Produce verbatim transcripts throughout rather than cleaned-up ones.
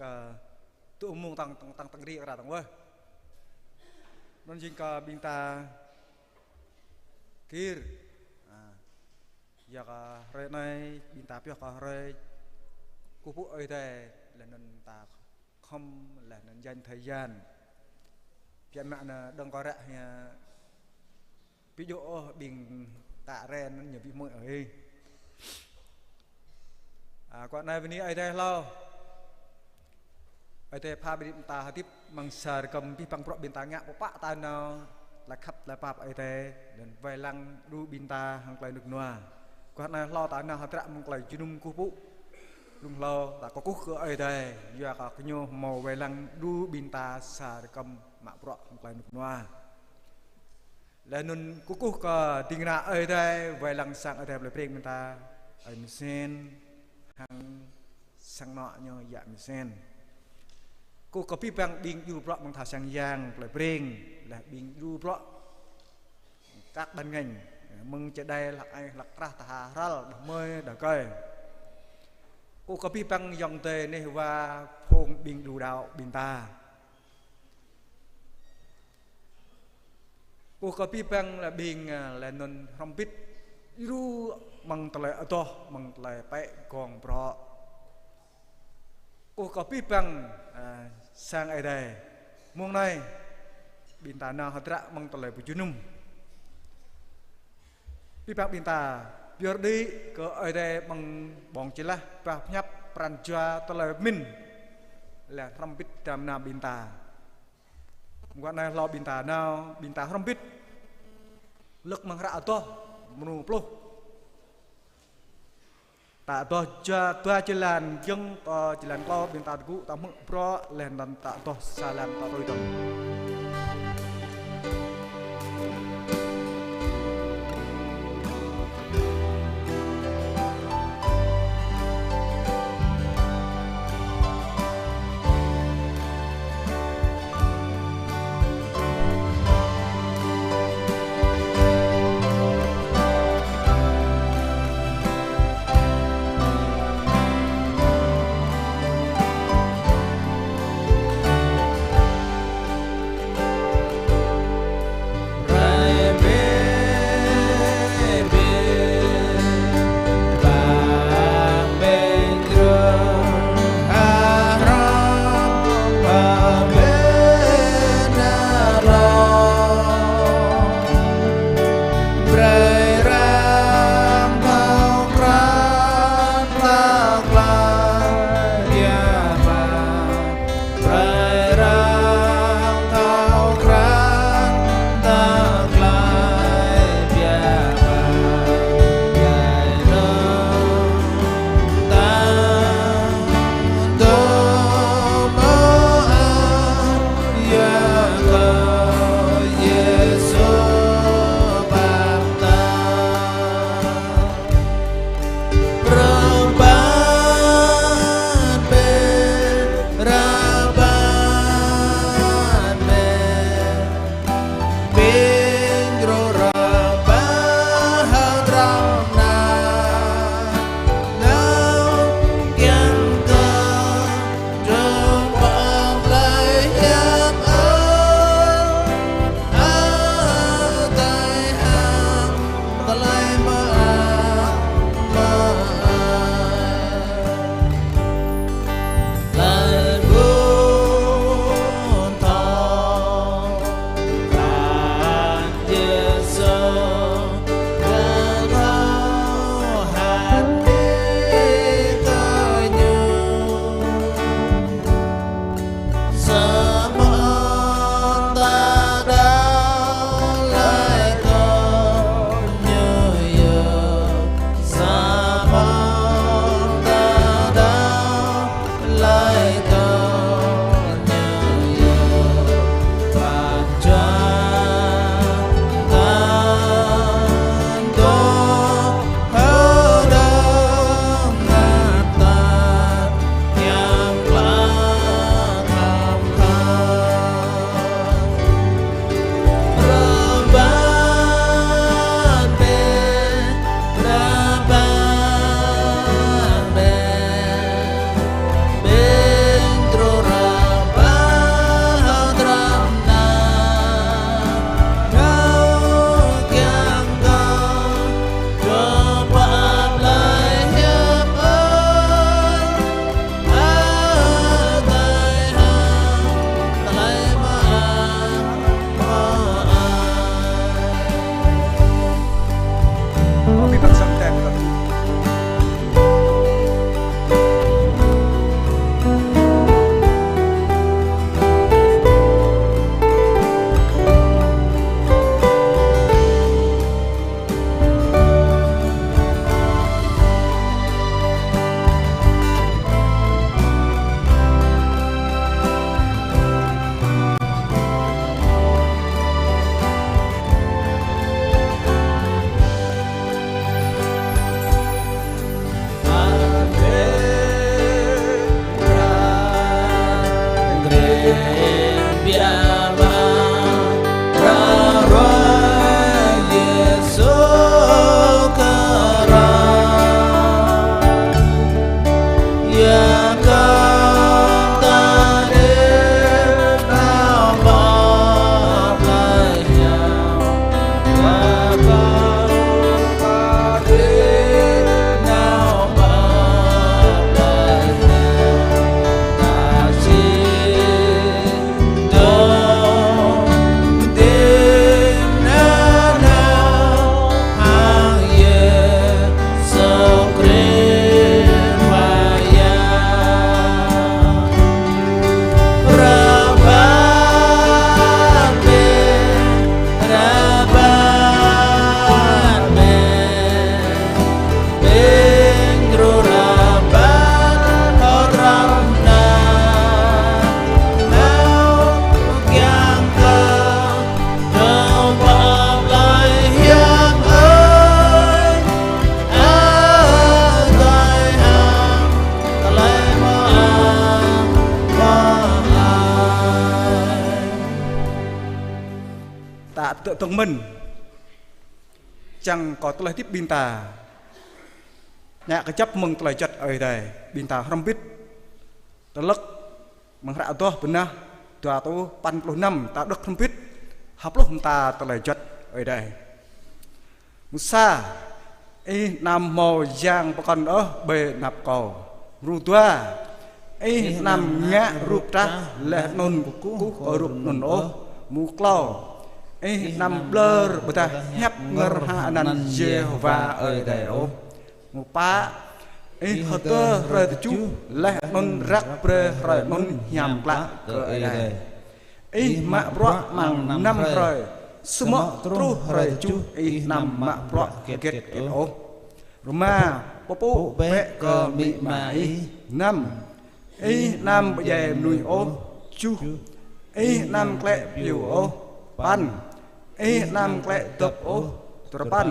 Kơ tŭ mông tăng, tăng, tăng, tăng rĭ kơ ră tăng wơh. Anŭn jing kơ ƀing ta gir. A, yua kơ hrơi anai ƀing ta pioh kơ hrơi kơkuh pơpŭ Ơi Adai, laih anŭn ta khŏm laih anŭn dành thời gian. Biă mă anŭn dơ̆ng kơ ră hia ƀu djơ̆ ôh ƀing ta rai anŭn ñu ƀu hmư̆ ôh. A, kơ anai bơni Ơi Adai hlâo. Ơi Adai pha brơi ƀing ta hơdip amăng sa rơkơm abih bang bruă ƀing ta ngă pơpă ta nao, tơlơi khăp tơlơi pap Ơi Adai, laih anŭn wai lăng đru ƀing ta hăng tơlơi rơnŭk rơnua. Kơ anai hlâo ta nao hơdră amăng tơlơi jơnum kơkuh pơpŭ. Blung hlâo ta kơkuh kơ Ơi Adai, yua kơ gơñu hmâo wai lăng đru ƀing ta sa rơkơm mă bruă hăng tơlơi rơnŭk rơnua. Laih anŭn kơkuh kơ ding kơna Ơi Adai, wai lăng sang Ơi Adai plơi Breng ƀing ta, ơi Misen, hăng sang anŏ ñu yă Misen. Kơkuh kơ abih bang ƀing djru bruă amăng tha sang yang plơi Breng, laih ƀing djru bruă các ban ngành, mơ̆ng čơđai hlăk ai hlăk krah tha hrăl đah mơi đah kơi. Kơkuh kơ abih bang ayŏng adơi neh wa phung ƀing djru đaŏ ƀing ta. Kơkuh kơ abih bang lĕ ƀing, a, laih anŭn hrŏm hơbĭt djru amăng tơlơi adoh, amăng tơlơi pĕ gong brŏ. Kơkuh kơ abih bang, a, sang Ơi Adai. Mông anai, ƀing ta nao hơdră amăng tơlơi pơjơnum. Abih bang ƀing ta pơyơr đĭ kơ Ơi Adai amăng ƀơ̆ng čơlah, pơhiăp pran jua tơlơi pơmĭn. Laih hrŏm hơbĭt dram nam ƀing ta. Mơguah anai hlâo ƀing ta nao, ƀing ta hrŏm hơbĭt. Lơ̆k amăng hră adoh, mrô pluh. Ta adoh jua dua jơlan, giŏng kơ jơlan klâo ƀing ta tơgŭ ta hmư̆ bruă, laih anŭn ta adoh sa lăng ta tui tơ̆ng. dŏ dơ̆ng mơ̆n. Čang kơ tơlơi hơdip ƀing ta ngă kơjăp mơ̆ng tơlơi juăt Ơi Adai. Ƀing ta hrŏm hơbĭt tơlăk mơ̆ng hră Adoh bơnah dua rơtuh păn pluh năm, ta đŏk hrŏm hơbĭt ha pluh mơta tơlơi juăt Ơi Adai. Mrô sa: Ih anăm hmâo yang pơkŏn ôh ƀơi anăp Kâo. Mrô dua: Ih anăm ngă rup trah laih anŭn kơkuh kơ rup anŭn ôh. Mrô klâo: Ih anăm ƀlŏr ƀôdah hiăp ngơr hă anăn Yêhôwa Ơi Adai ôh. Mrô pă: Ih hơdơr hrơi tơjuh laih anŭn răk brơi hrơi anŭn hiam klă kơ Ơi Adai. Ih mă bruă amăng năm hrơi, samơ̆ truh hrơi tơjuh ih anăm mă bruă hơget hơget ôh. Rơma: Pơpŭ bĕ kơ amĭ ama ih. Năm: Ih anăm pơdjai mơnuih ôh. Tơjuh: Ih anăm klĕ pioh ôh. Păn: Ih anăm klĕ dŏp ôh. Duapăn: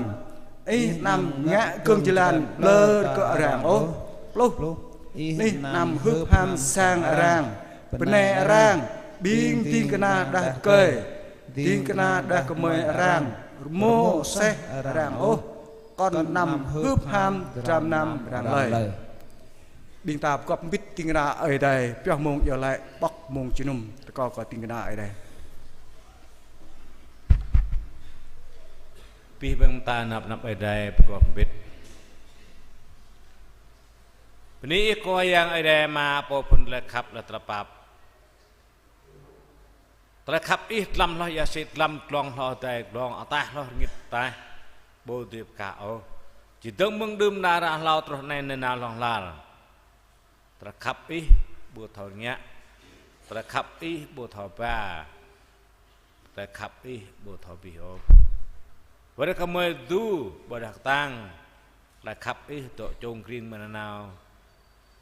Ih anăm ngă gơ̆ng jơlan ƀlŏr kơ arăng ôh. Pluh: Ih anăm hưp ham sang arăng, bơnai arăng, ƀing ding kơna đah rơkơi, ding kơna đah kơmơi arăng, rơmô seh arăng ôh. Kŏn anăm hưp ham dram nam arăng lơi. Ƀing ta pơgop hơbĭt ding kơna Ơi Adai, pioh mông iâu laĭ, pŏk mông jơnum, rơkâo kơ ding kơna Ơi Adai. Abih bang ta năp năp Ơi Adai pơgop hơbĭt. Bơni Ih Khua Yang Ơi Adai Ama, Pô phŭn tơlơi khăp leh tơlơi pap. Tơlơi khăp Ih dlăm hloh ia sĭt, dlăm glông hloh adai glông, ataih hloh rơngit ataih, ƀu dưi pơkă ôh. Čơdơ̆ng mơ̆ng đưm đă ră hlâo truh anai nanao hlŏng lar. Tơlơi khăp Ih ƀu thâo rơngiă, tơlơi khăp Ih ƀu thâo ba, tơlơi khăp Ih ƀu thâo abih ôh. Wơ̆t gơmơi dŏ ƀơi đah kơtang, tơlơi khăp Ih dŏ čông kring mơ̆ng nanao.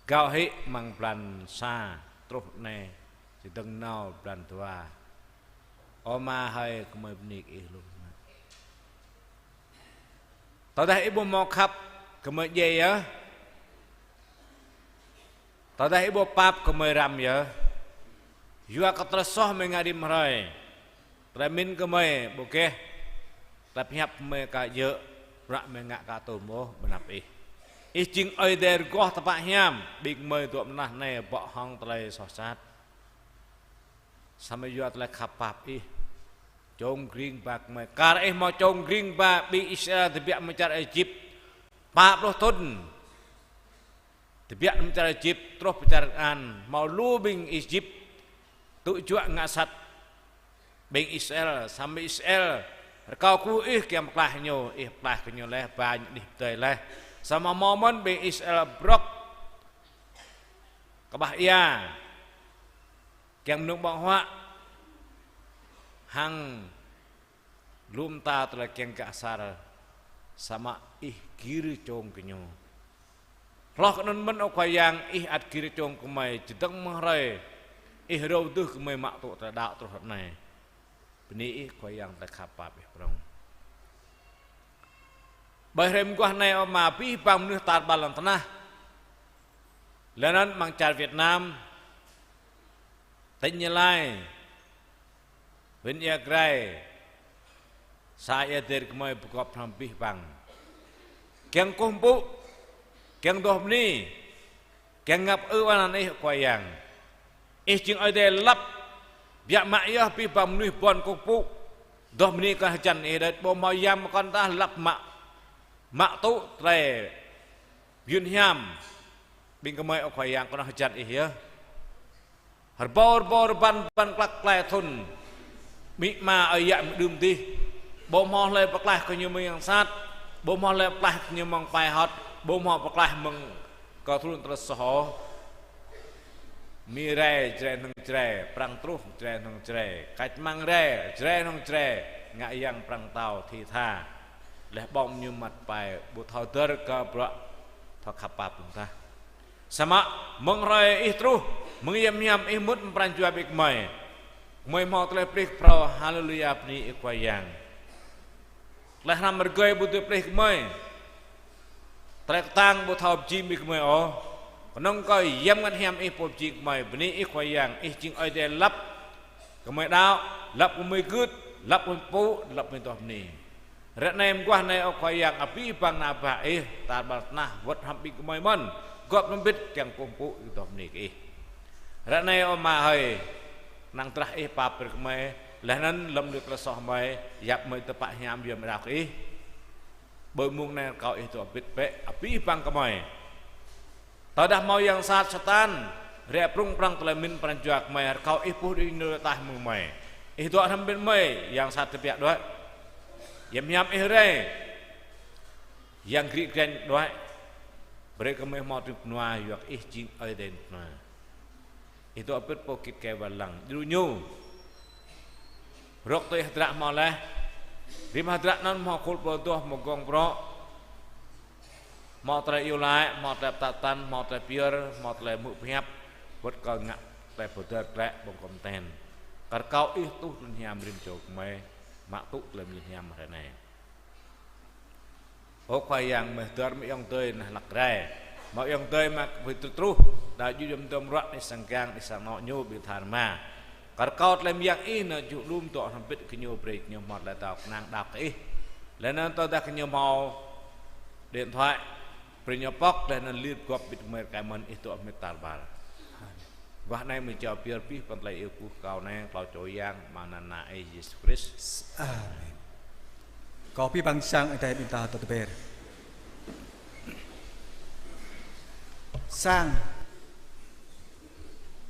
Gao hĭ amăng blan sa truh anai, čơdơ̆ng nao blan dua. Ơ Ama hơi, gơmơi bơni kơ Ih lu mơ̆n. Tơdah Ih ƀu hmâo khăp, gơmơi djai yơh. Tơdah Ih ƀu pap, gơmơi răm yơh. Yua kơ tơlơi soh gơmơi ngă rĭm hrơi. Tơlơi mĭn gơmơi ƀu gêh. Tơlơi pơhiăp gơmơi aka djơ̆, bruă gơmơi ngă aka tŭm ôh ƀơi anăp Ih. Ih jing Ơi Adai rơgoh tơpă hiam, ƀing gơmơi dŏ mơnah anai bŏ hăng tơlơi soh sat. Samơ̆ yua tơlơi khăp pap Ih, čông kring ba gơmơi. Kar Ih hmâo čông kring ba ƀing Israel tơbiă mơ̆ng čar Êjip pă pluh thŭn. Tơbiă mơ̆ng čar Êjip truh pơ čar Kanaan, hmâo lu ƀing Êjip tŭ juă ngă sat ƀing Israel, samơ̆ Israel rơkâo kơ Ih kiăng pơklaih ñu, Ih pơklaih kơ ñu laih, ba ñu anih pơdơi laih. Samơ̆ hmâo mơ̆n ƀing Israel brŏk kơƀah ia, kiăng mơnơ̆ng ƀơ̆ng huă, hăng lu mơta tơlơi kiăng gah asar, samơ̆ Ih gir čông kơ ñu. Hloh kơ anŭn mơ̆n, ơ Khua Yang, Ih ăt gir čông kơ gơmơi, čơdơ̆ng mơ̆ng hrơi Ih rơwang gơmơi mă tŭ tơlơi đaŏ truh ră anai. Bơni Ih Khua Yang tơlơi khăp pap Ih prŏng. Ƀơi hrơi mơguah anai, ơ Ama, abih bang mơnuih tar ƀar lŏn tơnah, laih anŭn amăng čar Việt Nam, tỉnh Gia Lai, huyện Ia Grai, xã Ia Dêr, gơmơi pơgop hrŏm abih bang. Kiăng kơkuh pơpŭ, kiăng adoh bơni, kiăng ngă pơư anăn Ih, Khua Yang. Ih jing Ơi Adai lăp, biă mă yơh abih bang mơnuih ƀôn kơkuh pơpŭ, adoh bơni kơ hơjăn Ih đôč, ƀu hmâo yang pơkŏn tah lăp mă, mă tŭ tơlơi yun hiam ƀing gơmơi, ơ Khua Yang, kơnơ̆ng hơjăn Ih yơh. Rơbâo rơbâo rơbăn rơbăn klăk klai thŭn, amĭ ama ơi yă mơ̆ng đưm dih, ƀu hmâo hlơi pơklaih kơ ñu mơ̆ng yang sat, ƀu hmâo hlơi pơklaih kơ ñu mơ̆ng pai hŏt, ƀu hmâo pơklaih mơ̆ng kơ tơlŭn tơlơi soh ôh. Mi rai Jrai hnơ̆ng Jrai, prăng truh Jrai hnơ̆ng Jrai, kač mang rai Jrai hnơ̆ng Jrai, ngă yang prăng tao thi tha. Laih ƀơ̆ng ñu măt pai, ƀu thâo dơr kơ bruă thâo khăp pap ƀing ta. Samơ̆ mơ̆ng hrơi Ih truh, mơ̆ng hiam hiam Ih mŭt amăng pran jua ƀing gơmơi, gơmơi hmâo tơlơi pơplih phrâo. Haleluya, bơni Ih Khua Yang. Tơlơi hrăm rơgơi ƀu dưi pơplih gơmơi. Tơlơi kơtang ƀu thâo pơjing ƀing gơmơi ôh. Kơnơ̆ng kơ Yang Bơngăt Hiam Ih pô pơjing gơmơi. Bơni Ih Khua Yang, Ih jing Ơi Adai lăp gơmơi đaŏ, lăp gơmơi gưt, Lăp mơ̆ng pơpŭ, lăp mơ̆ng tơlơi pơni. Ră anai mơguah anai ơ Khua Yang, abih bang ană bă Ih, tar ƀar tơnah, wơ̆t hăng ƀing gơmơi mơ̆n, gŏp hrŏm hơbĭt kiăng kơkuh pơpŭ tơlơi pơni kơ Ih. Ră anai ơ Ama hơi, năng drah Ih pap brơi kơ gơmơi, laih anŭn lơ̆m lui tơlơi soh gơmơi, yap gơmơi tơpă hiam yua mơ̆ng đaŏ kơ Ih. Ƀơi mông anai rơkâo Ih dŏ hơbĭt bĕ, abih bang gơmơi. Tơdah hmâo yang sat Satan, rai prŭng prăng tơlơi mĭn pran jua gơmơi, rơkâo Ih puh đĭ ñu tah mơ̆ng gơmơi. Ih dŏ hrŏm hơbĭt gơmơi, yang sat tơbiă đuaĭ. Yăm hiam Ih rai, yang grik greng đuaĭ. Brơi kơ gơmơi hmâo tơlơi pơnua, yua kơ Ih jing Ơi Adai pơnua. Ih dŏ hơbĭt pô git gai wai lăng, djru ñu. Rŏk tui hơdră hmâo laih. Rĭm hơdră anŭn hmâo khul pô adoh, hmâo gong brŏ. Hmâo tơlơi iâu laĭ, hmâo tơlơi pơtă tăn, hmâo tơlơi pơyơr, hmâo tơlơi hmư̆ pơhiăp, wơ̆t kơ ngă tơlơi pơdơr glaĭ ƀơ̆ng kŏm ten. Kar rơkâo Ih tuh tơlơi hiam rĭm čô gơmơi, mă tŭ tơlơi mơyun hiam hrơi anai. Ơ Khua Yang, mơ̆ hơdơr mơ̆ ayŏng adơi anai hlăk rai. Mơ̆ ayŏng adơi mơ̆ kơ ƀơi truh truh, đa djŭ djŏm dŏm ruă anai sang gang anai sang anŏ ñu ƀing tha rơma. Kar rơkâo tơlơi mơyang Ih anŭn djru lŏm dŏ hrŏm hơbĭt kơ ñu, brơi kơ ñu hmâo tơlơi đaŏ kơnang đaŏ kơ Ih. Laih anŭn tơdah kơ ñu hmâo điện thoại, brơi ñu pŏk, laih anŭn lir gŏp hơbĭt gơmơi rơkơi mơ̆n, Ih dŏ hơbĭt tar ƀar. Wah anai mơ̆ čao pơyơr abih bang tơlơi iâu kơkuh kâo anai, klâo čô Yang, amăng anăn Ană Ih Yêsu Krist. Amen. Kâo abih bang sang Ơi Adai ƀing ta tơtơber. Sang,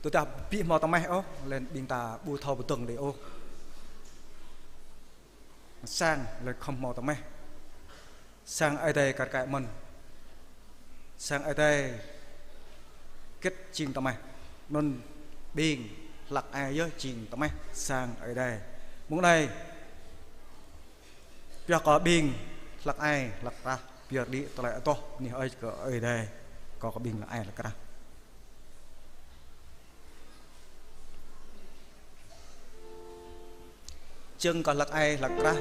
tơdah ƀu hmâo tơmeh ôh, laih ƀing ta ƀu thâo pơdơ̆ng đơi ôh. Sang, laih khŏm hmâo tơmeh. Sang Ơi Adai kar kaĭ mơ̆n. Sang Ơi Adai hơget jing tơmeh. Anŭn ƀing hlăk ai yơh jing tơmeh sang Ơi Adai. Mơ̆ng anai, pioh kơ ƀing hlăk ai, hlăk krah, pioh đĭ tơlơi adoh, bơni hơơč kơ Ơi Adai, kơ kơ ƀing hlăk ai, hlăk krah. Čơ̆ng kơ hlăk ai, hlăk krah,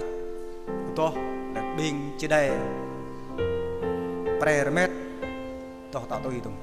adoh, laih ƀing čơđai, pre rơmet, adoh tă tui tŭng.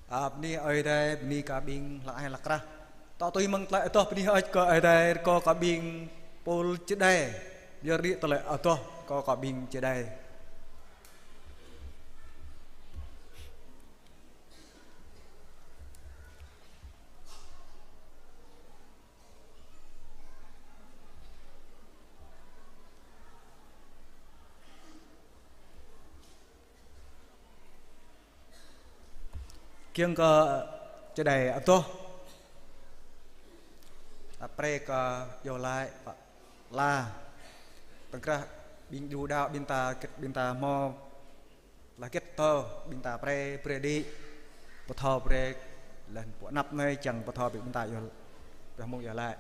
A, bơni Ơi Adai, bơni kơ ƀing hlăk ai hlăk krah. Tŏ tui mơ̆ng tơlơi adoh bơni hơơč kơ Ơi Adai, rơkâo kơ ƀing pôl čơđai. Yua rĭ tơlơi adoh rơkâo kơ ƀing čơđai. Kiăng kơ čơđai adoh. Ta pre kơ yua lai pă la. Tơkrah ƀing đu đao ƀing ta, ƀing ta hmâo lah gĕt tơ ƀing ta pre, pre đĭ. Pơthâo pre, laih pơanăp anai čang pơthâo ƀing ta yua, pơmŭng yua lai.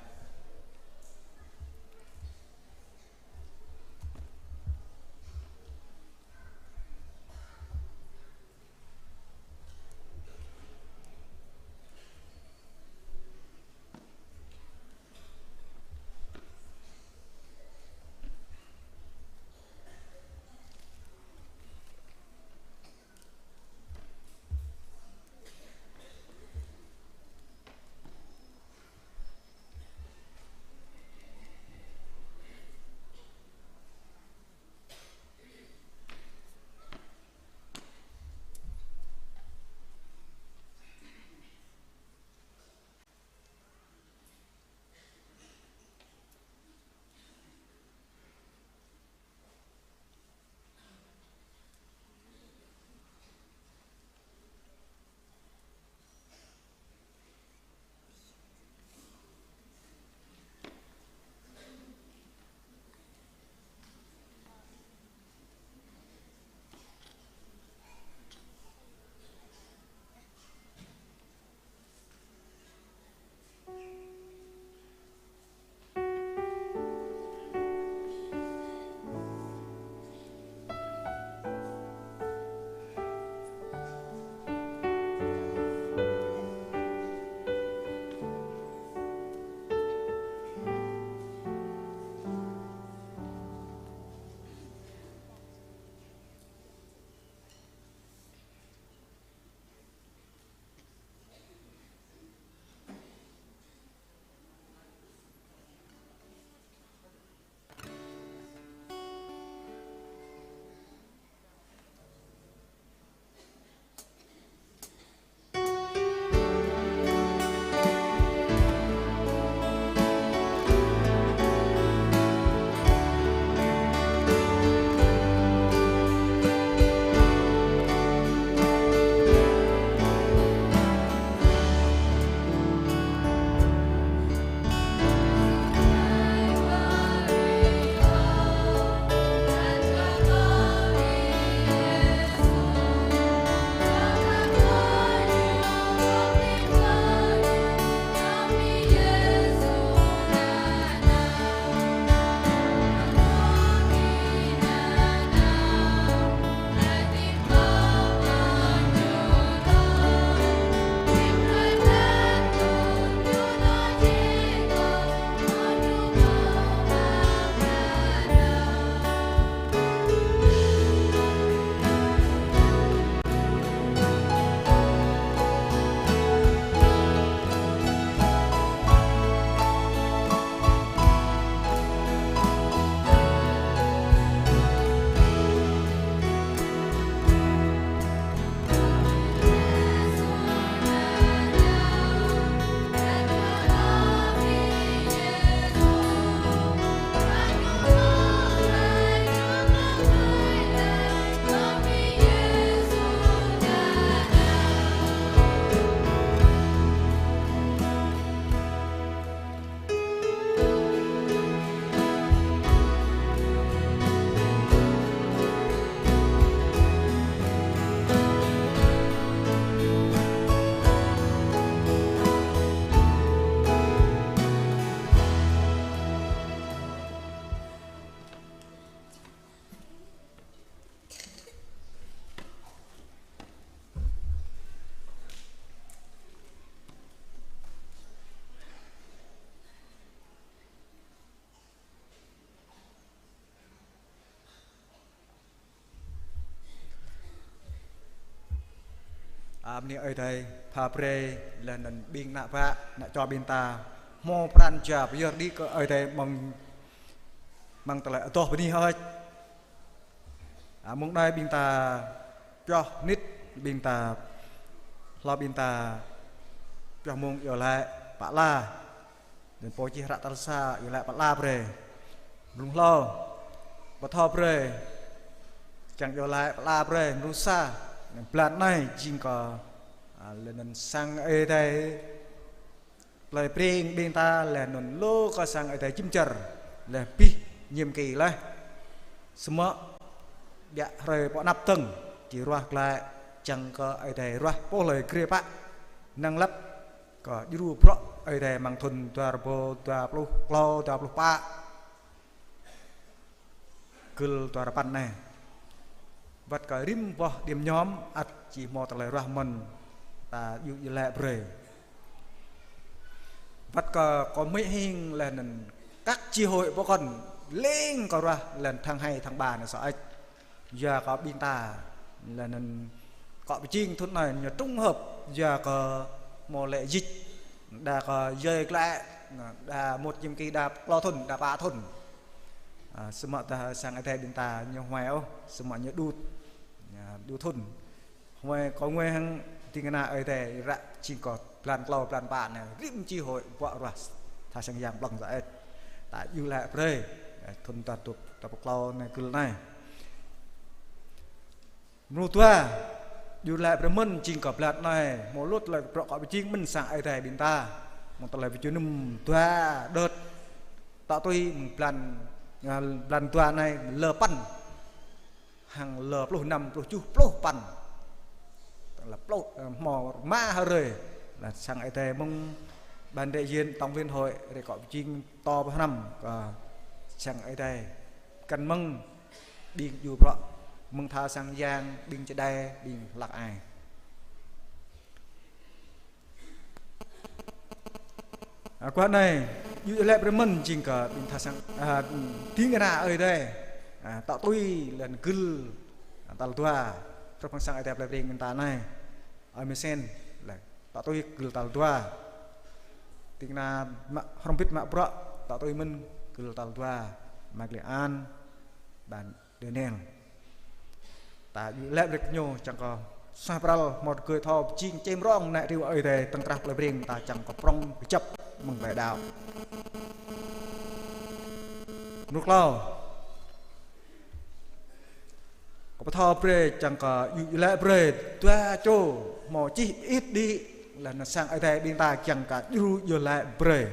A, bơni Ơi Adai pha brơi laih anŭn ƀing ană bă, ană čô ƀing ta hmâo pran jua pơyơr đĭ kơ Ơi Adai mơ̆ng, mơ̆ng tơlơi adoh bơni hơơč. A, mông anai ƀing ta pioh mơnit, ƀing ta hlâo ƀing ta pioh mông iâu laĭ pơala. Anŭn pô čih hră tal sa iâu laĭ pơala brơi. Mrô hlâo, pơthâo brơi, kiăng iâu laĭ pơala brơi. Mrô sa, blan anai jing kơ, a, laih anŭn sang Ơi Adai plơi Breng ƀing ta, laih anŭn lu kơ sang Ơi Adai jim čar, laih abih nhiệm kỳ laih. Samơ̆ biă hrơi pơanăp dơ̆ng, či ruah glaĭ, čang kơ Ơi Adai ruah pô hlơi grê pă năng lăp kơ djru bruă Ơi Adai amăng thŭn dua rơbâo dua pluh klâo, dua pluh pă, gưl dua rơpăn anai. Wơ̆t kơ rĭm boh điểm nhóm ăt či hmâo tơlơi ruah mơ̆n, ta djru iâu laĭ brơi. Wơ̆t kơ kơ mĭ hing laih anŭn các chi hội pơkŏn leng kơ ruah laih anŭn tháng hai tháng ba anai sa ĕč. Yua kơ ƀing ta laih anŭn kơ pơjing thŭn anai ñu tổng hợp yua kơ hmâo lĕ dịch, đa kơ dơi glaĭ, đa một nhiệm kỳ đa klâo thŭn, đa pă thŭn. A, samơ̆ ta sang Ơi Adai ƀing ta ñu huai ôh, samơ̆ ñu đut, ñu đut thŭn. Huai kơ ngui hăng ding kơna Ơi Adai ră jing kơ blan klâo blan pă anai rĭm chi hội ƀuă ruah tha sang yang blŏng sa ĕč. Ta djru laĭ brơi, thŭn ta dua, ta pơklâo anai gưl anai. Mrô dua, djru laĭ brơi mơ̆n jing kơ blan anai, hmâo lu tơlơi bruă kơ pơjing mơ̆n sang Ơi Adai ƀing ta. Mơ̆ng tơlơi pơjơnum dua đợt. Tŏ tui mơ̆ng blan, a, blan dua anai lơ păn. Hăng lơ pluh năm, pluh tơjuh, pluh păn. Lă pluh, ơ, hmâo rơma hrơi. Lă sang Ơi Adai mơ̆ng ban đại diện tổng viên hội, rai kơ pơjing tơ pơhrăm kơ sang Ơi Adai. Kăn mơ̆ng ƀing djru bruă, mơ̆ng tha sang yang, ƀing čơđai, ƀing hlăk ai. A, guah anai, djru iâu laĭ brơi mơ̆n jing kơ ƀing tha sang, a, ding kơna Ơi Adai. A, tŏ tui laih anŭn gưl, a, tal dua, hrup hăng sang Ơi Adai plơi Breng ƀing ta anai. Ơi Mơsen, laih, tŏ tui gưl tal dua. Ding kơna mă, hrŏm bit mă bruă, tŏ tui mơ̆n gưl tal dua. Mă Lê An, ban Daniel. Ta djru laĭ brơi kơ ñu čang kơ suaih pral hmâo tơgơi thâo pơjing čem rong nai triu Ơi Adai tơ̆ng krah plơi Breng ta čang kơ prŏng kơjăp mơ̆ng ƀai đaŏ. Mrô klâo. Kơ pơthâo brơi čang kơ djru iâu laĭ brơi dua čô hmâo čih ƀit đĭ laih anŭn sang Ơi Adai ƀing ta čang kơ djru iâu laĭ brơi.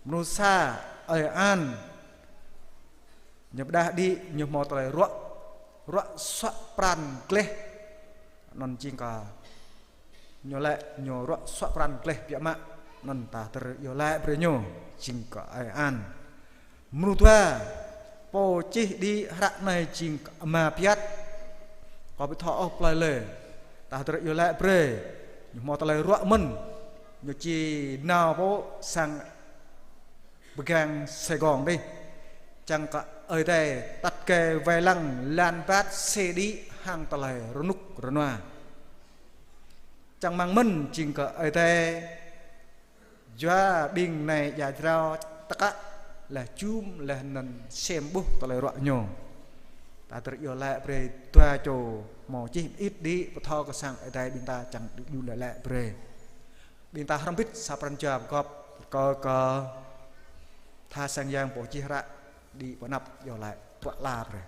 Mrô sa Ơi An. Ñu pơdah đĭ, ñu hmâo tơlơi ruă, ruă suă pran gleh. Anŭn jing kơ ñu laĭ, ñu ruă suă pran gleh biă mă. Anŭn ta tơr iâu laĭ brơi ñu, jing kơ Ơi An. Mrô dua, pô čih đĭ hră anai jing kơ Ama Piat. Kâo ƀu thâo ôh plơi lơi. Ta tơr iâu laĭ brơi. Ñu hmâo tơlơi ruă mơ̆n. Ñu či nao pô sang pơgang Sài Gòn dih. Čang kơ Ơi Adai tăt kơ wai lăng lan bát sê đĭ hăng tơlơi rơnŭk rơnua. Čang mơ̆ng mơ̆n jing kơ Ơi Adai yua ƀing nai ia jrao tơkă laih jum laih anŭn sem ƀuh tơlơi ruă ñu. Ta tơr iâu laĭ brơi dua čô hmâo čih ƀit đĭ pơthâo kơ sang Ơi Adai ƀing ta čang djru iâu laĭ brơi. Ƀing ta hrŏm bit sa pran jua pơgop rơkâo kơ tha sang yang pô čih hră đĭ pơanăp iâu laĭ pơala brơi.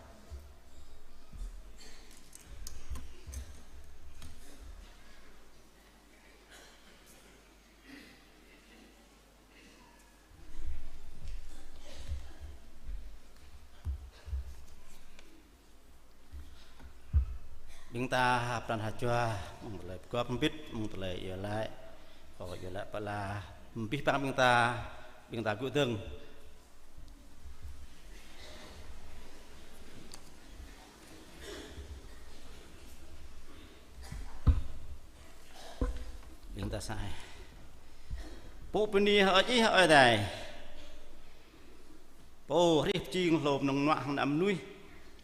Ƀing ta ha pran ha jua, mơ̆ng tơlơi pơgop hơbit, mơ̆ng tơlơi iâu laĭ, kơ iâu laĭ pơala, abih bang ƀing ta, ƀing ta gŭ dơ̆ng. Ƀing ta sa ai. Pô bơni hơơč Ih, Ơi Adai. Pô hrih pơjing hlô mơnơ̆ng mơnuă hăng ană mơnuih.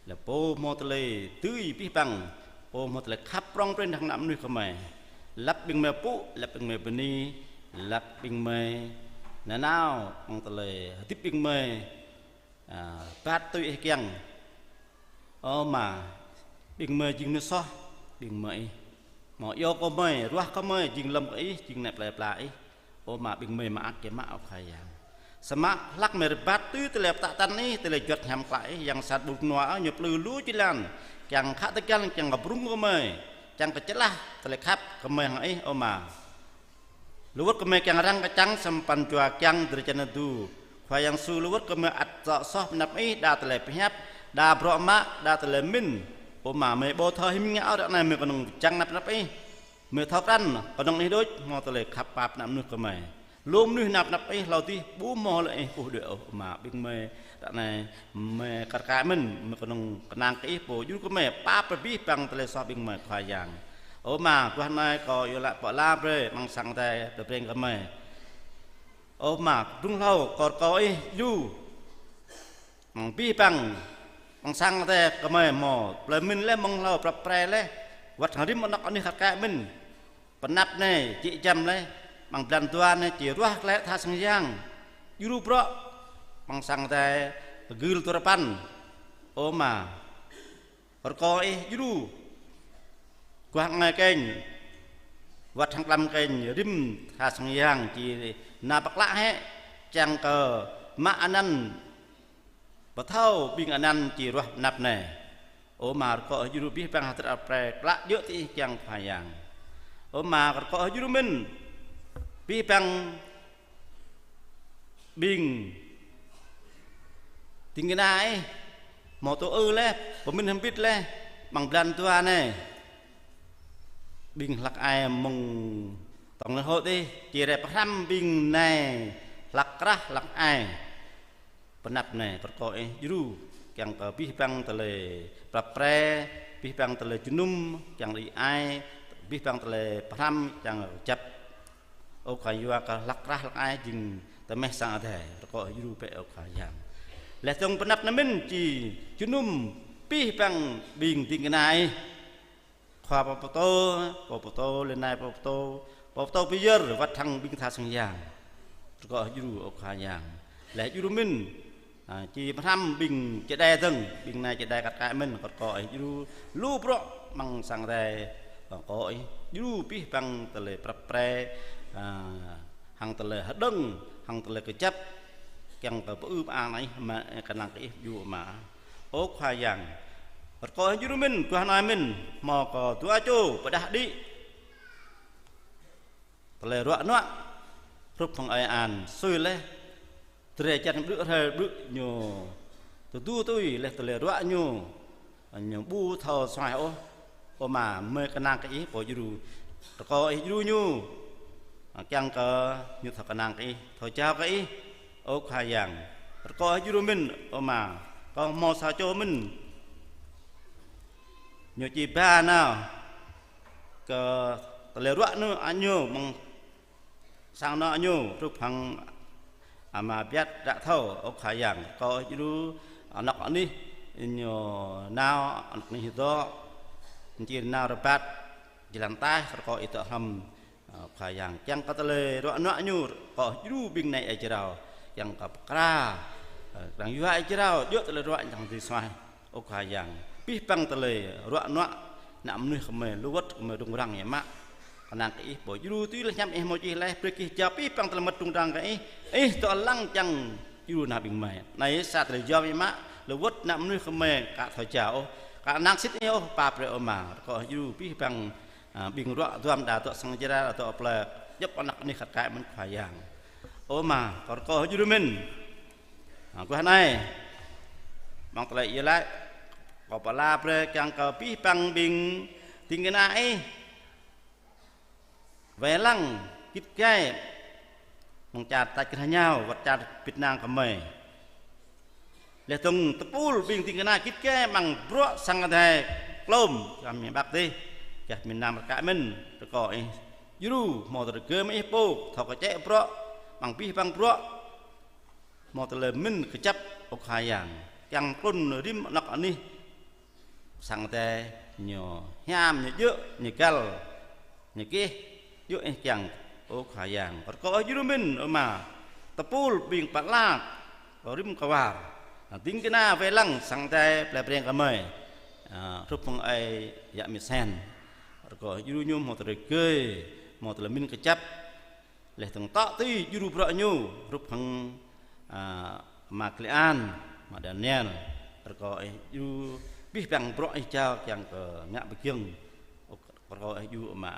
Lĕ Pô hmâo tơlơi dưi abih bang. Pô hmâo tơlơi khăp prŏng prin hăng ană mơnuih gơmơi. Lăp ƀing gơmơi pŭ, lăp ƀing gơmơi bơni, lăp ƀing gơmơi nanao, amăng tơlơi hơdip ƀing gơmơi, a, rơbat tui Ih kiăng. Ơ Ama, ƀing gơmơi jing mơnuih soh, ƀing gơmơi Ih. Hmâo iâu kơ gơmơi, ruah kơ gơmơi, jing lŏm kơ Ih, jing ană plơi pla Ih. Ơ Ama, ƀing gơmơi mơak kơ mă, ơ Khua Yang. Samơ̆ hlak gơmơi rơbat tui tơlơi pơtă tăn Ih, tơlơi juăt hiam klă Ih, yang sat ƀu rơnua ôh, ñu plư lu jơlan, kiăng khă tơgăn, kiăng kơ brŭng kơ gơmơi, kiăng kơ čơlah tơlơi khăp kơ gơmơi hăng Ih, ơ Ama. Lu wơ̆t gơmơi kiăng răng kơčăng, samơ̆ pran jua kiăng drơi jăn tơdu. Khua Yang Yêsu, lu wơ̆t gơmơi ăt dŏ soh pơ anăp Ih, đa tơlơi pơhiăp, đa bruă mă, đa tơlơi mĭn. Ơ Ama, gơmơi ƀu thâo hĭ ngă ôh, ră anai gơmơi kơnơ̆ng čang anăp anăp Ih. Gơmơi thâo krăn, kơnơ̆ng Ih đôč, hmâo tơlơi khăp pap ană mơnuih gơmơi. Lu mơnuih anăp anăp Ih hlâo adih, ƀu hmâo lĕ Ih ƀuh đuaĭ ôh, Ama, ƀing gơmơi ră anai gơmơi kar kaĭ mĭn, gơmơi kơnơ̆ng kơnang kơ Ih pô djru kơ gơmơi, pap brơi abih bang tơlơi soh ƀing gơmơi, Khua Yang. Ơ Ama, guah anai kâo iâu laĭ pơala brơi amăng sang Adai pơrơbreng kơ gơmơi. Ơ Ama, kơdrung hlâo kâo rơkâo Ih djru amăng abih bang, amăng sang Adai kơ gơmơi hmâo plơi mĭn laih, mơ̆ng hlâo prăp pre laih, wơ̆t hăng rĭm anŏ anih kar kaĭ mĭn. Pơ anăp anai či jăm laih, amăng blan dua anai či ruah glaĭ tha sang yang. Djru bruă amăng sang Adai gưl tơrơpăn. Ơ Ama, rơkâo Ih djru guah anai kơnh, wơ̆t hăng tlam kơnh rĭm tha sang yang či nao pơklă hĕ, čang kơ mă anăn pơthâo ƀing anăn či ruah pơ anăp anai. Ơ Ama, rơkâo Ih djru abih bang hơdră pre klă djơ̆ tơ Ih kiăng, Khua Yang. Ơ Ama, rơkâo Ih djru mĭn abih bang ƀing ding kơna Ih, hmâo tŭ ư laih, pơmĭn hơbĭt laih, amăng blan dua anai. Ƀing hlăk ai mơ̆ng tŏng lĕ hŏt Ih, či rai pơhrăm ƀing nai hlăk krah hlăk ai. Pơ anăp anai rơkâo Ih djru, kiăng kơ abih bang tơlơi prăp pre, abih bang tơlơi jơnum kiăng đĭ ai, abih bang tơlơi pơhrăm kiăng kơjăp. Ơ Khua, yua kơ hlăk krah hlăk ai jing tơmeh sang Adai, rơkâo Ih djru bĕ, ơ Khua Yang. Laih dơ̆ng pơ anăp anai mĭn či jơnum abih bang ƀing ding kơna Ih. Khua pô pơtô, pô pơtô, lĕ nai pô pơtô, pô pơtô pơyơr, wơ̆t hăng ƀing tha sang yang. Rơkâo Ih djru, ơ Khua Yang. Laih djru mĭn, a, či pơhrăm ƀing čơđai dơ̆ng, ƀing nai čơđai kar kaĭ mĭn, rơkâo Ih djru lu bruă amăng sang Adai, rơkâo Ih djru abih bang tơlơi prăp pre, a, hăng tơlơi hơđơ̆ng, hăng tơlơi kơjăp, kiăng kơ pơư pơang anai Ih, mă kơnang kơ Ih djru, Ama. Ơ Khua Yang, rơkâo Ih djru mĭn, guah anai mĭn, hmâo kơ dua čô pơđah đĭ tơlơi ruă nuă, hrup hăng ơi an, sui laih, drơi jăn ƀrư̆ hrơi ƀrư̆ ñu tơdu tui laih tơlơi ruă ñu, ñu ƀu thâo suaih ôh. Ơ Ama, mơi kơnang kơ Ih pô djru, rơkâo Ih djru ñu, kiăng kơ ñu thâo kơnang kơ Ih, thâo jao kơ Ih. Ơ Khua Yang, rơkâo Ih djru mĭn, ơ Ama, kâo hmâo sa čô mĭn, ñu či ba nao kơ tơlơi ruă anŭn, a, ñu mơ̆ng sang anŏ ñu, hrup hăng ama biăt đă thâo, ơ Khua Yang, rơkâo Ih djru anŏ anih ñu nao, anŏ anih dŏ, či nao rơbat jơlan taih, rơkâo Ih dŏ hrŏm, ơ Khua Yang, kiăng kơ tơlơi ruă nuă ñu, rơkâo Ih djru ƀing nai ơi jrao, kiăng kơ pơkra, ơ, kiăng yua ơi jrao djơ̆ tơlơi ruă kiăng dưi suaih. Ơ Khua Yang, abih bang tơlơi ruă nuă ană mơnuih gơmơi, lu wơ̆t gơmơi rŭng răng yơh mă. Kơnang kơ Ih pô djru tui laih hiam Ih hmâo čih laih, brơi kơ jao abih bang tơlơi mơmŏt rŭng răng kơ Ih, Ih dŏ lăng kiăng djru nao ƀing gơmơi. Anai sa tơlơi jao yơh mă, lu wơ̆t ană mơnuih gơmơi aka thâo jao ôh, aka năng sĭt Ih ôh, pap brơi ơ Ama, rơkâo Ih djru abih bang, a, ƀing ruă duam đa dŏ sang Jrai, đa dŏ plơi, djŏp anŏ anih kar kaĭ mơ̆n Khua Yang. Ơ Ama, kâo rơkâo Ih djru mĭn. A, guah anai, amăng tơlơi iâu laĭ, kâo pơala brơi kiăng kơ abih bang ƀing ding kơna Ih wai lăng git gai amăng čar tač krah rơngiao, wơ̆t čar Việt Nam gơmơi. Laih dơ̆ng tơpul ƀing ding kơna git gai amăng bruă sang Adai klôm, gah miền Bắc adih, gah miền Nam kar kaĭ mơ̆n, rơkâo Ih djru, hmâo tơlơi rơgơi mơ̆ng Ih pô, thâo kơčĕ bruă, amăng abih bang bruă, hmâo tơlơi mĭn kơjăp, ơ Khua Yang, kiăng trŭn rĭm anŏ anih sang Adai ñu hiam, ñu djơ̆, ñu găl. Ñu kih, yua Ih kiăng, ơ Khua Yang. Rơkâo Ih djru mĭn, ơ Ama. Tơpul ƀing pơala, kơ rĭm kơ war. Ding kơna wai lăng sang Adai plei Breng kơ gơmơi. Ơ, hrup hăng ơi yă Misen. Rơkâo Ih djru ñu hmâo tơlơi gơi, hmâo tơlơi mĭn kơjăp. Laih dơ̆ng tŏ tui djru bruă ñu, hrup hăng, ơ, Ama Klian, Ama Daniel. Rơkâo Ih djru abih bang bruă Ih jao kiăng kơ ngă pơgiŏng. Rơkâo Ih djru Ama.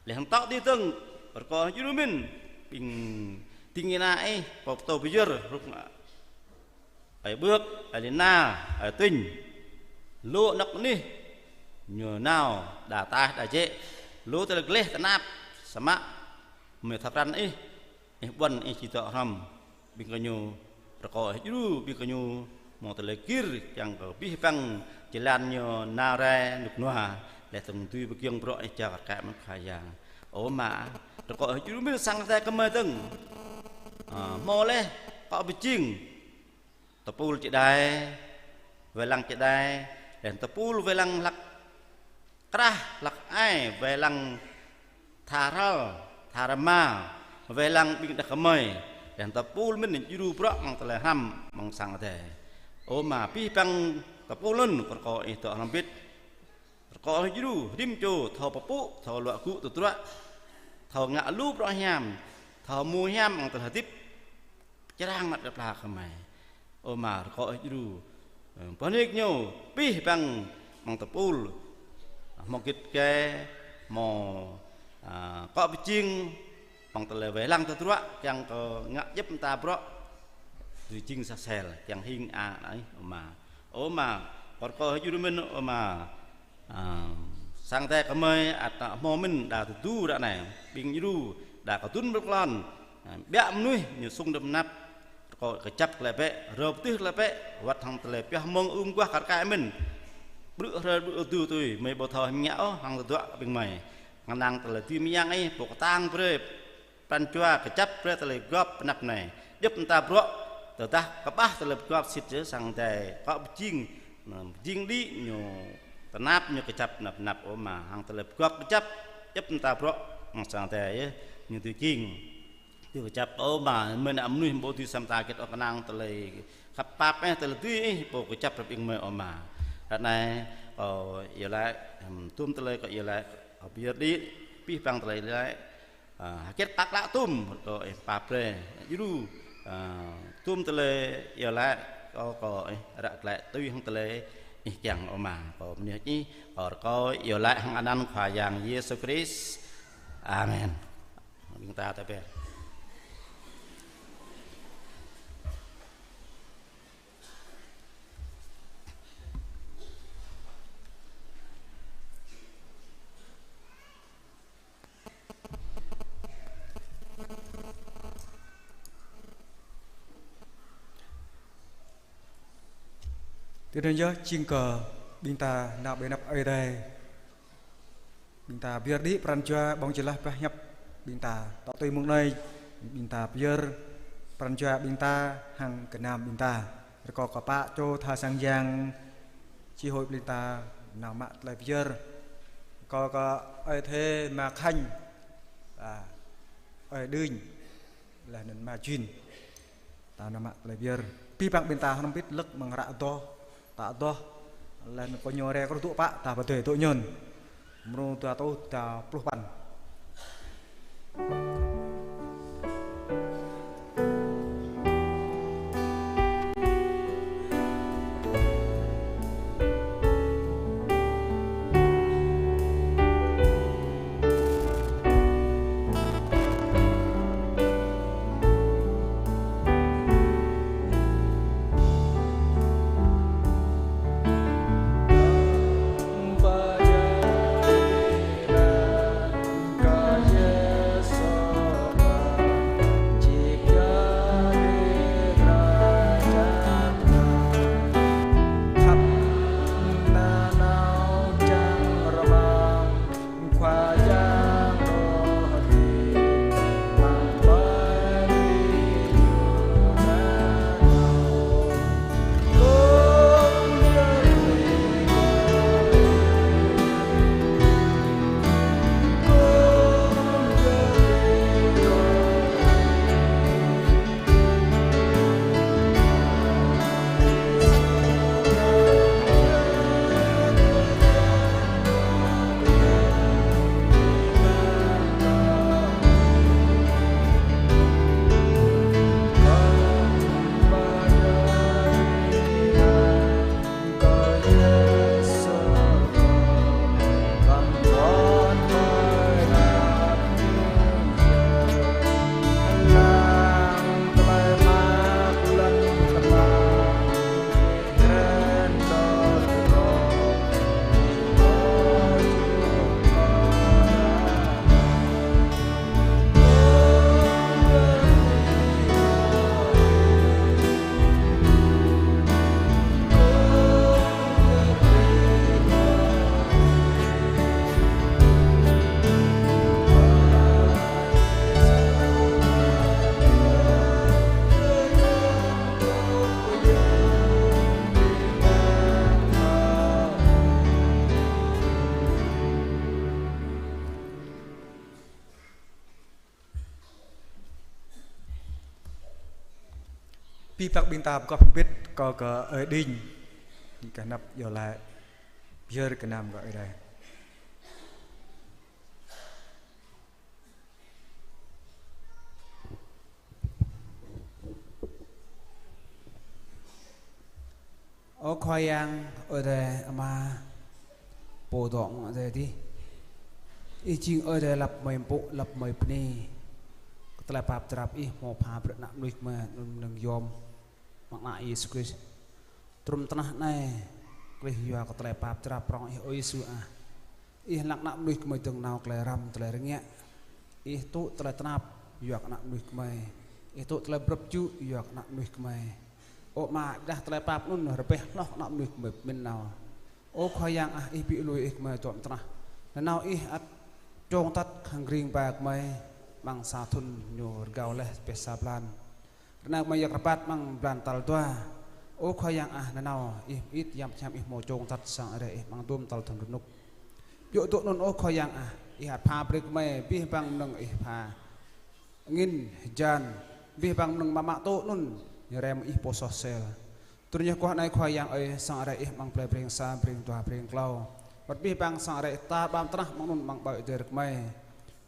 Laih dơ̆ng tŏ tui dơ̆ng, rơkâo Ih djru mĭn, ƀing ding kơna Ih, pô pơtô pơyơr, hrup hăng ơi Bưk, ơi Lina, ơi Tinh. Lu anŏ anih, ñu nao, đa ataih, đa jĕ. Lu tơlơi gleh tơnap, samơ̆ gơmơi thâo krăn Ih, Ih ƀuăn, Ih či dŏ hrŏm ƀing gơñu, rơkâo Ih djru ƀing gơñu hmâo tơlơi gir kiăng kơ abih bang jơlan ñu nao rai rơnŭk rơnua, laih dơ̆ng tui pơgiŏng bruă Ih jao kar kaĭ mơ̆n Khua Yang. Ơ Ama, rơkâo Ih djru mĭn sang Adai gơmơi dơ̆ng. Ơ, hmâo laih akŏ pơjing, tơpul čơđai, wai lăng čơđai, laih tơpul wai lăng hlăk krah, hlăk ai, wai lăng tha hrăl, tha rơma, wai lăng ƀing đah kơmơi, laih tơpul mĭn djru bruă amăng tơlơi hrăm amăng sang Adai. Ơ Ama, abih bang tơpul anŭn, rơkâo Ih dŏ hrŏm hơbĭt. Rơkâo Ih djru, rĭm čô, thâo pơpŭ, thâo luă gŭ tơdruă, thâo ngă lu bruă hiam, thâo hmư̆ hiam amăng tơlơi hơdip, čơrang măt đơ̆p hla kơ gơmơi. Ơ Ama, rơkâo Ih djru. Ơ, pơnik ñu, abih bang amăng tơpul. Hmâo git gai, hmâo, ơ, akŏ pơjing, amăng tơlơi wai lăng tơdruă, kiăng kơ ngă djŏp mơta bruă dưi jing sa sel, kiăng hing ang anai, Ơ Ama. Ơ Ama, rơkâo Ih djru mĭn, Ơ Ama. Ơ, sang Adai gơmơi, ăt hmâo mĭn đa tơdu ră anai, ƀing djru, đa kơdŭn ƀơi klon, ơ, ƀiă mơnuih ñu sung đơ̆m anăp, rơkâo kơjăp tơlơi bĕ, rơp tih tơlơi bĕ, wơ̆t hăng tơlơi pioh mơ̆ng ưm guah kar kaĭ mĭn. Ƀrư̆ hrơi ƀrư̆ tơdu tui, gơmơi ƀu thâo hmâo ôh, hăng tơdruă ƀing gơmơi. Kơnang tơlơi dưi mơyang Ih, pô kơtang brơi pran jua kơjăp brơi tơlơi gŏp pơ anăp anai. Djŏp mơta bruă, tơdah kơƀah tơlơi pơgop sĭt yơh sang Adai. Akŏ pơjing, pơjing đĭ ñu tơnap ñu kơjăp pơ anăp anăp, Ơ Ama, hăng tơlơi pơgop kơjăp. Djŏp mơta bruă amăng sang Adai yơh ñu dưi jing, dưi kơjăp, Ơ Ama. Gơmơi ană mơnuih ƀu dưi sa mơta hơget ôh, kơnang tơlơi khăp pap Ih, tơlơi dưi Ih pô kơjăp brơi ƀing gơmơi, Ơ Ama. Ră anai kâo iâu laĭ, hm, tum tơlơi kâo iâu laĭ, kâo pơyơr đĭ abih bang tơlơi iâu laĭ. Ơ, hơget pă klă tum, rơkâo Ih pap brơi, djru, ơ, tum tơlơi iâu laĭ, kâo, kâo Ih ră glaĭ tui hăng tơlơi Ih kiăng, Ơ Ama. Kâo bơni Ih, kâo rơkâo iâu laĭ hăng anăn Khua Yang Yêsu Krist. Amen. Ƀing ta tơbiă. Tui anŭn yơh, jing kơ ƀing ta nao ƀơi anăp Ơi Adai, ƀing ta pơyơr đĭ pran jua ƀơ̆ng jơlah pơhiăp ƀing ta. Tŏ tui mơ̆ng anai, ƀing ta pơyơr pran jua ƀing ta hăng gơnam ƀing ta. Rơkâo kơ pă čô tha sang yang chi hội ƀing ta nao mă tơlơi pơyơr. Rơkâo kơ ơi Thê, Ama Khanh, a, ơi Đưnh, laih anŭn Ama Jin. Ta nao mă tơlơi pơyơr. Abih bang ƀing ta hrŏm hơbĭt lơ̆k mơ̆ng ră adoh, ta adoh, laih anŭn kơ ñu rai kơ rơdŭ pă, ta pơdơi dŏ ñŭn. Mrô dua rơtuh dua pluh păn. Abih bang ƀing ta pơgop hơbĭt kơ, kơ Ơi Đinh, dĭ kơ anăp iâu laĭ, pơyơr gơnam kơ Ơi Adai. Ơ Khua Yang, Ơi Adai Ama, Pô dŏ ngă adai adih. Ih jing Ơi Adai lăp mơi mpŭ, lăp mơi bơni. Kơ tơlơi pap drap Ih hmâo pha brơi ană mơnuih gơmơi anŭn mơnơ̆ng yôm amăng ană Yêsu Krist. Trŭm tơnah anai, klih yua kơ tơlơi pap drap prŏng Ih, ơ Yêsu ah. Ih lăng ană mơnuih gơmơi dơ̆ng nao tơlơi răm, tơlơi rơngiă. Ih tŭ tơlơi tơnap yua kơ ană mơnuih gơmơi. Ih tŭ tơlơi brŏp jŭ yua kơ ană mơnuih gơmơi. Ơ Ama, ƀiădah tơlơi pap anŭn rơbeh hloh kơ ană mơnuih gơmơi pơmĭn nao. Ơ Khua Yang ah, Ih ƀu lui Ih gơmơi dŏ amăng tơnah. Nanao Ih ăt čong tăt hăng ring ba gơmơi amăng sa thŭn ñu rơgao laih rơbeh sa blan. Rơnang gơmơi yak rơbat amăng blan tal dua. Ơ Khua Yang ah, nanao Ih mơit yap hiam Ih hmâo čong tăt sang Ơi Adai Ih amăng dôm tal thŭn rơnŭk. Yua dŏ anŭn, ơ Khua Yang ah, Ih ăt pha brơi gơmơi abih bang mơnơ̆ng Ih pha angin, hơjan, abih bang mơnơ̆ng mă mă tŭ anŭn, ñu rem Ih pô soh sel. Tui anŭn yơh guah anai Khua Yang ơi, sang Ơi Adai Ih amăng plei Breng sa, Breng dua, Breng klâo. Wơ̆t abih bang sang Ơi Adai tar ƀar amăng tơnah amăng anŭn amăng ƀơi adai rơkơmơi.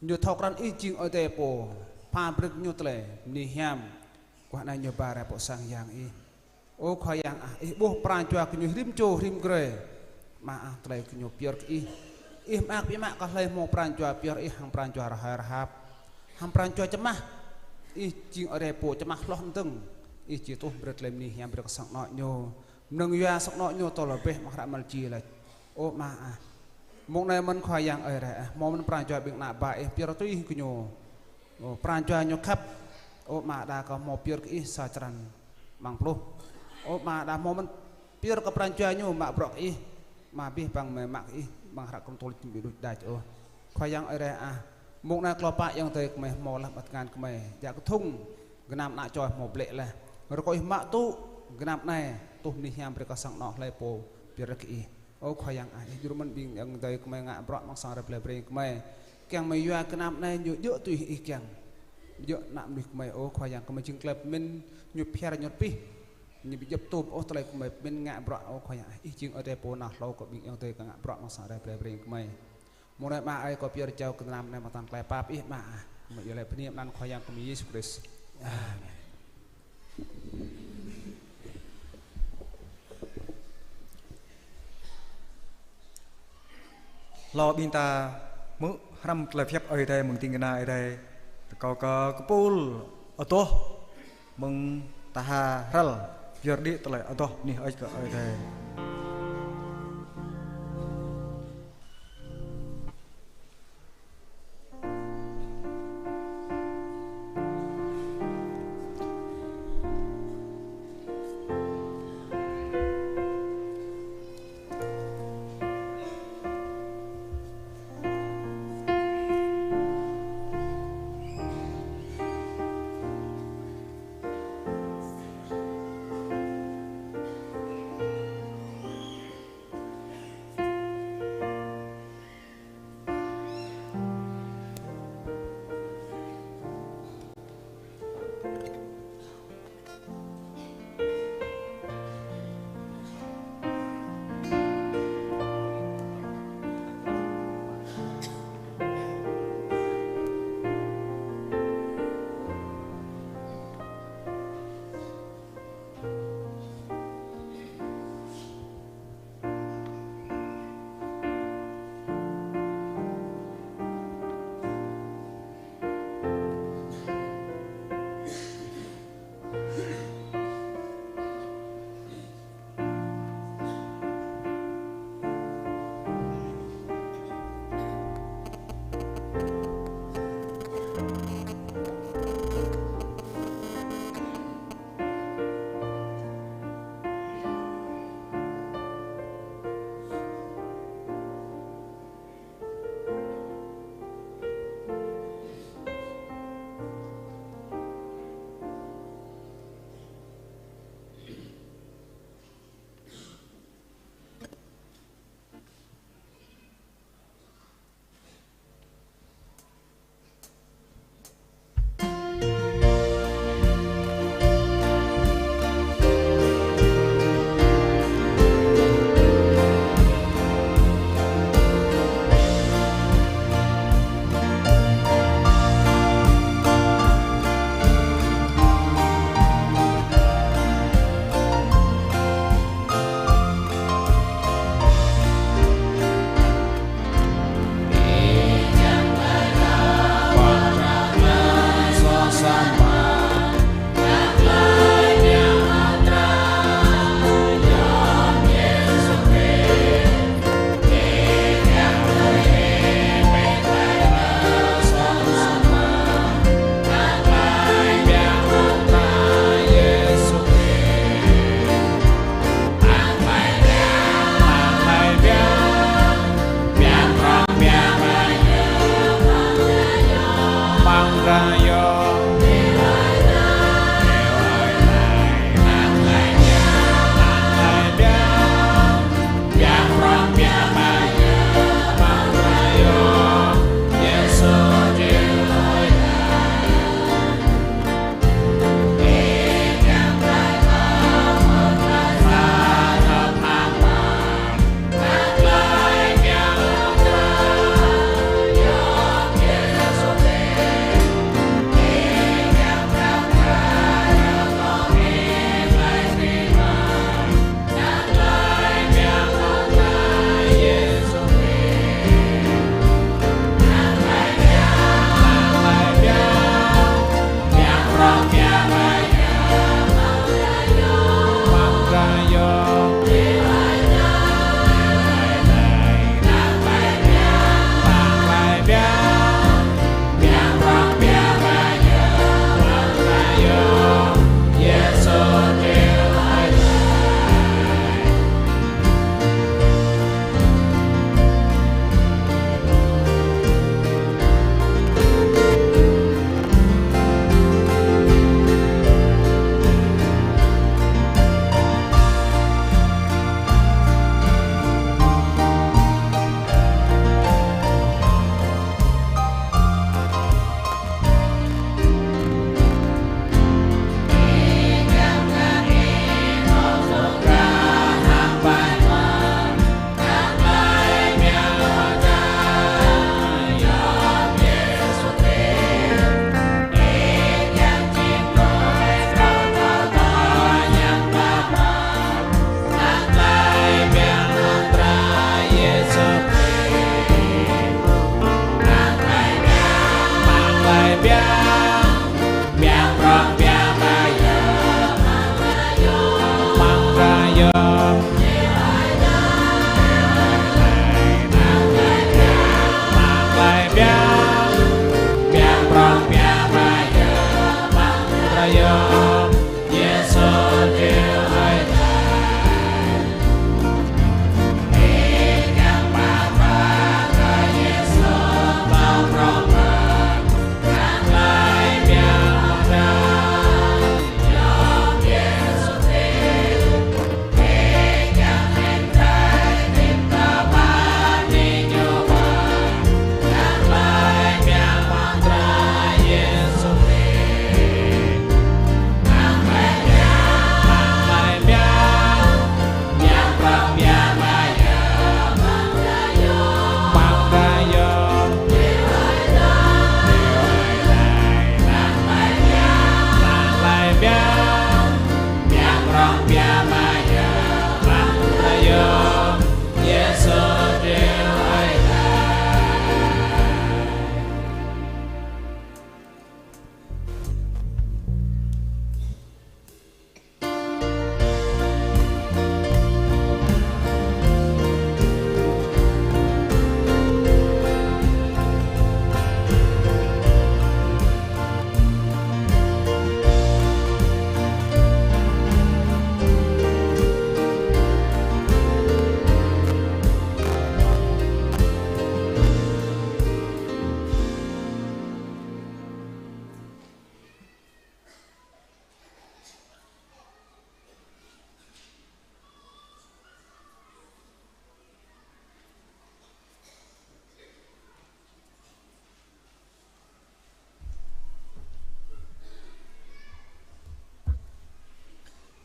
Ñu thâo krăn Ih jing Ơi Adai pô pha brơi kơ ñu tơlơi bơni hiam. Guah anai ñu ba rai pơ sang Yang Ih. Ơ Khua Yang ah, Ih ƀuh pran jua gơñu rĭm čô rĭm grê. Ama ah, tơlơi gơñu pơyơr kơ Ih. Ih mơak biă mă kơ hlơi hmâo pran jua pơyơr Ih hăng pran jua rơhơi rơhap, hăng pran jua čơmah. Ih jing Ơi Adai pô čơmah hloh mơdơ̆ng. Ih či tuh brơi tơlơi bơni hiam brơi kơ sang anŏ ñu. Mơnơ̆ng yua sang anŏ ñu tơl rơbeh amăng hră Malaki laĭ. Ơ Ama ah, mông anai mơ̆n Khua Yang Ơi Adai ah, hmâo mơ̆n pran jua ƀing ană bă Ih pơyơr tui gơñu. Ơ, pran jua ñu khăp. Ơ Ama, đa kơ hmâo pơyơr kơ Ih sa črăn amăng pluh. Ơ Ama, đa hmâo mơ̆n pơyơr kơ pran jua ñu mă bruă kơ Ih. Ama, abih bang gơmơi mă kơ Ih, amăng hră Kôrintô jing ƀu đôč đač ôh. Khua Yang Ơi Adai ah, mông anai klâo pă ayŏng adơi gơmơi hmâo laih amăng tơngan gơmơi. Djă kơthŭng gơnam ană čô hmâo blĕ laih. Rơkâo Ih mă tŭ gơnam anai, tuh bơni hiam brơi kơ sang anŏ hlơi pô pơyơr kơ Ih. Ơ Khua Yang ah, Ih djru mơ̆n ƀing ayŏng adơi gơmơi ngă bruă amăng sang Ơi Adai plei Breng gơmơi. Kiăng gơmơi yua gơnam anai ñu djơ̆ tui Ih kiăng. Djơ̆ ană mơnuih gơmơi, ơ Khua Yang, gơmơi jing tơlơi pơmĭn ñu phiar ñu rơpih. Ñu ƀu djŏp tôm ôh tơlơi gơmơi pơmĭn ngă bruă, ơ Khua Yang ah, Ih jing Ơi Adai pô nao hlâo kơ ƀing ayŏng adơi kơ ngă bruă amăng sang Ơi Adai plei Breng gơmơi. Mông anai Ama ơi, kâo pơyơr jao kơ gơnam anai amăng tơlơi pap Ih Ama ah. Gơmơi iâu laĭ bơni amăng anăn Khua Yang gơmơi Yêsu Krist. Amen. Hlâo ƀing ta hmư̆ hrăm tơlơi pơhiăp Ơi Adai mơ̆ng ding kơna Ơi Adai, rơkâo kơ kơpul adoh mơ̆ng tha hrăl pơyơr đĭ tơlơi adoh anih hơơč kơ Ơi Adai.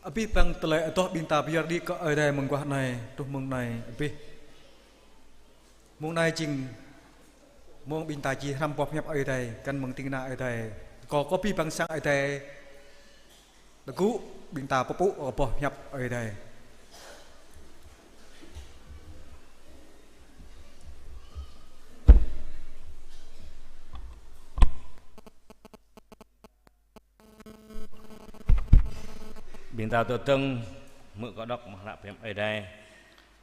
Abih bang tơlơi adoh ƀing ta pơyơr đĭ kơ Ơi Adai mơguah anai, truh mơ̆ng anai, abih. Mông anai jing mông ƀing ta či hrăm boh pơhiăp Ơi Adai, găn mơ̆ng ding kơna Ơi Adai. Kâo kơ abih bang sang Ơi Adai, tơgŭ ƀing ta pơpŭ kơ boh pơhiăp Ơi Adai. Ƀing ta tơdơ̆ng hmư̆ kâo đŏk amăng hră pơhiăp Ơi Adai,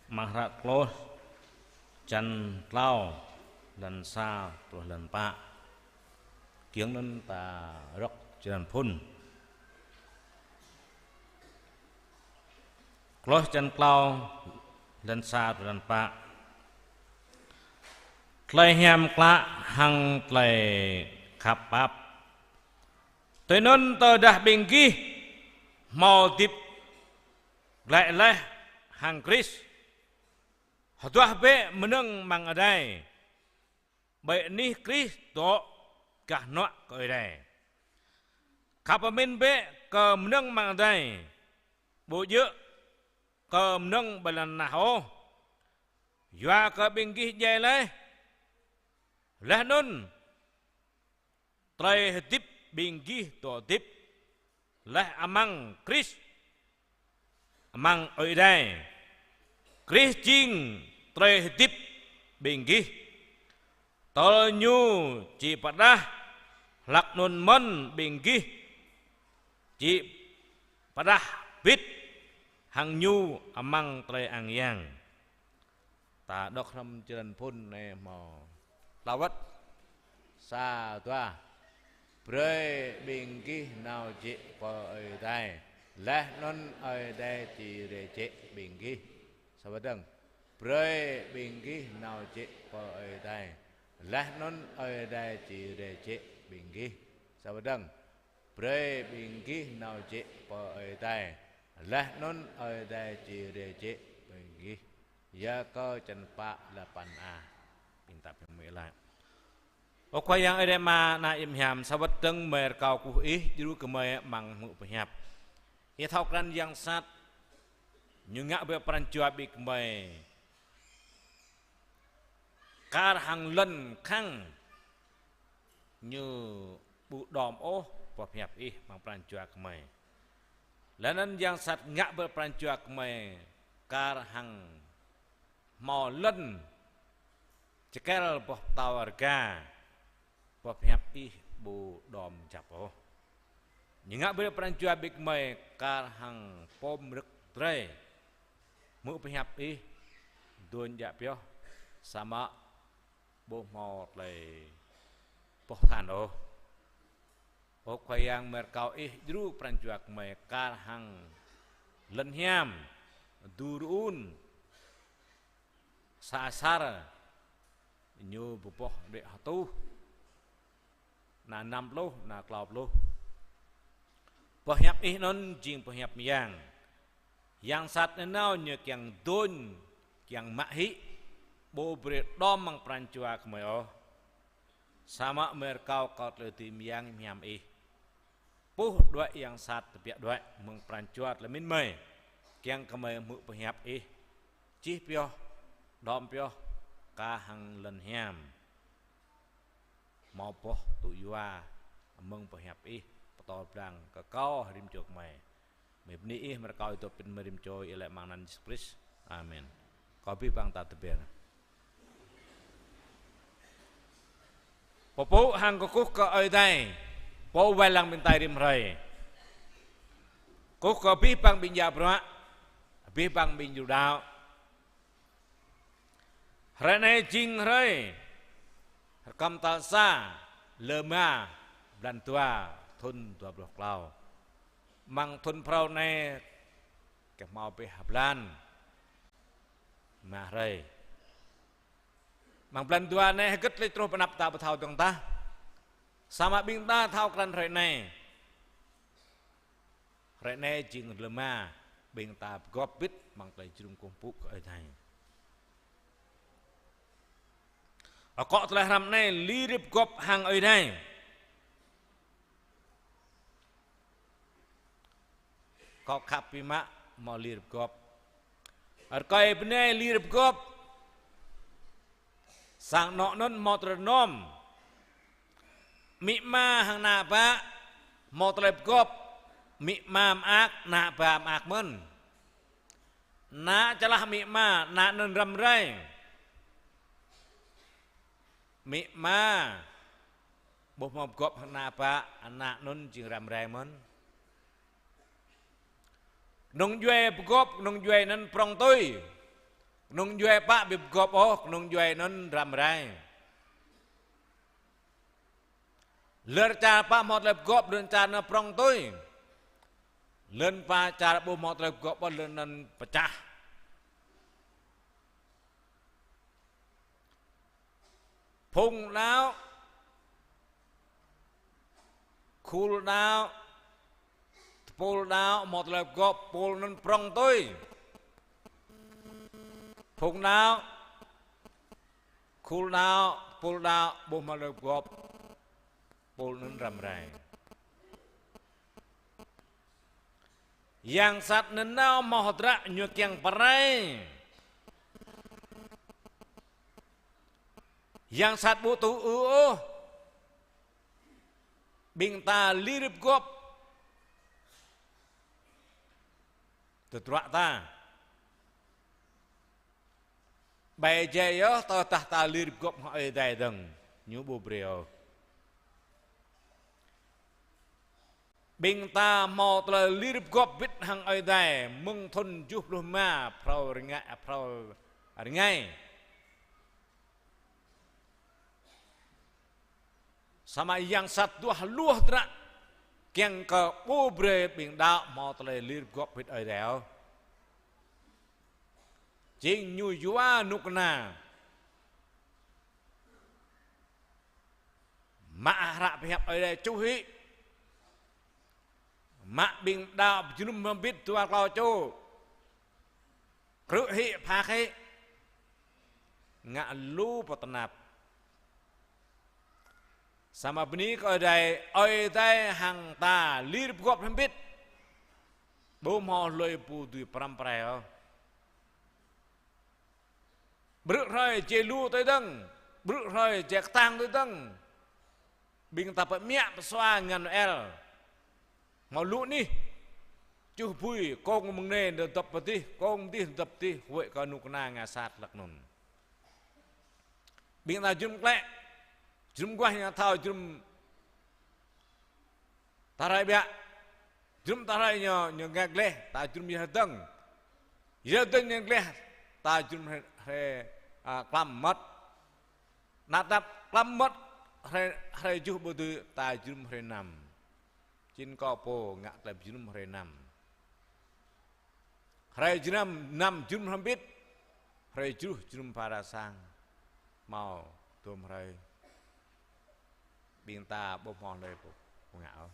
amăng hră Klôh, čăn klâo, lăn sa truh lăn pă. Kiăng anŭn ta rơ̆k jơlan phŭn. Klôh čăn klâo, lăn sa truh lăn pă. Tơlơi hiam klă hăng tơlơi khăp pap Tui anŭn tơdah ƀing gih hmâo hơdip glaĭ laih hăng Krist, hơduah bĕ mơnơ̆ng amăng adai, ƀơi anih Krist dŏ gah hnuă kơ Ơi Adai. Khăp pơmĭn bĕ kơ mơnơ̆ng amăng adai, ƀu djơ̆ kơ mơnơ̆ng ƀơi lŏn tơnah ôh. Yua kơ ƀing gih djai laih, laih anŭn tơlơi hơdip ƀing gih dŏ hơdip laih amăng Krist, amăng Ơi Adai. Krist jing tơlơi hơdip ƀing gih. Tơl Ñu či pơrơđah, hlak anŭn mơ̆n ƀing gih či pơrơđah bit hăng Ñu amăng tơlơi ang yang. Ta đŏk hrŏm črăn phŭn anai hmâo klâo wơ̆t. Sa, dua. Brơi ƀing gih nao jĕ pơ Ơi Adai, laih anŭn Ơi Adai či rai jĕ ƀing gih. Sa wơ̆t dơ̆ng. Brơi ƀing gih nao jĕ pơ Ơi Adai, laih anŭn Ơi Adai či rai jĕ ƀing gih. Sa wơ̆t dơ̆ng. Brơi ƀing gih nao jĕ pơ Ơi Adai, laih anŭn Ơi Adai či rai jĕ ƀing gih. Yakơ črăn pă, lơpăn a. Ƀing ta pơmĭn laih. Ơ Khua Yang Ơi Adai Ama, Ană Hiam, sa wơ̆t dơ̆ng gơmơi rơkâo kơkuh Ih djru gơmơi amăng hmư̆ pơhiăp. Ih thâo krăn yang sat, ñu ngă brơi pran jua ƀing gơmơi kar hăng lŏn khăng, ñu ƀu đom ôh boh pơhiăp Ih amăng pran jua gơmơi. Laih anŭn yang sat ngă brơi pran jua gơmơi kar hăng hmâo lŏn čơkĕl boh pơtâo rơga, boh pơhiăp Ih ƀu đom jăp ôh. Ñu ngă brơi pran jua ƀing gơmơi kar hăng pom rơ̆k drơi. Hmư̆ pơhiăp Ih, dŏ djă pioh, samơ̆ ƀu hmâo tơlơi boh than ôh. Ơ Khua Yang, gơmơi rơkâo Ih djru pran jua gơmơi kar hăng lŏn hiam, du rơun, sa asar, ñu pơboh đĭ hơtuh, ană năm pluh, ană klâo pluh. Pơhiăp Ih anŭn jing pơhiăp mơyang. Yang sat nanao ñu kiăng dŏ, kiăng mă hĭ, ƀu brơi đom amăng pran jua gơmơi ôh. Samơ̆ gơmơi rơkâo kơ tơlơi dưi mơyang hiam Ih. Puh đuaĭ yang sat tơbiă đuaĭ mơ̆ng pran jua tơlơi mĭn gơmơi. Kiăng gơmơi hmư̆ pơhiăp Ih. Čih pioh, đom pioh, kar hăng lŏn hiam hmâo boh tŭ yua mơ̆ng pơhiăp Ih, pơtô blang kơ kâo rĭm čô gơmơi. Gơmơi bơni Ih, gơmơi rơkâo Ih dŏ pĭn gơmơi rĭm čô, iâu laĭ amăng anăn Yêsu Krist. Amen. Kâo abih bang ta tơbiă. Pơpŭ hăng kơkuh kơ Ơi Adai, Pô wai lăng ƀing ta rĭm hrơi. Kơkuh kơ abih bang ƀing djă bruă, abih bang ƀing djru đaŏ. Hrơi anai jing hrơi rơkăm tal sa, lơ rơma, blan dua, thŭn dua pluh klâo. Amăng thŭn phrâo anai, kơ hmâo pĕ ha blan, rơma hrơi. Amăng blan dua anai hơget tơlơi truh pơ anăp ta ƀu thâo dơ̆ng tah. Samơ̆ ƀing ta thâo krăn hrơi anai. Hrơi anai jing lơ rơma, ƀing ta pơgop bit amăng tơlơi jơnum kơkuh pơpŭ kơ Ơi Adai. Akŏ tơlơi hrăm anai, lir pơgop hăng Ơi Adai. Kâo khăp biă mă hmâo lir pơgop. Rơkơi bơnai lir pơgop. Sang anŏ anŭn hmâo tơlơi rơnŏm. Amĭ ama hăng ană bă hmâo tơlơi pơgop. Amĭ ama mơak, ană bă mơak mơ̆n. Ană čơlah amĭ ama, ană anŭn răm rai. Amĭ ama ƀu hmâo pơgop hăng ană bă, ană anŭn jing răm rai mơ̆n. Kơnung djuai pơgop, kơnung djuai anŭn prŏng tui. Kơnung djuai pă ƀu pơgop ôh, kơnung djuai anŭn răm rai. Lŏn čar pă hmâo tơlơi pơgop, lŏn čar anŭn prŏng tui. Lŏn čar ƀu hmâo tơlơi pơgop ôh, lŏn anŭn pơčah. Phung đaŏ Khul đaŏ, tơpul đaŏ, hmâo tơlơi pơgop, tơpul anŭn prŏng tui. Phung đaŏ, khul đaŏ, tơpul đaŏ, ƀu hmâo tơlơi pơgop, tơpul anŭn răm rai. Yang sat anŭn nao hmâo hơdră ñu kiăng pơrai. Yang sat ƀu tŭ ư ôh. Ƀing ta lir pơgop tơdruă ta. Ƀai jai yơh, tơdah ta lir pơgop hăng Ơi Adai dơ̆ng, ñu ƀu brơi ôh. Ƀing ta hmâo tơlơi lir pơgop bĭt hăng Ơi Adai mơ̆ng thŭn tơjuh pluh rơma phrâo rơngai, phrâo rơngai. Samơ̆ yang sat duah hluh hơdră kiăng kơ ƀu brơi ƀing đaŏ hmâo tơlơi lir pơgop bĭt Ơi Adai ôh. Jing ñu yua kơnuk kơna mă hră pơhiăp Ơi Adai čuh hĭ. Mă ƀing đaŏ pơjơnum hơbĭt dua klâo čô. Krư̆ hĭ, phak hĭ. Ngă lu pơtơnap. Samơ̆ bơni kơ Ơi Adai, Ơi Adai hăng ta lir pơgop hơbĭt. Ƀu hmâo hlơi pô dưi pơrăm pơrai ôh. Brư̆ hrơi jai lu tui dơ̆ng, brư̆ hrơi jai kơtang tui dơ̆ng. Ƀing ta pơmĕ pơsua ngăn Noel. Hmâo lu anih. Čuh bui, kông mơ̆ng anai dŏp pơ adih, kông adih dŏp adih, huĭ kơ kơnuk kơna ngă sat hlăk anŭn. Ƀing ta jơnum klĕ, jơnum guah ñu thâo jơnum ta rai ƀiă. Jơnum ta rai ñu, ñu ngă gleh, ta jơnum yơh dơ̆ng. Yơh dơ̆ng ñu gleh, ta jơnum hrơi, hrơi, a, klăm mơmŏt. Ană tap klăm mơmŏt hrơi, hrơi tơjuh ƀu dưi, ta jơnum hrơi năm. Jing kâo pô ngă tơlơi jơnum hrơi năm. Hrơi jơnum năm jơnum hrŏm bĭt, hrơi tơjuh jơnum phara sang. Hmâo dôm hrơi ƀing ta ƀu hmâo hlơi pô, pô ngă ôh.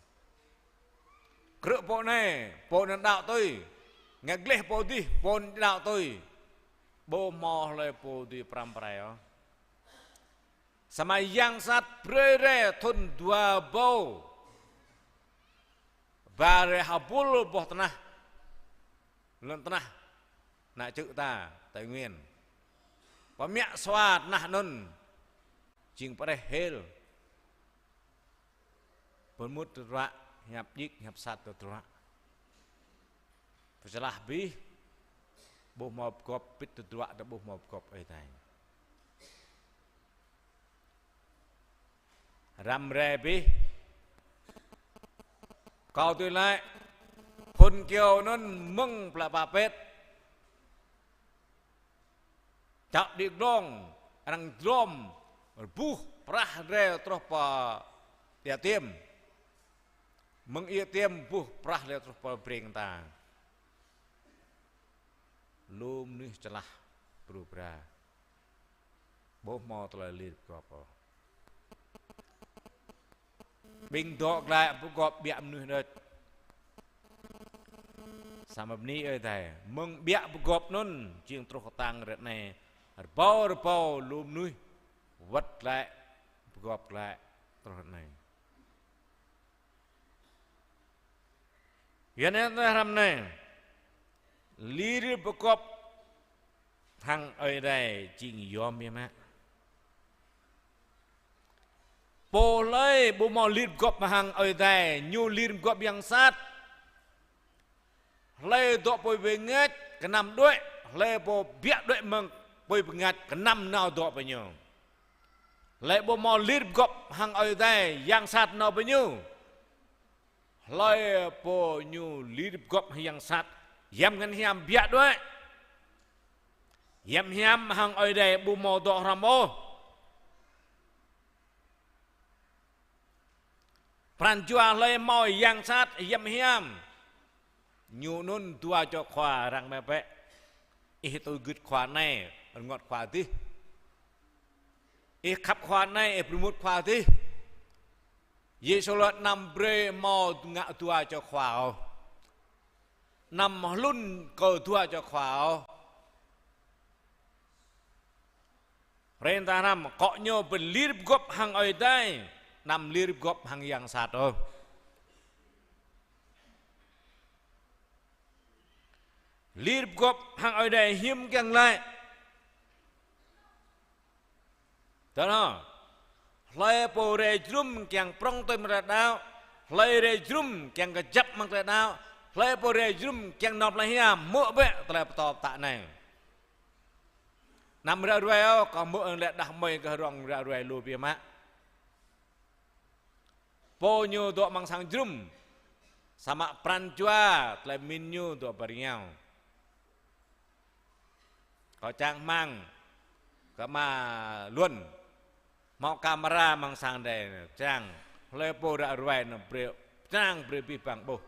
Krư̆ pô anai, pô anŭn đaŏ tui. Ngă gleh pô adih, pô anŭn đaŏ tui. Ƀu hmâo hlơi pô dưi pơrăm pơrai ôh. Samơ̆ yang sat brơi rai thŭn dua rơbâo ba rai hơbul boh tơnah. Lŏn tơnah ană čư̆ ta, Tây Nguyên. Pơmĕ sua tơnah anŭn, jing pơreh hil. Pơmŭt tơdruă, hiăp djik, hiăp sat tơdruă. Pơčơlah abih, ƀu hmâo pơgop bĭt tơdruă, ta ƀu hmâo pơgop Ơi Adai. Răm rai abih. Kâo tui laĭ, phŭn kyâo anŭn mơ̆ng plă pă pet. Čăp đĭ glông, arăng drom, rơbuh prah rai truh pơ Ia Tiêm. Mơ̆ng Ia Tiêm rơbuh prah rai truh pơ Breng ta. Lu mơnuih čơlah pru pra. Ƀu hmâo tơlơi lir pơgop ôh. Ƀing dŏ glaĭ pơgop ƀiă mơnuih đôč. Samơ̆ bơni Ơi Adai, mơ̆ng ƀiă pơgop anŭn, jing truh kơtang ră anai, rơbâo rơbâo lu mơnuih wơ̆t glaĭ, pơgop glaĭ, truh ră anai. Yua anŭn tơdah hrăm anai, lir pơgop hăng Ơi Adai jing yom biă mă. Pô hlơi ƀu hmâo lir pơgop hăng Ơi Adai, ñu lir pơgop yang sat. Hlơi dŏ apui bơngač, kơnăm đuaĭ, hlơi pô biă đuaĭ mơ̆ng apui bơngač, kơnăm nao dŏ pơ ñu. Hlơi ƀu hmâo lir pơgop hăng Ơi Adai, yang sat nao pơ ñu. Hlơi pô ñu lir pơgop hăng yang sat, hiam ngăn hiam biă đuaĭ. Hiam hiam hăng Ơi Adai ƀu hmâo dŏ hrŏm ôh. Pran jua hlơi hmâo yang sat hiam hiam. Ñu anŭn dua čô khua arăng mă bĕ. Ih tui gưt khua anai, rơngot khua adih. Ih khăp khua anai, ih pơrơmut khua adih. Yêsu laĭ anăm brơi hmâo ngă dua čô khua ôh. Anăm hlŭn kơ dua čô khua ôh. Hrơi ta hrăm, akŏ ñu brơi lir pơgop hăng Ơi Adai, anăm lir pơgop hăng yang sat ôh. Lir pơgop hăng Ơi Adai hiư̆m kiăng laĭ. Tơdah hlơi pô rai jơnum kiăng prŏng tui amăng tơlơi đaŏ, hlơi rai jơnum kiăng kơjăp amăng tơlơi đaŏ, hlơi pô rai jơnum kiăng nao pơ tơlơi hiam, hmư̆ bĕ tơlơi pơtô pơtă anai. Anăm ră ruai ôh, kâo hmư̆ lĕ đah kơmơi gah rŏng ră ruai lu biă mă. Pô ñu dŏ amăng sang jơnum, samơ̆ pran jua tơlơi pơmĭn ñu dŏ pơ rơngiao. Kâo čang rơmang kơ ama Luân, hmâo kamera amăng sang adai, čang hlơi pô ră ruai anŭn brơi, čang brơi abih bang ƀuh.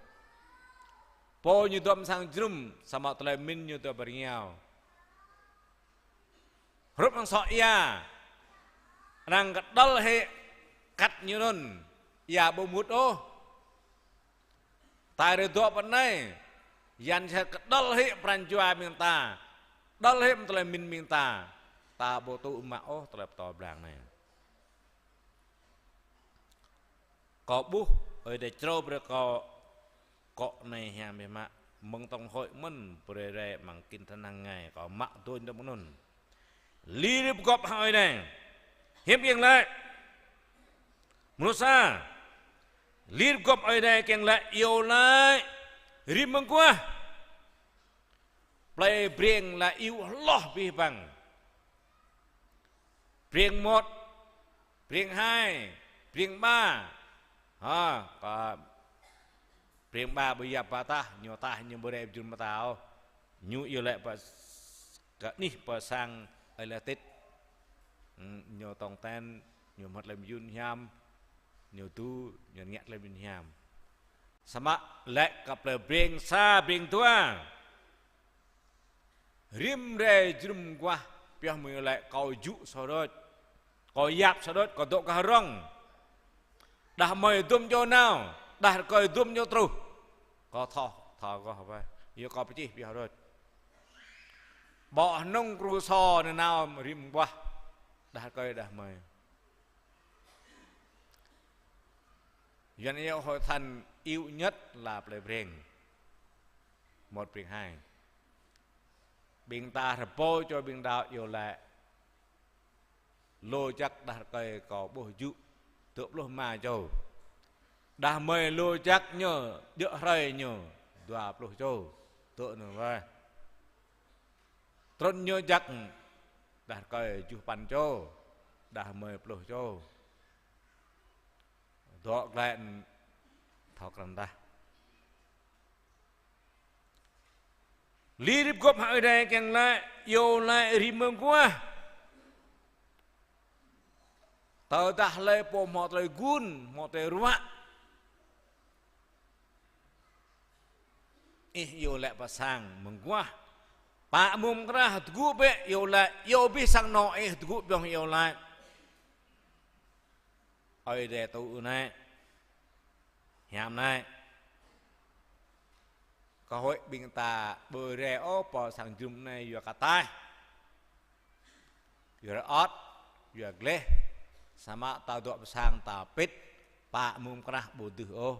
Pô ñu dŏ amăng sang jơnum, samơ̆ tơlơi pơmĭn ñu dŏ pơ rơngiao. Hrup hăng sŏ ia, arăng kơđăl hĭ kăt ñu anŭn, ia ƀu mŭt ôh. Ta rai dŏ pơ anai, yan sa kơđăl hĭ pran jua ƀing ta, kơđăl hĭ tơlơi pơmĭn ƀing ta, ta ƀu tŭ mă ôh tơlơi pơtô pơblang anai. Kâo ƀuh, Ơi Adai črâo brơi kâo akŏ anai hiam biă mă, mơ̆ng tổng hội mơ̆n brơi rai amăng kinh thánh hàng ngày, kâo mă tui tơm anŭn. Lir pơgop hăng Ơi Adai. Hiư̆m kiăng laĭ. Mơnuih sa. Lir pơgop Ơi Adai kiăng laĭ iâu laĭ rĭm mơguah. Plei Breng laĭ iâu hloh abih bang. Breng một, Breng hai, Breng ba. Ha, kơ Breng ba ƀu yap ba tah, ñu tah ñu ƀu rai jum mơta ôh. Ñu iâu laĭ pơ s-, kơ anih pơ sang Ơi Adai tĭt. Hm, ñu tong ten, ñu hmâo tơlơi mơyun hiam, ñu tu, ñu ngă tơlơi mơyun hiam. Samơ̆ laĭ kơ plei Breng sa Breng dua. Rĭm rai jơnum mơguah, pioh mơ̆ng iâu laĭ kâo jŭ sa đôč. Kâo yap sa đôč, kâo dŏ gah rŏng. Đah kơmơi dŭm čô nao, đah rơkơi dŭm čô truh. Kâo thâo, thâo kâo hơpai. Yua kâo pơčih pioh đôč. Ƀô̆ hnŭng kru sô nao rĭm mơguah. Đah rơkơi đah kơmơi. Yuan iâu hội thánh yêu nhất là plei Breng. Một Breng hai. Ƀing ta rơbâo čô ƀing đaŏ iâu laĭ. Lu čăk đah rơkơi kâo ƀuh jŭ dua pluh rơma čô. Đah kơmơi lu čăk ñu, djơ̆ hrơi ñu, dua pluh čô. Tŭ anŭn wơ̆t. Trŭn ñu jak, đah rơkơi juh păn čô, đah kơmơi pluh čô. Dŏ glaĭ thâo krăn tah. Lir pơgop hăng Ơi Adai kiăng laĭ, iâu laĭ rĭm mơguah. Tơdah hlơi pô hmâo tơlơi gun, hmâo tơlơi ruă. Ih iâu laĭ pơ sang mơguah. Pă mông krah tơgŭ bĕ iâu laĭ, iâu abih sang anŏ ih tơgŭ pioh iâu laĭ. Ơi Adai tŭ anai. Hiam anai. Kơ huĭ ƀing ta ƀu rai ôh pơ sang jơnum anai yua kơ ataih. Yua rơŏt, yua gleh. Samơ̆ ta dŏ pơ sang ta pĭt, pă mông krah ƀu dưh ôh.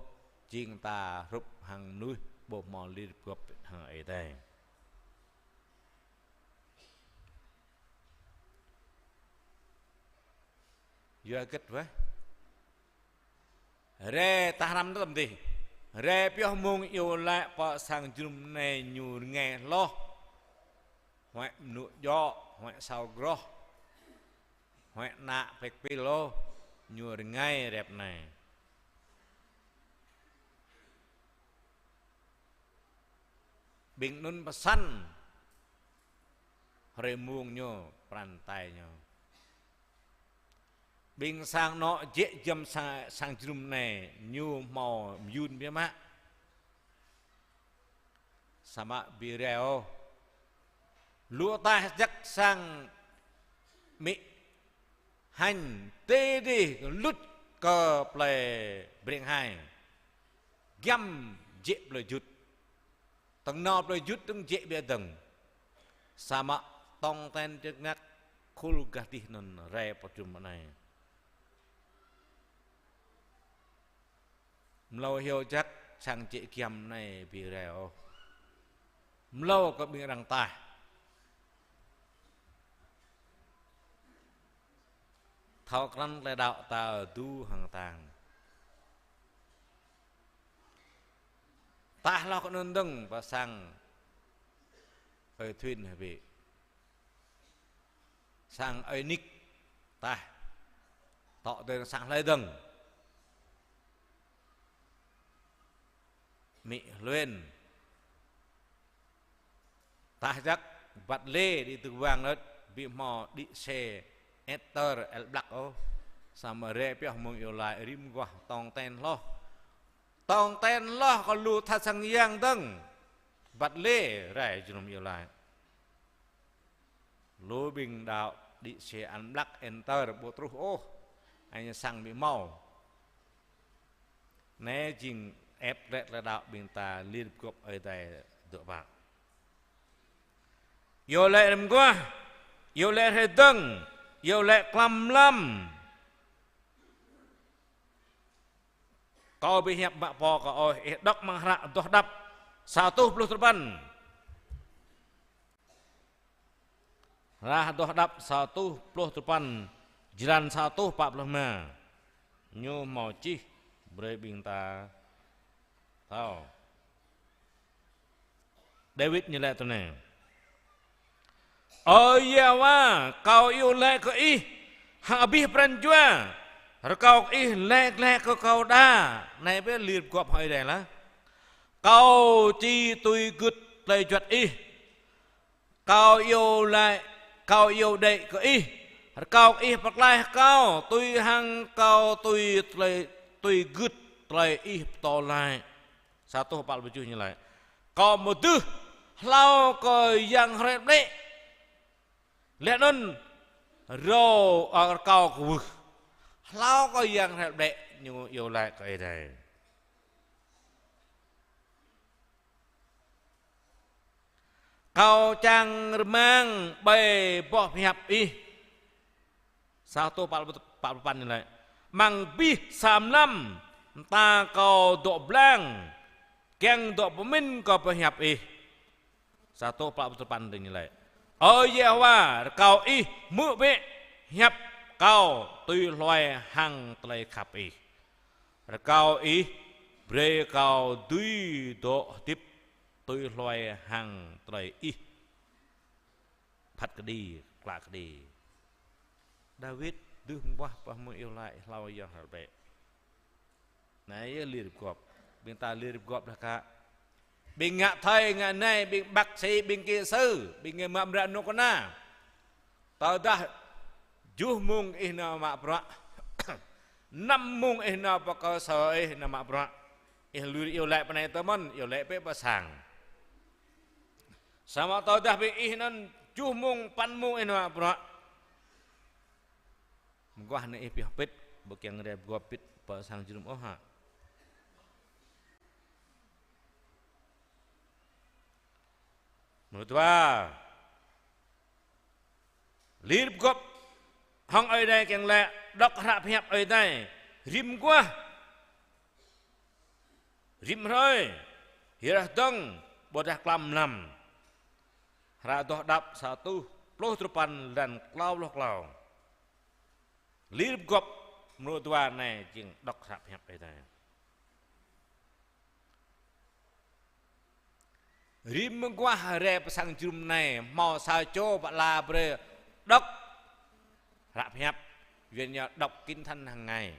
Jing ta hrup hăng mơnuih ƀu hmâo lir pơgop hăng Ơi Adai. Yua hơget wơh. Rai ta hrăm tơm dih. Rai pioh mông iâu laĭ pơ sang jơnum anai ñu rơngai hloh. Huăi mơnŭ djŏ, huăi asâo groh. Huăi ană plek pil ôh, ñu rơngai rep anai. Ƀing anŭn pơsăn hrơi mông ñu, pran tai ñu. Ƀing sang anŏ jĕ giăm sa-, sang jơnum anai, ñu hmâo mơyun biă mă. Samơ̆ ƀu rai ôh. Lu ataih jak sang amĭ hanh tê dih luč kơ plơi Breng Hai. Giăm jĕ plơi Jut. Tơng nao plơi Jut tơng jĕ ƀiă dơ̆ng. Samơ̆ tong ten čơngăk khul gah dih anŭn rai pơ jum anai. Mlâo hyu jak sang jĕ giăm anai ƀu rai ôh. Mlâo kơ ƀing arăng taih. Thâo krăn tơlơi đaŏ ta du hăng tang. Taih hloh kơ anŭn dơ̆ng pơ sang ơi Thuyên hơbĭ. Sang ơi Nik taih. Tŏ dơ̆ng sang hlơi dơ̆ng. Mĭ Hluen. Taih jak băt lê đĭ tơguang đôč, ƀu hmâo đĭ xe Ester el blăk ôh. Samơ̆ rai pioh mơ̆ng iâu laĭ rĭm guah tong ten hloh. Tong ten hloh kơ lu that sang yang dơ̆ng. Băt lê rai jơnum iâu laĭ. Lu ƀing đaŏ đĭ xe ăn blăk Enter ƀu truh ôh. Anai sang ƀu hmâo. Anai jing ĕp glĕ tơlơi đaŏ ƀing ta Liên Hợp Quốc Ơi Adai dŏ pă. Iâu laĭ rĭm guah, iâu laĭ hrơi dơ̆ng, iâu laĭ klăm mlam. Kâo ƀu hiăp mă pô kâo ôh, ih đŏk amăng hră Adoh Đăp sa rơtuh pluh duapăn. Hră Adoh Đăp sa rơtuh pluh duapăn, jơlan sa rơtuh pă pluh rơma. Ñu hmâo čih brơi ƀing ta thâo. Dawid ñu laĭ tui anai: Ơ Yêhôwa, kâo iâu laĭ kơ ih hăng abih pran jua, rơkâo kơ ih laĭ glaĭ kơ kâo đa. Anai bĕ Liên Hợp Quốc Ơi Adai laĭ. Kâo či tui gưt tơlơi juăt ih. Kâo iâu laĭ, kâo iâu đuaĭ kơ ih. Rơkâo kơ ih pơklaih kâo, tui hăng kâo tui tơlơi, tui gưt tơlơi ih pơtô laĭ. Sa rơtuh pă pluh tơjuh ñu laĭ: Kâo mơdưh hlâo kơ yang hrĕ ƀlĕ. Laih anŭn râo, ơ, rơkâo kơ wưh. Hlâo kơ yang hrĕ ƀlĕ ñu iâu laĭ kơ Ơi Adai. Kâo čang rơmang ƀơi boh pơhiăp ih. Sa rơtuh pă pluh, pă pluh păn ñu laĭ: Amăng abih sa mlam, mơta kâo dŏ blang, kiăng dŏ pơmĭn kơ pơhiăp ih. Sa rơtuh pă pluh duapăn dơ̆ng ñu laĭ: Ơ Yêhôwa, rơkâo ih hmư̆ bĕ hiăp kâo tui hluai hăng tơlơi khăp ih. Rơkâo ih brơi kâo dưi dŏ hơdip tui hluai hăng tơlơi ih phat kơđi, klă kơđi. Dawid dưh mơguah pơhmư̆ iâu laĭ hlâo yang hrĕ ƀlĕ. Anai yơh Liên Hợp Quốc. Ƀing ta Liên Hợp Quốc đah kă. Ƀing ngă thầy, ngă nai, ƀing bác sĩ, ƀing kỹ sư, ƀing ngă mă bruă nô kơna. Tơdah tơjuh mông ih nao mă bruă, năm mông ih nao pơ cơ sở ih nao mă bruă. Ih lui iâu laĭ pơ anai tơ mơ̆n, iâu laĭ bĕ pơ sang. Samơ̆ tơdah ƀing ih anŭn tơjuh mông, păn mông ih nao mă bruă. Mơguah anai ih pioh pĭt, ƀu kiăng rai pơgop pĭt pơ sang jơnum ôh hă. Mrô dua. Liên Hợp Quốc hăng Ơi Adai kiăng laĭ đŏk hră pơhiăp Ơi Adai rĭm guah, rĭm hrơi, hiăp dơ̆ng, ƀôdah klăm mlam. Hră Adoh Đăp sa rơtuh pluh duapăn, lăn klâo pluh klâo. Liên Hợp Quốc mrô dua anai jing đŏk hră pơhiăp Ơi Adai. Rĭm mơguah rai pơ sang jơnum anai, hmâo sa čô pơala brơi đŏk hră pơhiăp, yua anŭn đŏk Kinh Thánh hăng ngày.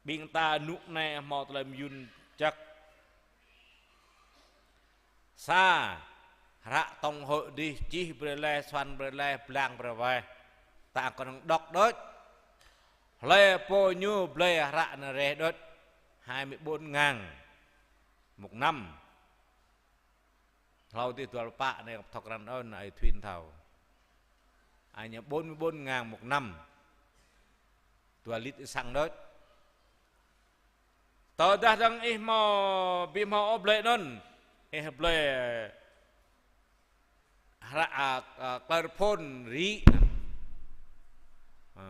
Ƀing ta rơnŭk anai hmâo tơlơi mơyŭn jăk. Sa, hră tổng hội dih čih brơi laih, soan brơi laih, blang brơi laih. Ta kơnơ̆ng đŏk đôč. Hlơi pô ñu blơi hră anai rai đôč. Hai mươi bốn ngàn một năm. Hlâo dih dua pluh pă anai thŏk răn ơn ai Thuyên thâo. Anai bốn mươi bốn ngàn một năm. Dua lit ih sang đôč. Tơdah dang ih hmâo, ƀu hmâo ôh blơi anŭn, ih blơi hră, a, a, klơr phôn rĭ anŭn. A,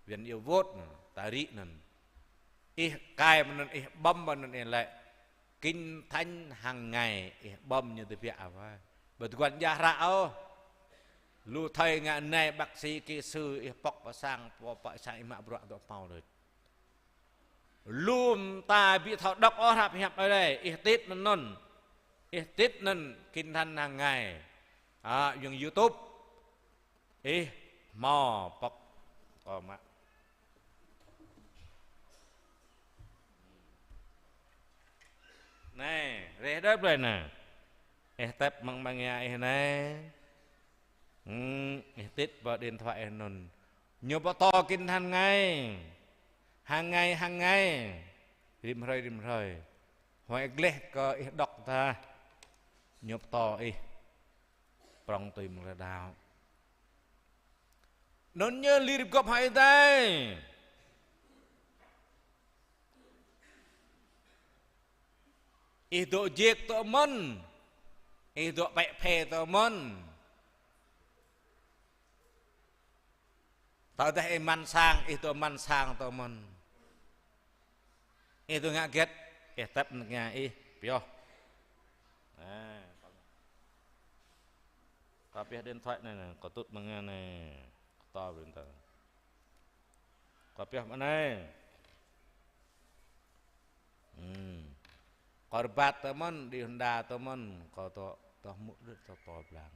Việt Nam vô anŭn, ta rĭ anŭn. Ih cài mơ̆ng anŭn, ih bấm mơ̆ng anŭn, ih laĭ Kinh Thánh hàng ngày, ih bấm ñu tơbiă wai. Ƀu tơguan djă hră ôh. Lu thơi ngă nai, bác sĩ, kỹ sư, ih pŏk pơ sang, pơ, pơ sang ih mă bruă dŏ hmâo đôč. Lu mơta ƀu thâo đŏk ôh hră pơhiăp Ơi Adai, ih tĭt mơ̆ng anŭn. Ih tĭt anŭn Kinh Thánh hàng ngày. A, dùng YouTube. Ih hmâo pŏk kơ mă. Anai, rĕh đơi blơi anai. Ih tep mơ̆ng bang ia ih anai. Hmm, ih tĭt pơ điện thoại ih anŭn. Ñu pơtô Kinh Thánh ngày. Hàng ngày, hàng ngày. Rĭm hrơi, rĭm hrơi. Huai gleh kơ ih đŏk tah. Ñu pơtô ih. Prŏng tui mơ̆ng lĕ đaŏ. Anŭn ñu lir gŏp hơĭ tơi. Ih dŏ jek tơ mơ̆n. Ih dŏ pĕ phê tơ mơ̆n. Tơdah ih mơ̆n sang, ih dŏ mơ̆n sang tơ mơ̆n. Ih dŏ ngă hơget, ih tep anăk ih pioh. Anai, kâo pioh điện thoại anai, anai, kâo tŭt mơ̆ng anai, anai, kâo pơtô ƀơi anai. Kâo pioh mơ̆ng anai. Hmm. Kâo rơbat tơ mơ̆n, đi Honda tơ mơ̆n, kâo dŏ, dŏ hmư̆ đôč, dŏ pơtô blang.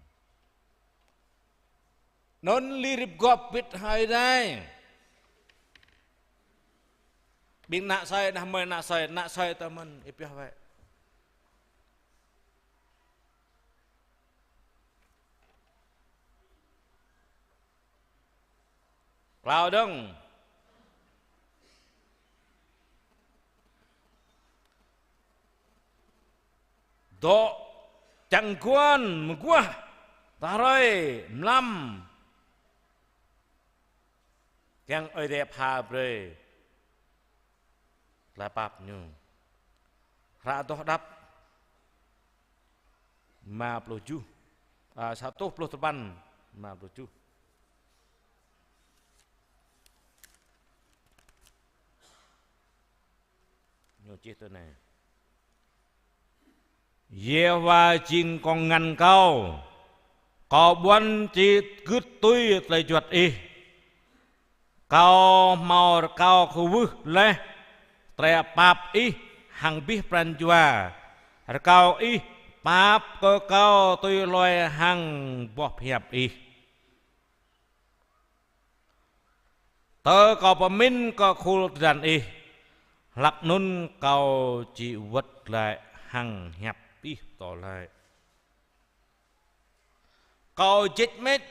Anŭn lir gŏp bĭt hơĭ tơi. Ƀing ană soi, ană mơi ană soi, ană soi tơ mơ̆n, ih pioh wai. Klâo dơ̆ng. Dŏ čang guan mơguah ta hrơi mlam. Kiăng Ơi Adai pha brơi tơlơi pap ñu. Hră Adoh Đăp rơma pluh tơjuh, a, sa rơtuh pluh tơpăn, rơma pluh tơjuh. Ñu čih tui anai: Yêhôwa jing kŏng ngăn kâo, kâo ƀuăn či gưt tui tơlơi juăt ih. Kâo hmâo rơkâo kwưh laih tơlơi pap ih hăng abih pran jua. Rơkâo ih pap kơ kâo tui hloi hăng boh pơhiăp ih. Tơ kâo pơmĭn kơ khul tơdron ih, hlak anŭn kâo či wơ̆t glaĭ hăng hiăp ih pơtô laĭ. Kâo ječ meč,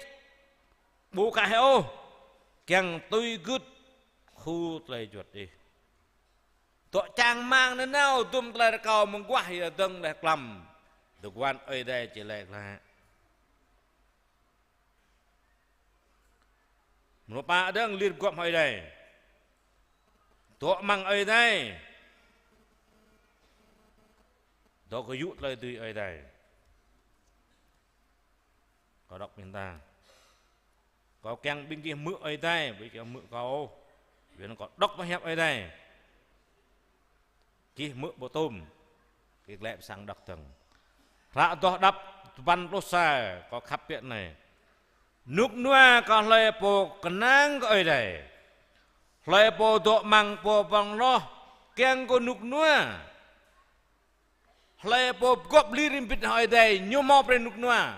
ƀu kah ôh, kiăng tui gưt khul tơlơi juăt ih. Dŏ čang rơmang nanao, dŭm tơlơi rơkâo mơguah ia dơ̆ng laih klăm. Tơguan Ơi Adai či laĭ glaĭ. Mrô pă dơ̆ng lir gŏp hăng Ơi Adai. Dŏ amăng Ơi Adai. Dŏ gơyŭ tơlơi dưi Ơi Adai. Kâo đŏk ƀing ta. Kâo kiăng ƀing gih hmư̆ Ơi Adai, ƀu kiăng hmư̆ kâo ôh. Yua anŭn kâo đŏk pơhiăp Ơi Adai. Gih hmư̆ ƀu tŭm, gih glaĭ pơ sang đŏk dơ̆ng. Hră Adoh Đăp tơpăn pluh sa, kâo khăp biă anai. Rơnŭk rơnua kơ hlơi pô kơnang kơ Ơi Adai. Hlơi pô dŏ amăng Pô Pơ̆ng Hloh, kiăng kơ rơnŭk rơnua. Hlơi pô pơgop lir hrŏm hăng Ơi Adai, ñu hmâo brơi rơnŭk rơnua.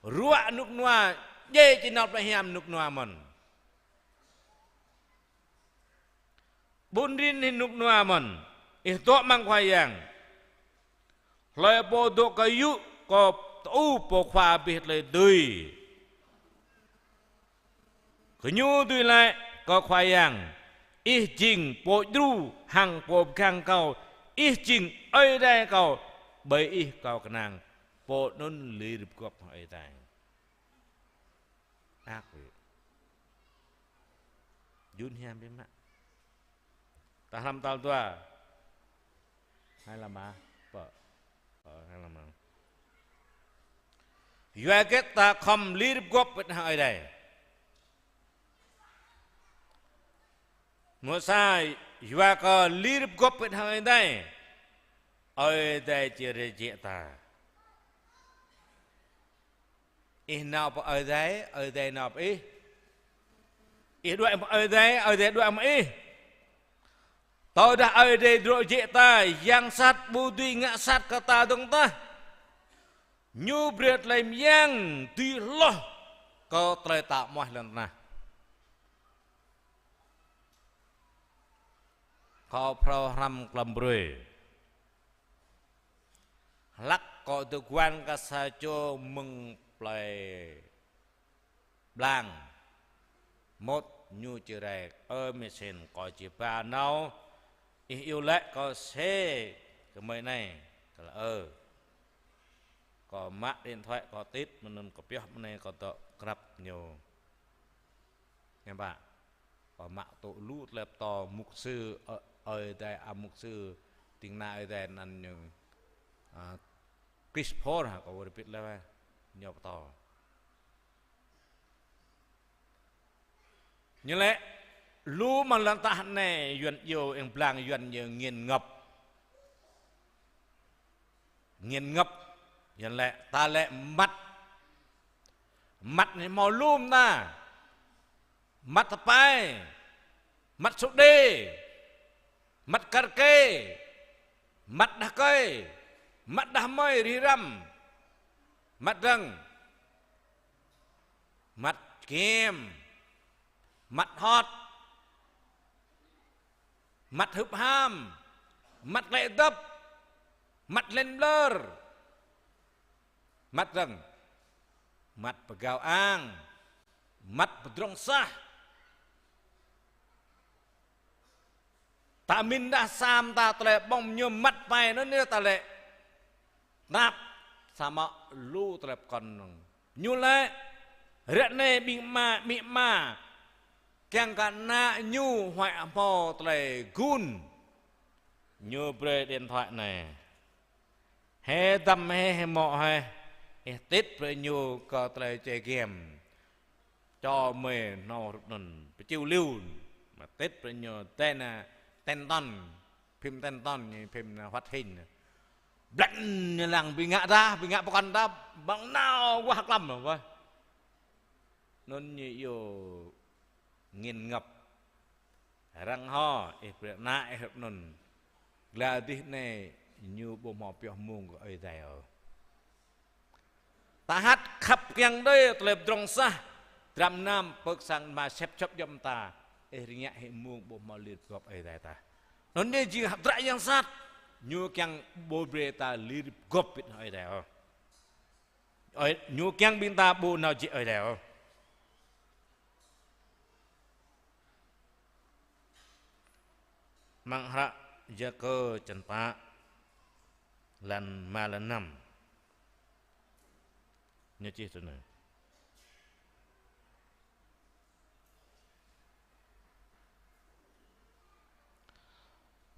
Ruă rơnŭk rơnua, djai či nao pơ plei hiam rơnŭk rơnua mơ̆n. Ƀun rin hĭ rơnŭk rơnua mơ̆n, ih dŏ amăng Khua Yang. Hlơi pô dŏ gơyŭ kơ tơu Pô Khua abih tơlơi dưi. Gơñu dưi laĭ kơ Khua Yang: Ih jing Pô djru hăng Pô pơgang kâo, ih jing Ơi Adai kâo, ƀơi ih kâo kơnang. Pô anŭn lir pơgop hăng Ơi Adai. Ak wĭ. Jun hiam biă mă. Ta hrăm tal dua. Hai lăm ah? Pơ. Ơ, hai lăm ah. Yua hơget ta khŏm lir gŏp wơ̆t hăng Ơi Adai? Mơ̆ sa, yua kơ lir gŏp wơ̆t hăng Ơi Adai, Ơi Adai či rai jĕ ta. Ih nao pơ Ơi Adai, Ơi Adai nao pơ ih. Ih đuaĭ mơ̆ng Ơi Adai, Ơi Adai đuaĭ mơ̆ng ih. Tơdah Ơi Adai dŏ jĕ ta, yang sat ƀu dưi ngă sat kơ ta dơ̆ng tah. Ñu brơi tơlơi mơyang dưi hloh kơ tơlơi ta amuah lŏn tơnah. Kâo phrâo hrăm klăm brơi. Hlăk kâo dŏ guan kơ sa čô mơ̆ng plơi Blang. Mơ̆t ñu či rai: Ơ mơsĭn, kâo či ba nao, ih iâu laĭ kâo sĕ gơmơi anai. Kâo laĭ ơ. Kâo mă điện thoại, kâo tĭt mơ̆n, kâo pioh mơ̆ng anai, kâo dŏ krăp ñu. Hiư̆m pă? Kâo mă tŭ lu tơlơi pơtô mục sư, ơ, Ơi Adai, a, mục sư, ding kơna Ơi Adai anăn ñu, a, Chris Paul hă, kâo ƀu rơbit lơi wă, ñu pơtô. Ñu laĭ, lu mơ̆ng lŏn tơnah anai Yuan iâu, eng Blang Yuan iâu nghiện ngập. Nghiện ngập, Yuan laĭ, ta laĭ măt. Măt anai hmâo lu mơ̆n ta. Măt tơpai, măt sô đê, măt karaoke, măt đah kơi, măt đah mơi rih răm, măt dơ̆ng, măt game, măt hot, măt hưp ham, măt klĕ dăp, măt lĕn blơr, măt dơ̆ng, măt pơgao ang, măt pơdrŏng sah. Ta mĭn đah sa mơta tơlơi ƀơ̆ng ñu măt pai anŭn yơh ta lĕ. Tơnap samơ̆ lu tơlơi pơkŏn. Ñu laĭ, ră anai ƀing ama, amĭ ama, kiăng kơ ană ñu huăi hmâo tơlơi gun. Ñu brơi điện thoại anai. Hê dăm hê, hê mŏ hê, ih tĭt brơi ñu kơ tơlơi čê game. Čô mơi nao hrup anŭn, pơčiu liu, mă tĭt brơi ñu, tên, tên Ton, phim tên Ton, phim hoạt hình. Blăn ñu lăng ƀu ngă dah, ƀu ngă pơkŏn dah, ƀơ̆ng nao wah klăm wơh. Anŭn ñu iâu nghiện ngập. Arăng hŏ, ih brơi ană ih hrup anŭn. Gla dih anai ñu ƀu hmâo pioh mông kơ Ơi Adai ôh. Ta hăt khăp kiăng đơi tơlơi pơdrŏng sah, dram nam pơk sang mă sĕp sŏp djŏp mơta. Ih rơngiă hĭ mông ƀu hmâo lir pơgop Ơi Adai ta. Anŭn anai jing hơdră yang sat, ñu kiăng ƀu brơi ta lir pơgop wơ̆t hăng Ơi Adai ôh. Ơi, ñu kiăng ƀing ta ƀu nao jĕ Ơi Adai ôh. Amăng hră Yakơ črăn pă, lăn rơma, lăn năm. Ñu čih tui anai.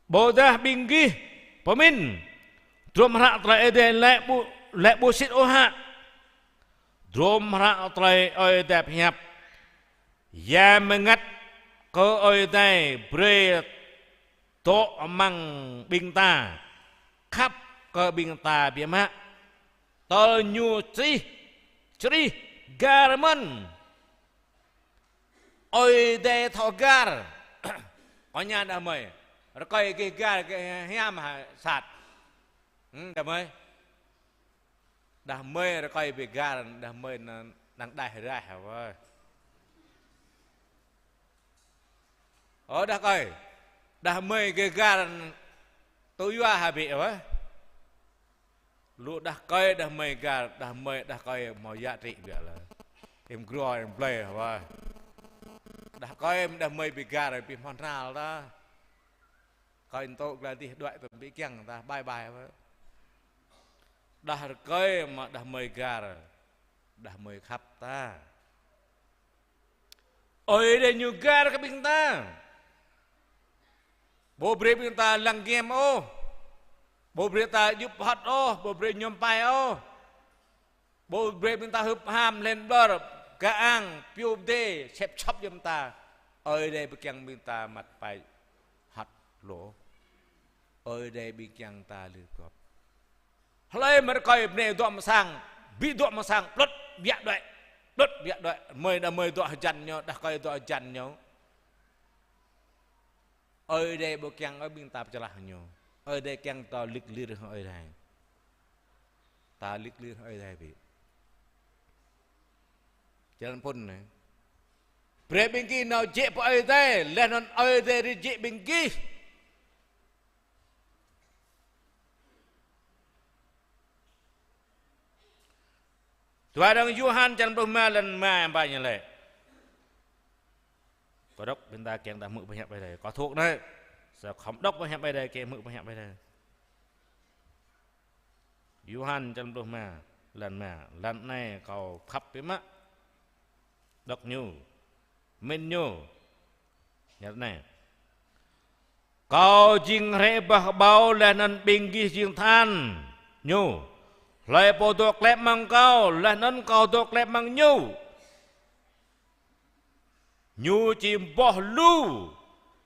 Ƀôdah ƀing gih pơmĭn, drôm hră tơlơi Ơi Adai laĭ ƀu, laĭ ƀu sĭt ôh hă? Drôm hră tơlơi Ơi Adai pơhiăp: Yang Mngăt kơ Ơi Adai brơi dŏ amăng ƀing ta, khăp kơ ƀing ta biă mă, tơl ñu črih, črih gar mơ̆n. Ơi Adai thâo gar. Kơ ñu đah mơi, rơkơi gih gar gih hiam hă sat? Hm, đah mơi. Đah mơi rơkơi ƀu gar, đah mơi anŭn đang đaih raih hă wơh. Ơ đah kơi, đah mơi gih gar tui yua hă ƀiă wơh. Lu đah kơi đah mơi gar, đah mơi đah kơi hmâo giá trị biă lĕ. Ih mơgro ih mơblơi wơh. Đah kơi đah mơi ƀu gar ƀu hmâo hnal ta. Kơi tŭ gla dih đuaĭ tơm ƀiă kiăng ta, bye bye wơh. Đah rơkơi mă đah mơi gar, đah mơi khăp ta. Ơi Adai ñu gar kơ ƀing ta. Ƀu brơi ƀing ta lăng giăm ôh. Ƀu brơi ta djŭp hăt ôh, ƀu brơi ñum pai ôh. Ƀu brơi ƀing ta hưp ham hlĕn ƀlŏr, kơang, pyu pơdê, sĕp sŏp giăm ta. Ơi Adai ƀu kiăng ƀing ta măt pai hăt lŏ. Ơi Adai ƀing kiăng ta lir gŏp. Hlơi mă rơkơi bơnai dŏ mơsang, ƀu dŏ mơsang, plŭt biă đuaĭ, plŭt biă đuaĭ, mơi đah mơi dŏ hơjăn ñu, đah rơkơi dŏ hơjăn ñu. Ơi Adai ƀu kiăng ôh ƀing ta pơčơlah ñu. Ơi Adai kiăng ta lir lir hăng Ơi Adai. Ta lir lir hăng Ơi Adai ƀiă. Čơlan phŭn anai. Brơi ƀing gih nao jĕ pơ Ơi Adai, laih anŭn Ơi Adai rĭ jĕ ƀing gih. Dua dơ̆ng Yôhan črăn pluh rơma, lan rơma, ƀă ñu laĭ. Kâo đŏk ƀing ta kiăng ta hmư̆ pơhiăp Ơi Adai. Kâo thâo anai. Sa khŏm đŏk pơhiăp Ơi Adai, kiăng hmư̆ pơhiăp Ơi Adai. Yôhan črăn pluh rơma, lan rơma. Lan anai kâo khăp biă mă. Đŏk ñu. Mĭn ñu. Ñu laĭ anai. Kâo jing hrĕ boh kơƀâo, laih anŭn ƀing gih jing than ñu. Hlơi pô dŏ klep amăng kâo, laih anŭn kâo dŏ klep amăng ñu, ñu či boh lu,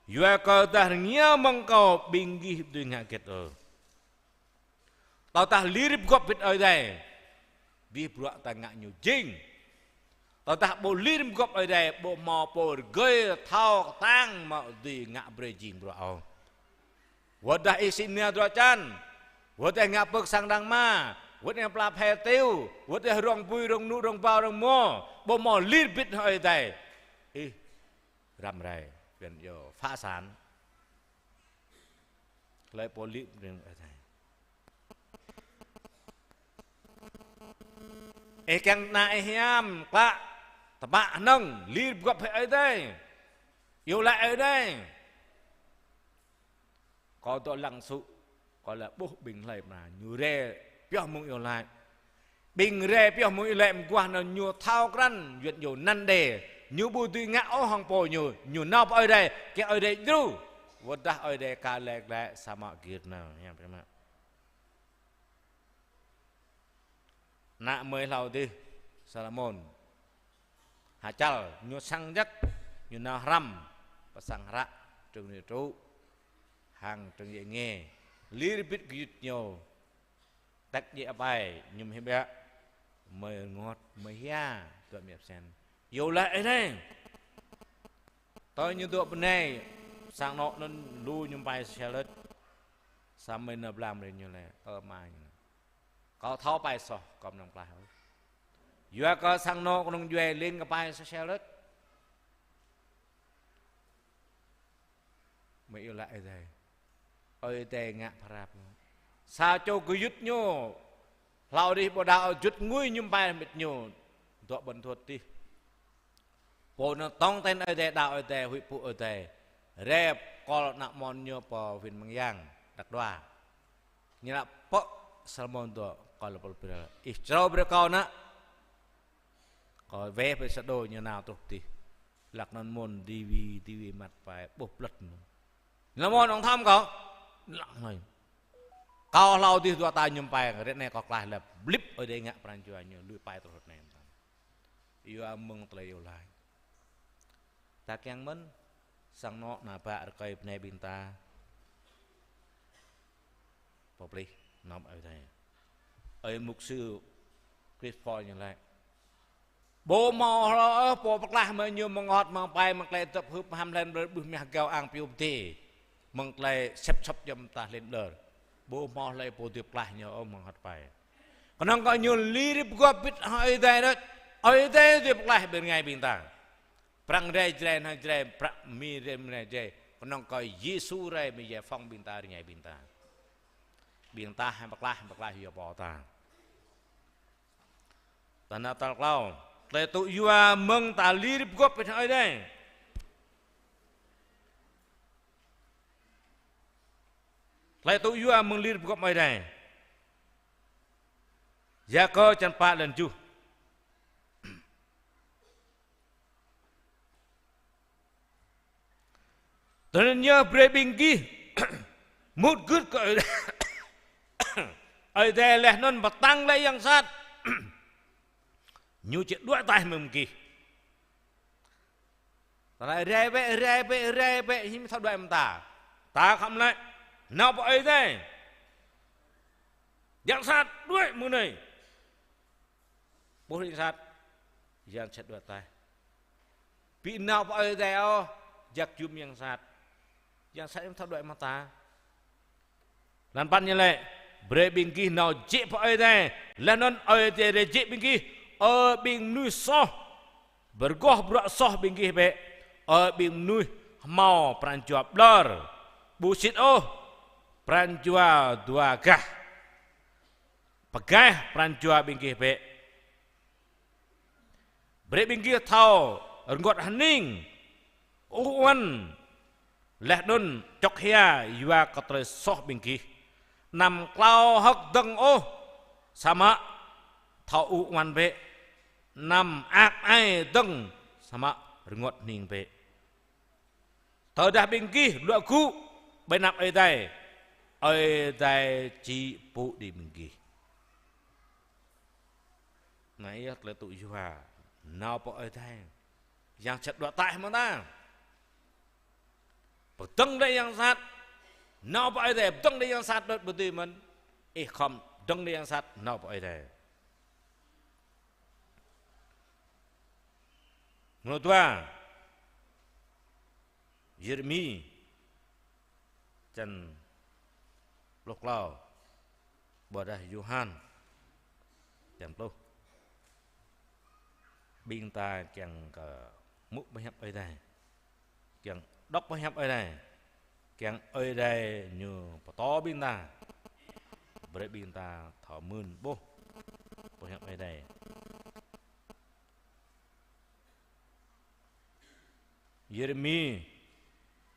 yua kơ tơdah rơngiao amăng kâo, ƀing gih ƀu dưi ngă hơget ôh. Tơdah lir pơgop hơbĭt Ơi Adai, abih bruă ta ngă ñu jing. Tơdah ƀu lir pơgop Ơi Adai, ƀu hmâo pô rơgơi thâo kơtang mă dưi ngă brơi jing bruă ôh. Wơ̆t dah ih sĭ nia drua čan, wơ̆t dah ngă pơ̆k sang đang ma, wơ̆t dah pla phe tiu, wơ̆t dah rong bui, rong nu, rong bao, rong mo, ƀu hmâo lir hơbĭt hăng Ơi Adai, ih răm rai, phiăn yơh, phá sản. Hlơi pô lir ƀing Ơi Adai. Ih kiăng ană ih hiam klă, tơpă hơnơ̆ng, lir pơgop hăng Ơi Adai. Iâu laĭ Ơi Adai. Kâo dŏ lăng sŭ, kâo laĭ ƀuh ƀing hlơi mơ̆n, ñu rai pioh mơ̆ng iâu laĭ. Ƀing rai pioh mơ̆ng iâu laĭ mơguah anŭn ñu thâo krăn, yuan yua năn đe. Ñu ƀu dưi ngă ôh hăng pô ñu, ñu nao pơ Ơi Adai, kiăng Ơi Adai djru. Wơ̆t dah Ơi Adai ka laĭ glaĭ samơ̆ gir nao, hiam biă mă. Ană mơi hlâo dih, Salômôn. Hơčăl, ñu sang jăk, ñu nao hrăm, pơ sang hră, trưng nia tru, hăng trưng djai nge. Lir hơbĭt gơyut ñu. Tĕk djai abai, ñu mơhiăp biă. Mơi rơngot, mơi hia, dŏ mơyap sen. Iâu laĭ Ơi Adai. Tơl ñu dŏ bơnai, sang anŏ anŭn lu ñu pai sel đôč. Samơ̆ mơi nao blam rai ñu laĭ, ơ ama ñu laĭ. Kâo thâo pai soh, kâo mơnam klaih ôh. Yua kơ sang anŏ kơnơ̆ng djuai ling kơ pai soh sel đôč. Mơi iâu laĭ Ơi Adai. Ơi Adai ngă phrap. Sa čô gơyut ñu. Hlâo dih ƀu đaŏ, juăt ngui ñu pai hơmĭt ñu. Dŏ ƀôn thuôt dih. Pô anŭn tong ten Ơi Adai, đaŏ Ơi Adai, huĭ pŭ Ơi Adai. Rai pơkŏl ană mon ñu pơ huyện Mang Yang, Dak Đoa. Ñu laĭ pơ Salômôn dŏ, kâo laĭ pơl brơi. Ih črâo brơi kâo ană. Kâo weh brơi sa đô ñu nao truh dih. Hlak anŭn mơ̆n dih wĭ, dih wĭ măt pai, ƀuh plĕt mơ̆n. Ñu laĭ mơ̆n ong tham kâo. Ñu laĭ hơi. Kâo hlâo dih dua ta ñu pai, rĕ anai kâo klaih lĕ blip Ơi Adai ngă pran jua ñu lui pai truh rĕ anai. Yua mơ̆ng tơlơi iâu laĭ. Ta kiăng mơ̆n, sang anŏ ană bă rơkơi bơnai ƀing ta. Pơplih, nŏm Ơi Adai. Ơi mục sư Chris Paul ñu laĭ. Ƀu hmâo hlâo ôh pô pơklaih mă ñu mơ̆ng hŏt mơ̆ng pai mơ̆ng tơlơi dŏp hưp ham hlĕn ƀlơr ƀuh mah gao ang piu pơdê. Mơ̆ng tơlơi sĕp sŏp giăm ta hlĕn ƀlơr. Ƀu hmâo hlơi pô dưi pơklaih ñu ôh mơ̆ng hŏt pai. Kơnơ̆ng kơ ñu lir pơgop hơbĭt hăng Ơi Adai đôč. Ơi Adai dưi pơklaih ƀing rơngai ƀing ta. Prăng rai Jrai, hăng Jrai, prăng Mi rai, Mi rai Jrai. Kơnơ̆ng kơ Yêsu rai mơ̆ giải phóng ƀing ta, rơngai ƀing ta. Ƀing ta hăng pơklaih, hăng pơklaih yua pô ta. Ta nao tal klâo. Tơlơi tŭ yua mơ̆ng ta lir pơgop hơbĭt hăng Ơi Adai. Tơlơi tŭ yua mơ̆ng lir pơgop Ơi Adai. Yakơ črăn pă, lan tơjuh. Tui anŭn yơh brơi ƀing gih Mŭt gưt kơ Ơi Adai, Ơi Adai laih anŭn pơtăng lĕ yang sat. Ñu či đuaĭ taih mơ̆ng gih. Ta laĭ rai bĕ, rai bĕ, rai bĕ, hiư̆m thâo đuaĭ mơ̆ng ta. Ta khŏm laĭ, nao pơ Ơi Adai. Yang sat đuaĭ mơ̆ng anai. Ƀuh yang sat, yang sat đuaĭ taih. Ƀu nao pơ Ơi Adai ôh, jak jum yang sat. Yang sat hiư̆m thâo đuaĭ mơ̆ng ta. Lăn păn ñu laĭ, brơi ƀing gih nao jĕ pơ Ơi Adai, laih anŭn Ơi Adai rai jĕ ƀing gih. Ơ ƀing mơnuih soh, pơrơgoh bruă soh ƀing gih bĕ. Ơ ƀing mơnuih hmâo pran jua ƀlŏr, ƀu sĭt ôh pran jua dua gah. Pơgaih pran jua ƀing gih bĕ. Brơi ƀing gih thâo rơngot hơning, ur uăn, laih anŭn čŏk hia yua kơ tơlơi soh ƀing gih. Anăm klao hơ̆k dơ̆ng ôh, samơ̆ thâo ur uăn bĕ. Anăm mơak mơai dơ̆ng, samơ̆ rơngot hơning bĕ. Tơdah ƀing gih luă gŭ ƀơi anăp Ơi Adai, Ơi Adai či pŭ đĭ ƀing gih. Anai yơh tơlơi tŭ yua nao pơ Ơi Adai. Yang sat đuaĭ taih mơ̆ng ta. Pơdơ̆ng đơi yang sat. Nao pơ Ơi Adai, pơdơ̆ng đơi yang sat đôč ƀu dưi mơ̆n. Ih khŏm dơ̆ng đơi yang sat, nao pơ Ơi Adai. Mrô dua, Yêrêmi, čăn pluh klâo, ƀôdah Yôhan, čăn pluh. Ƀing ta kiăng kơ hmư̆ pơhiăp Ơi Adai, kiăng đŏk pơhiăp Ơi Adai, kiăng Ơi Adai ñu pơtô ƀing ta, brơi ƀing ta thâo mưn ƀuh pơhiăp Ơi Adai. Yêrêmi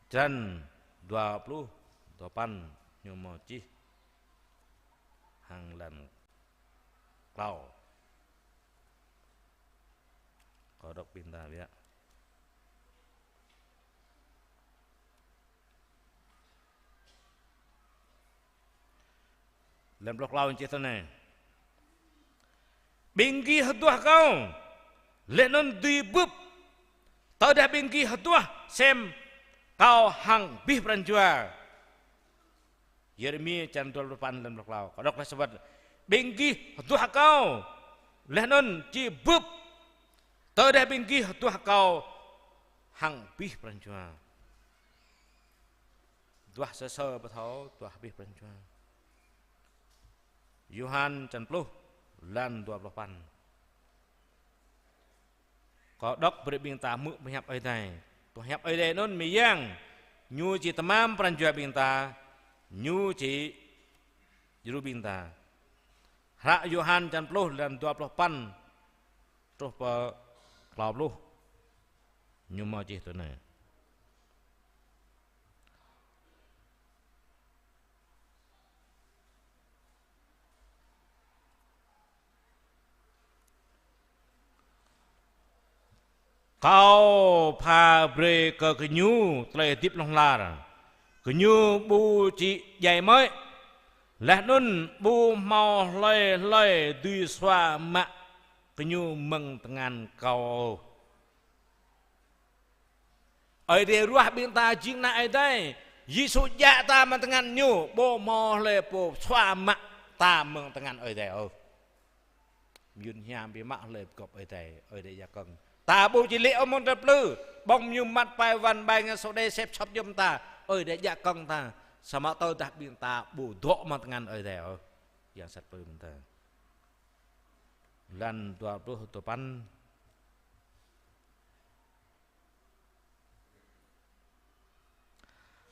čăn dua pluh dua păn ñu hmâo čih hăng lăn klâo. Kâo đŏk ƀing ta biă. Lăm pluh klâo čih tui anai: Ƀing gih hơduah Kâo, laih anŭn dưi bưp. Tơdah ƀing gih hơduah sem Kâo hăng abih pran jua. Yêrêmi čăn dua pluh păn lăm pluh klâo. Kâo đŏk laih sa wơ̆t. Ƀing gih hơduah Kâo, laih anŭn či bưp. Tơdah ƀing gih hơduah Kâo hăng abih pran jua. Duah sơsơ pơthâo, duah abih pran jua. Yôhan čăn pluh, lăn dua pluh păn. Kâo đŏk brơi ƀing ta hmư̆ pơhiăp Ơi Adai. Pơhiăp Ơi Adai anŭn mơyang, ñu či tơmam pran jua ƀing ta, ñu či djru ƀing ta. Hră Yôhan čăn pluh, lăn dua pluh păn truh pơ klâo pluh. Ñu hmâo čih tui anai: Kâo pha brơi kơ gơñu tơlơi hơdip hlŏng lar. Gơñu ƀu či djai mơ̆i, laih anŭn ƀu hmâo hlơi hlơi dưi sua mă gơñu mơ̆ng tơngan Kâo. Ơi Adai ruah ƀing ta jing ană Ơi Adai. Yêsu djă ta mơ̆ng tơngan ñu, ƀu hmâo hlơi pô sua mă ta mơ̆ng tơngan Ơi Adai ôh. Mơyŭn hiam biă mă hlơi pơgop Ơi Adai, Ơi Adai djă kơ̆ng. Ta ƀu či lê̆ ôh mơ̆ng tơlơi plư, ƀơ̆ng mơñum măt pai wăn ƀai ngă sô đe sep sop yôm ta, Ơi Adai djă kơ̆ng ta. Samơ̆ tơdah ƀing ta ƀu dŏ mơ̆ng tơngan Ơi Adai ôh, yang sat plư mơ̆ng ta. Lăn dua pluh dua păn.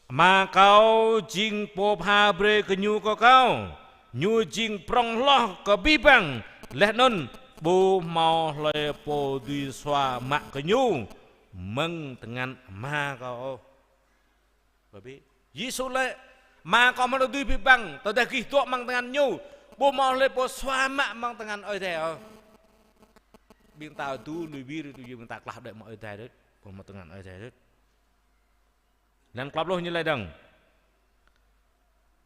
Ama Kâo jing Pô pha brơi gơñu kơ Kâo, Ñu jing prŏng hloh kơ abih bang, laih anŭn ƀu hmâo hlơi pô dưi sua mă gơñu mơ̆ng tơngan Ama Kâo ôh. Ƀơi ƀĭ, Yêsu laĭ: Ama Kâo hmâo tơlơi dưi abih bang, tơdah gih dŏ amăng tơngan Ñu, ƀu hmâo hlơi pô sua mă amăng tơngan Ơi Adai ôh. Ƀing ta dŏ lui wir, lui wir ƀing ta klah đuaĭ mơ̆ng Ơi Adai đôč, ƀu hmâo tơngan Ơi Adai đôč. Lăn klâo pluh ñu laĭ dơ̆ng: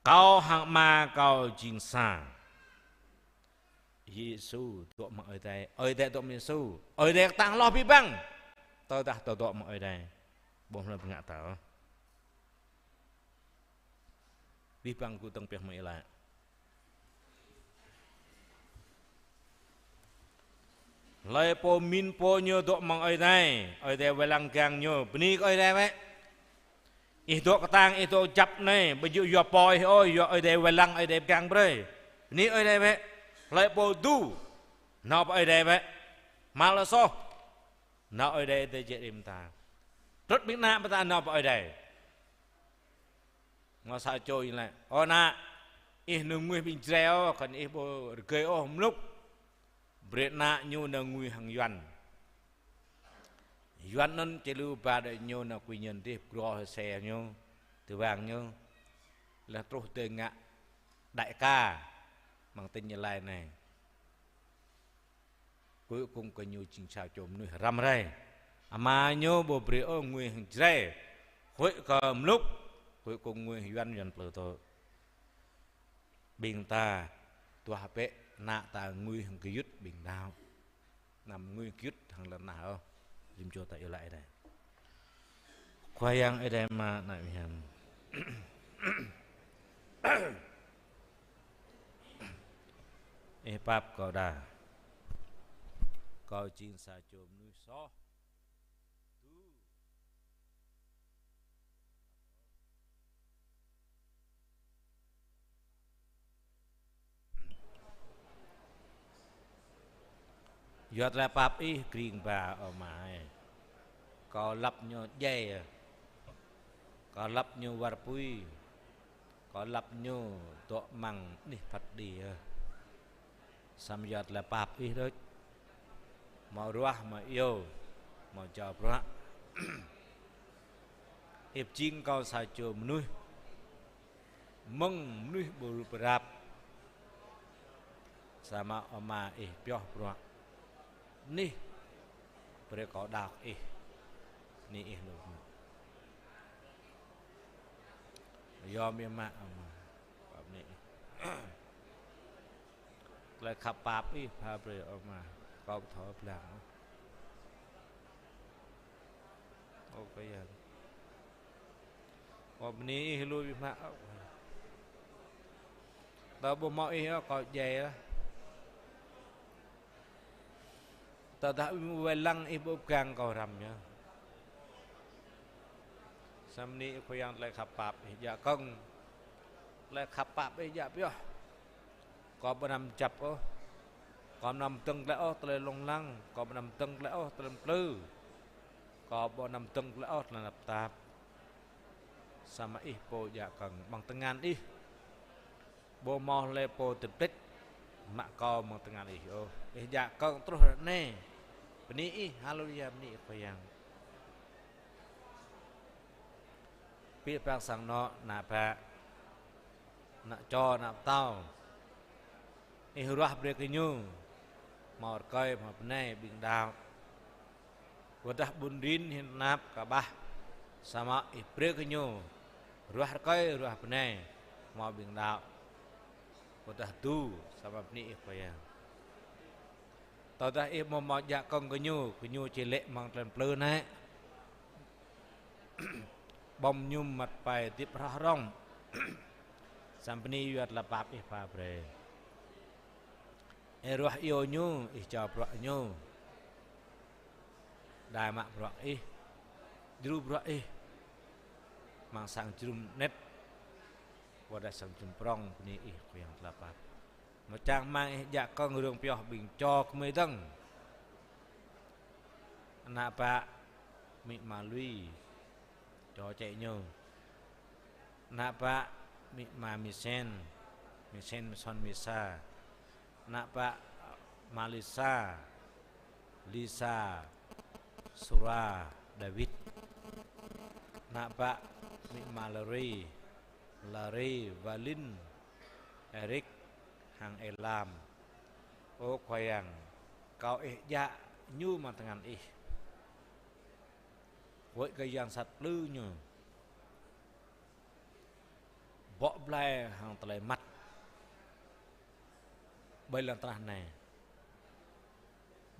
Kâo hăng Ama kâo jing sa. Yêsu dŏ mơ̆ng Ơi Adai, Ơi Adai dŏ mơ̆ng Yêsu, Ơi Adai kơtang hloh abih bang. Tơdah ta dŏ mơ̆ng Ơi Adai, ƀu hmâo hlơi pơngă ta. Abih bang gơ̆ dơ̆ng pioh mơ̆ng ih laĭ. Hlơi pô mĭn pô ñu dŏ mơ̆ng Ơi Adai, Ơi Adai wai lăng gang ñu, bơni kơ Ơi Adai wơ̆t. Ih dŏ kơtang, ih dŏ kơjăp anai, ƀu djơ̆ yua pô ih ôh, yua Ơi Adai wai lăng, Ơi Adai pơgang brơi. Bơni Ơi Adai wơ̆t. Hlơi pô tŭ, nao pơ Ơi Adai wơ̆t. Hmâo lŏ soh, nao Ơi Adai, Ơi Adai jĕ rĭm ta. Trŭt ƀing ană ƀing ta nao pơ Ơi Adai. Hmâo sa čô ñu laĭ: Ơ ană, ih nao ngui ƀing Jrai ôh, kăn ih ƀu rơgơi ôh mlŭk. Brơi ană ñu nao ngui hăng Yuan. Yuan anŭn či lu ba đơi ñu nao quy nhân dih, pơgro hơi xe ñu, tơwang ñu. Laih truh tơ ngă đại ca, mơ̆ng tỉnh Gia Lai anai. Cuối cùng kơ ñu jing sa čô mơnuih răm rai. Ama ñu ƀu brơi ôh ngui hăng Jrai. Huĭ kơ mlŭk, cuối cùng ngui hăng Yuan, Yuan plư tŏ. Ƀing ta duah bĕ ană ta ngui hăng gơyut ƀing đaŏ. Anăm ngui gơyut hăng lŏn tơnah ôh. Rĭm čô ta iâu laĭ anai. Khua Yang Ơi Adai Ama, ană mơyang. Ih pap kâo đa. Kâo jing sa čô mơnuih soh. Yua tơlơi pap ih kring ba, Ơ Ama ơi. Kâo lăp ñu djai, kâo lăp ñu war apui, kâo lăp ñu dŏ amăng anih phat kơđi. Samơ̆ yua tơlơi pap ih đôč, hmâo ruah, hmâo iâu, hmâo jao bruă. Ih pơjing kâo sa čô mơnuih mơ̆ng mơnuih ƀu rup rap. Samơ̆ Ama ih pioh bruă anih, brơi kâo đaŏ kơ ih, bơni ih lu. Yom ih mă Ama, pap bơni ih. Tơlơi khăp pap ih pha brơi Ama, kâo ƀu thâo blang. Ơ Khua Yang. Kâo bơni ih lu biă mă. Tơdah ƀu hmâo ih ôh, kâo djai lah. Tơdah ih ƀu wai lăng, ih ƀu pơgang, kâo răm yơh. Samơ̆ bơni ih Khua Yang, tơlơi khăp pap ih djă kơ̆ng. Tơlơi khăp pap ih djă pioh. Kâo ƀu anăm kơjăp ôh. Kâo ƀu anăm dơ̆ng glaĭ ôh tơlơi lông lăng. Kâo ƀu anăm dơ̆ng glaĭ ôh tơlơi plư. Kâo ƀu anăm dơ̆ng glaĭ ôh tơlơi tơnap tap. Samơ̆ ih pô djă kơ̆ng, amăng tơngan ih ƀu hmâo hlơi pô tơplĕč mă kâo amăng tơngan ih ôh. Ih djă kơ̆ng truh ră anai. Bơni ih, haleluya, bơni ih Khua Yang. Abih bang sang anŏ, ană bă, ană čô, ană pơtao. Ih ruah brơi kơ ñu hmâo rơkơi, hmâo bơnai ƀing đaŏ. Wơ̆t tơdah ƀun rin hin tơnap kơƀah, samơ̆ ih brơi kơ ñu ruah rơkơi, ruah bơnai hmâo ƀing đaŏ. Wơ̆t tơdah tŭ, samơ̆ bơni ih Khua Yang. Tơdah ih ƀu hmâo djă kơ̆ng kơ ñu, kơ ñu či lê̆ amăng tơlơi plư anai. Ƀơ̆ng mơñum măt pai hơdip hroh hrŏng. Samơ̆ bơni yua tơlơi pap ih pha brơi. Ih ruah iâu ñu, ih jao bruă ñu. Đa mă bruă ih, djru bruă ih. Amăng sang jơnum anet, wơ̆t tơdah sang jơnum prŏng, bơni ih Khua Yang tơlơi pap. Mơ̆ čang rơmang ih djă kơ̆ng rông pioh ƀing čô kơmơi dơ̆ng. Ană bă amĭ ama Lui, čô čĕ ñu. Ană bă amĭ ama Misen, Misen Mison Misa. Ană bă ama Lisa, Lisa Sura David. Ană bă amĭ ama Lari, Lari Valin, Eric hăng Elam. Ơ Khua Yang, kâo ih djă ñu amăng tơngan ih. Wơ̆t kơ yang sat plư ñu. bŏ blai hăng tơlơi măt ƀơi lŏn tơnah anai.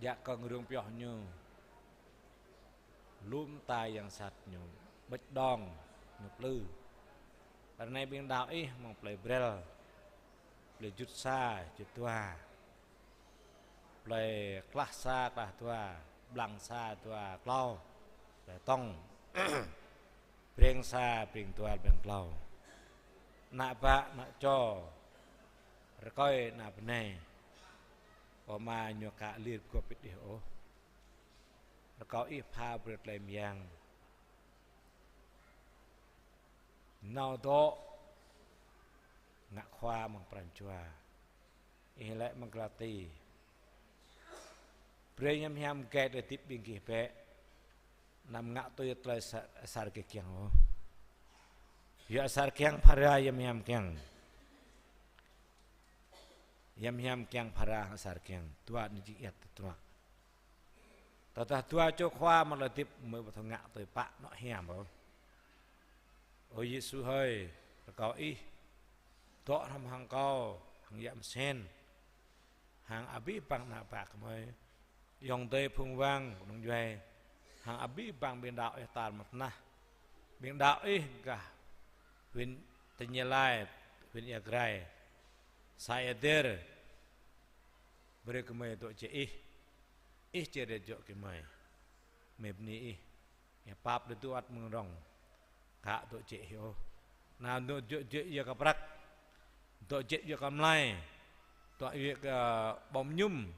Djă kơ ngă rông pioh ñu, lŏm ta yang sat ñu, ƀĕč đong ñu plư. Ră anai ƀing đaŏ ih mơ̆ng plơi Brel, plơi Jut sa, Jut dua, plơi Klah sa, Klah dua, Blang sa, dua, klâo, plơi Tŏng, Breng sa, Breng dua, Breng klâo. Ană bă, ană čô, rơkơi ană bơnai, Ama ñu ka lir gŏp pĭt ih ôh. Rơkâo ih pha brơi tơlơi mơyang, nao dŏ ngă khua amăng pran jua. Ih laĭ amăng Galati: Brơi hiam hiam gai tơlơi hơdip ƀing gih bĕ, anăm ngă tui tơlơi sa-, asar gih kiăng ôh. Yua asar kiăng phara hiam hiam kiăng. Hiam hiam kiăng phara asar kiăng. Dua anai jing iăt tơdruă. Tơdah dua čô khua amăng tơlơi hơdip, mơi ƀu thâo ngă tui pă anŏ hiam ôh. Ơ Yêsu hơi, rơkâo ih dŏ hrŏm hăng kâo, hăng yă mơsen, hăng abih bang ană bă gơmơi, ayŏng adơi phung wang kơnung djuai, hăng abih bang ƀing đaŏ ih tal mơ̆ng tơnah. Ƀing đaŏ ih gah huyện, tỉnh Gia Lai, huyện Ia Grai, xã Ia Dêr, brơi gơmơi dŏ jĕ ih. Ih či rai dŏ gơmơi. Gơmơi bơni ih. Ih pap đơi dŏ ăt mơ̆ng rŏng, ka dŏ jĕ ih ôh. Anăm dŏ jĕ yua kơ prăk, dŏ jĕ yua kơ mlai, dŏ yua kơ ƀơ̆ng mơñum,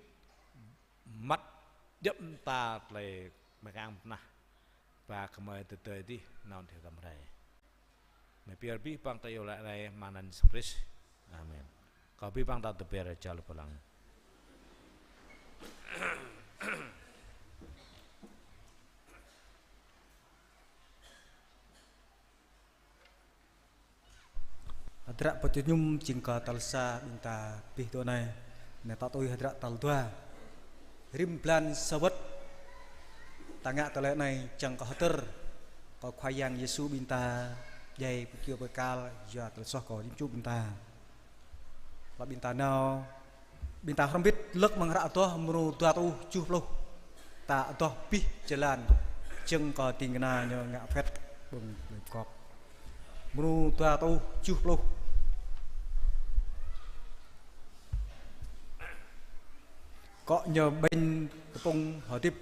măt djŏp mơta tơlơi mơkang mơnah. Ba gơmơi tơdơi adih nao adih gơmơi rai. Mơi pơyơr abih bang tơlơi iâu laĭ anai amăng anăn Yêsu Krist. Amen. Kâo abih bang ta tơbiă rai jal pơlăng. Hơdră pơčơñum jing kơ tal sa ƀing ta abih dŏ anai. Anai ta tui hơdră tal dua. Rĭm blan sa wơ̆t ta ngă tơlơi anai čang kơ hơdơr kơ Khua Yang Yêsu ƀing ta djai pơkiaŏ pơkal yua tơlơi soh kơ jing ču ƀing ta. Lăp ƀing ta nao, ƀing ta hrŏm hơbĭt lơ̆k amăng hră Adoh mrô dua rơtuh tơjuh pluh. Ta adoh abih jơlan čang kơ ding kơna ñu ngă phĕt ƀơ̆ng plơi pơkŏp. Mrô dua rơtuh tơjuh pluh. Akŏ ñu ƀañ tơpŭng hơdip.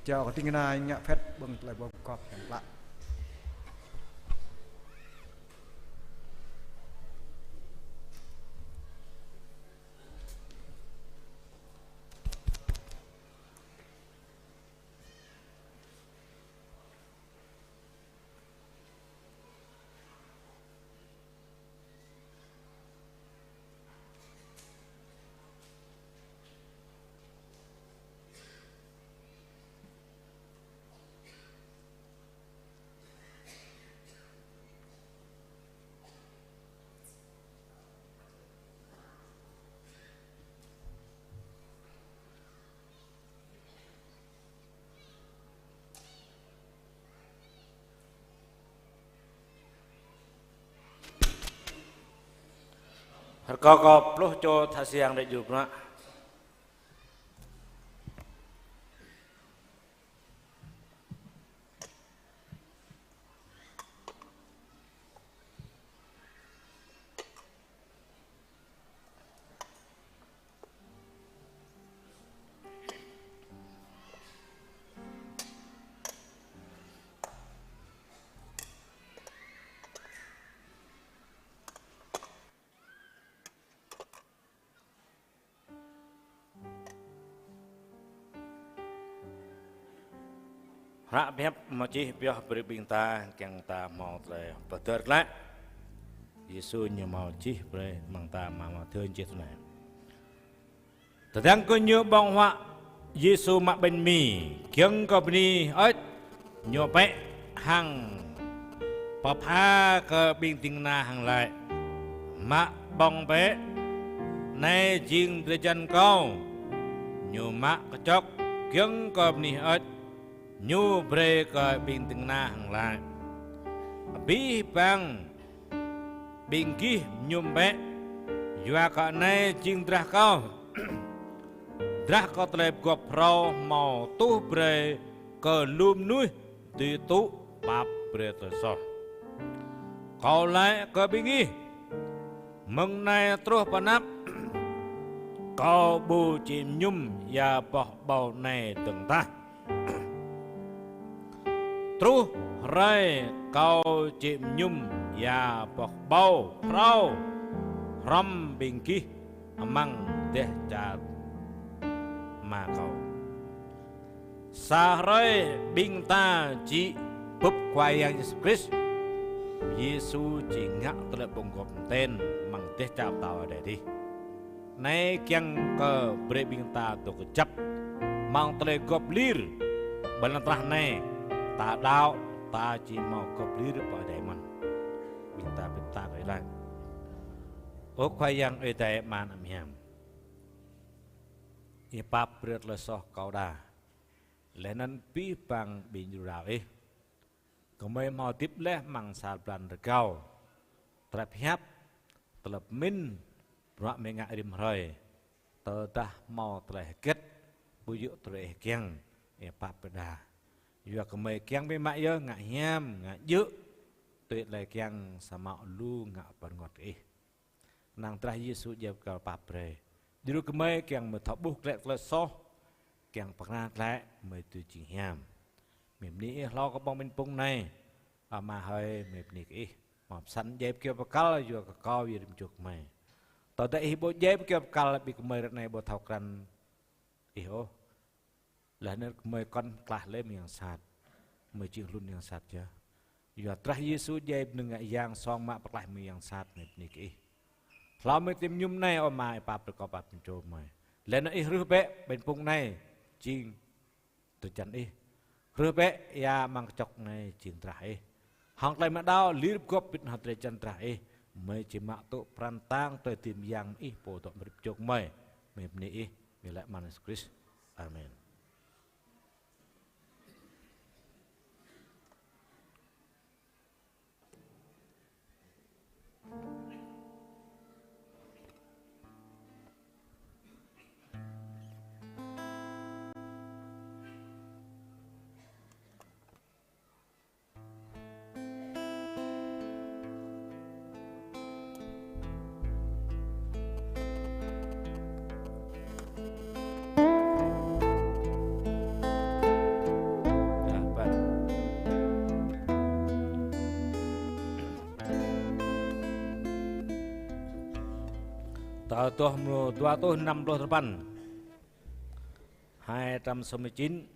Čao kơ ding kơna ngă phĕt ƀơ̆ng tơlơi bơgop kiăng klă. Rơkâo kơ pluh čô tha siang đe jur bruă. Hră pơhiăp hmâo čih pioh brơi ƀing ta kiăng ta hmâo tơlơi pơdơr glaĭ. Yêsu ñu hmâo čih brơi mơ̆ng ta hmâo, hmâo thơ čih tui anai. Tơdang gơñu ƀơ̆ng huă Yêsu mă ƀañ mi, giŏng kơ bơni hơơč, ñu pĕ hăng pơpha kơ ƀing ding kơna hăng laĭ: Mă ƀơ̆ng bĕ, anai jing drơi jan Kâo. Ñu mă kơčŏk, giŏng kơ bơni hơơč, ñu brơi kơ ƀing ding kơna hăng laĭ: Abih bang ƀing gih mơñum bĕ, yua kơ anai jing drah Kâo, drah kơ tơlơi pơgop phrâo hmâo tuh brơi kơ lu mơnuih dưi tŭ pap brơi tơlơi soh. Kâo laĭ kơ ƀing gih, mơ̆ng anai truh pơ anăp, Kâo ƀu či mơñum ia boh ƀâo anai dơ̆ng tah, truh hrơi Kâo či mơñum ia boh ƀâo phrâo hrŏm ƀing gih amăng dêh čar Ama Kâo. Sa hrơi ƀing ta či bưp Khua Yang Yêsu Krist, Yêsu či ngă tơlơi ƀơ̆ng gop ten amăng dêh čar pơtao adai adih. Anai kiăng kơ brơi ƀing ta dŏ kơjăp amăng tơlơi gop lir. Ƀơi lŏn tơnah anai, ta đaŏ, ta či hmâo gop lir pơ adai mơ̆n. Ƀing ta pơtă kơ Ih laĭ. Ơ Khua Yang Ơi Adai aman hiam, Ih pap brơi tơlơi soh kâo đa, laih anŭn abih bang ƀing jru đaŏ Ih. Gơmơi hmâo hơdip laih amăng sa blan rơgao. Tơlơi pơhiăp, tơlơi pơmĭn, bruă gơmơi ngă rĭm hrơi, tơdah hmâo tơlơi hơget ƀu djơ̆ tui Ih kiăng, Ih pap brơi đa. Yua kơ gơmơi kiăng biă mă yơh ngă hiam, ngă djơ̆, tui tơlơi kiăng samơ̆ lu ngă pơrơngot kơ Ih. Kơnang drah Yêsu djai kơ pap brơi. Djru gơmơi kiăng gơmơi thâo ƀuh glaĭ tơlơi soh, kiăng pơkra glaĭ gơmơi dưi jing hiam. Gơmơi bơni Ih hlâo kơ ƀơ̆ng ƀañ phung anai. Ama hơi, gơmơi bơni kơ Ih. Mơ̆ pơsăn djai pơkiaŏ pơkăl yua kơ kâo yua rĭm čô gơmơi. Tơdah Ih ƀu djai pơkiaŏ pơkăl ƀing gơmơi ră anai ƀu thâo krăn Ih ôh. Laih anŭn gơmơi kŏn pơklaih lĕ mơ̆ng yang sat. Gơmơi jing hlŭn yang sat yơh. Yua drah Yêsu djai bơnơ̆ng ngă yang song mă pơklaih mơ̆ng yang sat, gơmơi bơni kơ Ih. Hlâo mơ̆ng tơlơi mơñum anai, ơ Ama, Ih pap brơi kơ pap pơčô gơmơi. Laih anŭn Ih rưh bĕ ƀañ phung anai jing drơi jan Ih. Rưh bĕ ia amăng kơčŏk anai jing drah Ih. Hăng tơlơi mơđao lir pơgop bĭt hăng drơi jan drah Ih, gơmơi či mă tŭ pran tang tơlơi dưi mơyang Ih pô dŏ amăng rĭm čô gơmơi. Gơmơi bơni Ih, gơmơi laĭ amăng Yêsu Krist. Amen. Tơdah mrô dua rơtuh năm pluh dua păn. Hai trăm sáu mươi chín.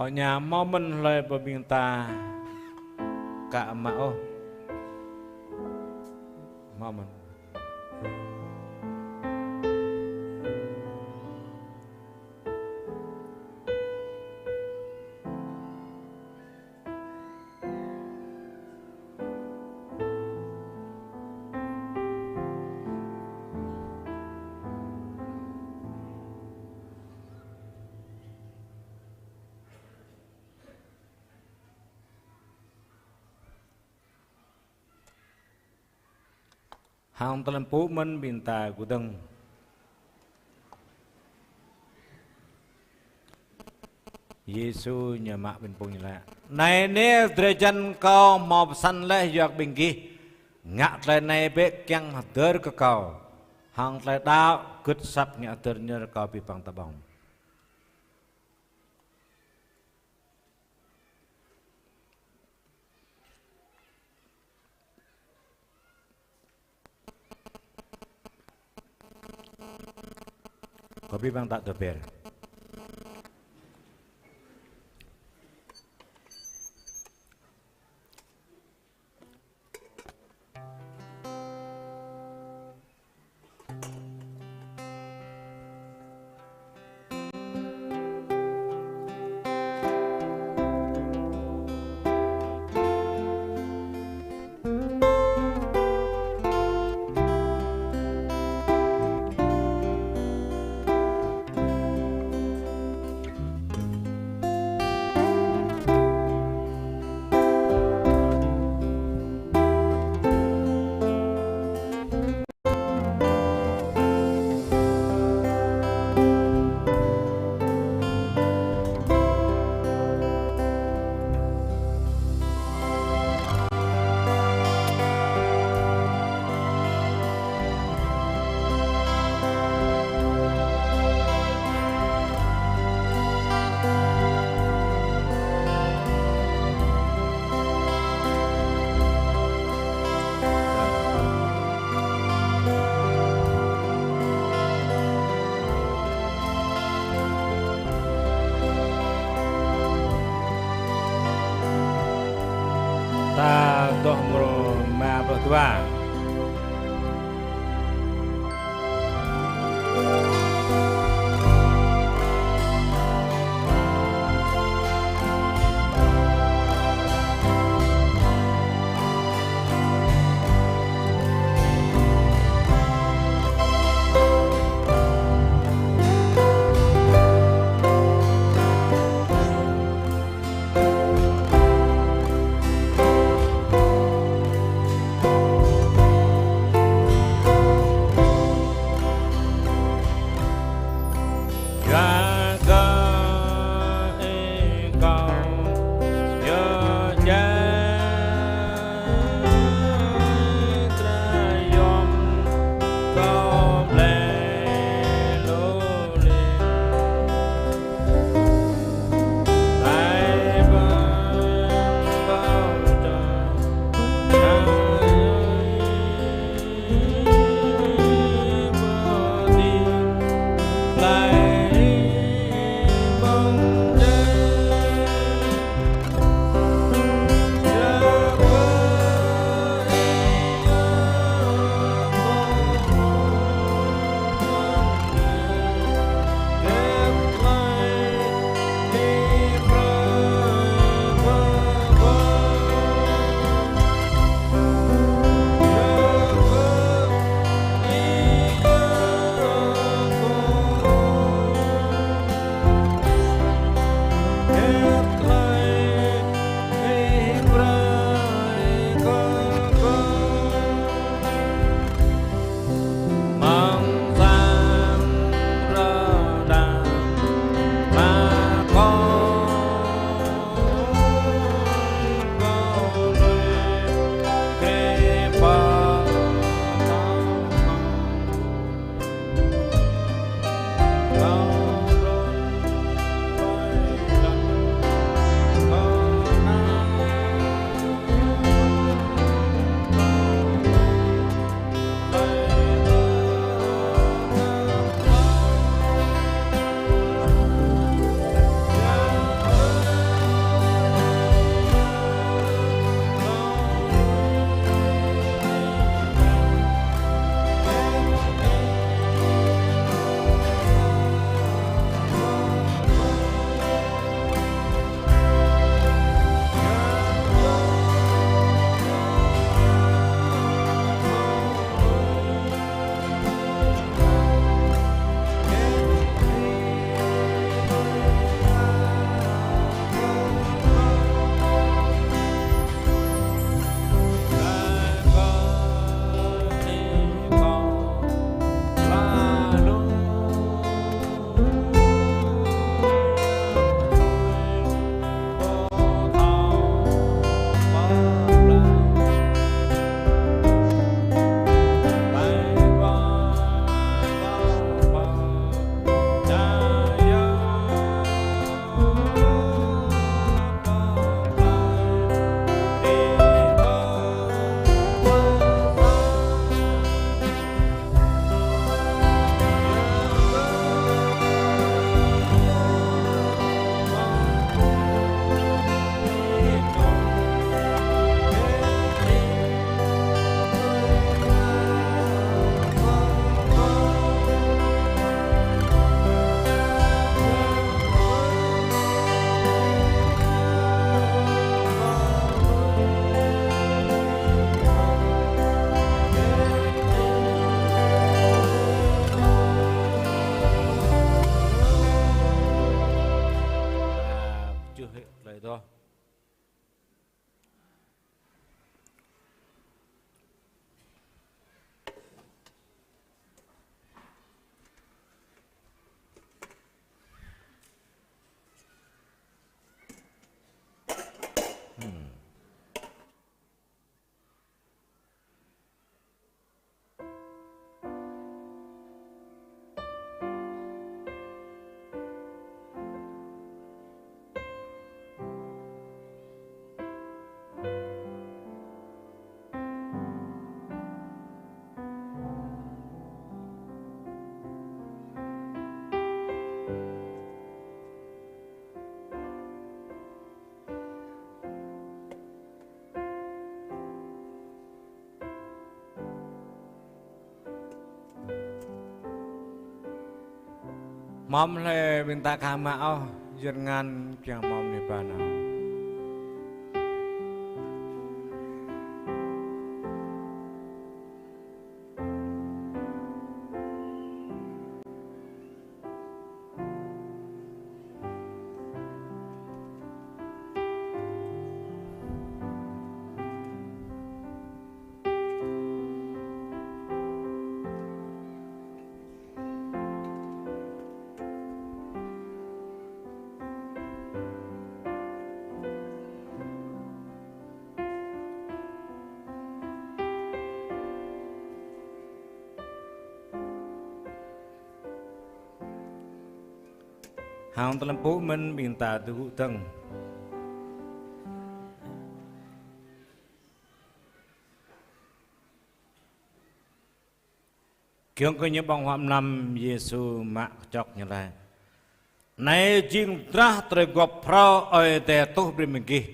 Kâo ña hmâo mơ̆n hlơi pơ ƀing ta ka mă ôh. Hmâo mơ̆n. Hăng tơlơi pơpŭ mơ̆n ƀing ta kơdơ̆ng. Yêsu ñu mă ƀing phung ñu laĭ: Anai nê drơi jăn Kâo hmâo pơsăn laih yua kơ ƀing gih. Ngă tơlơi anai bĕ kiăng hơdơr kơ Kâo. Hăng tơlơi đaŏ gưt asăp ngă hơdơr nơ̆r Kâo abih bang ta ƀơ̆ng. Kơ abih bang ta dŏ ber. Ta dŏ mrô rơma pluh dua. Dŏ. Mơ̆ng hlơi ƀing ta khă mă ôh, jơngan kiăng mơ̆ng nipan ôh. Hăng tơlơi pơpŭ mơ̆n ƀing ta tơgŭ dơ̆ng. Giŏng kơ ñu ƀơ̆ng huă mlam, Yêsu mă kơčŏk ñu laĭ: Anai jing drah tơlơi gŏp phrâo Ơi Adai tuh brơi ƀing gih.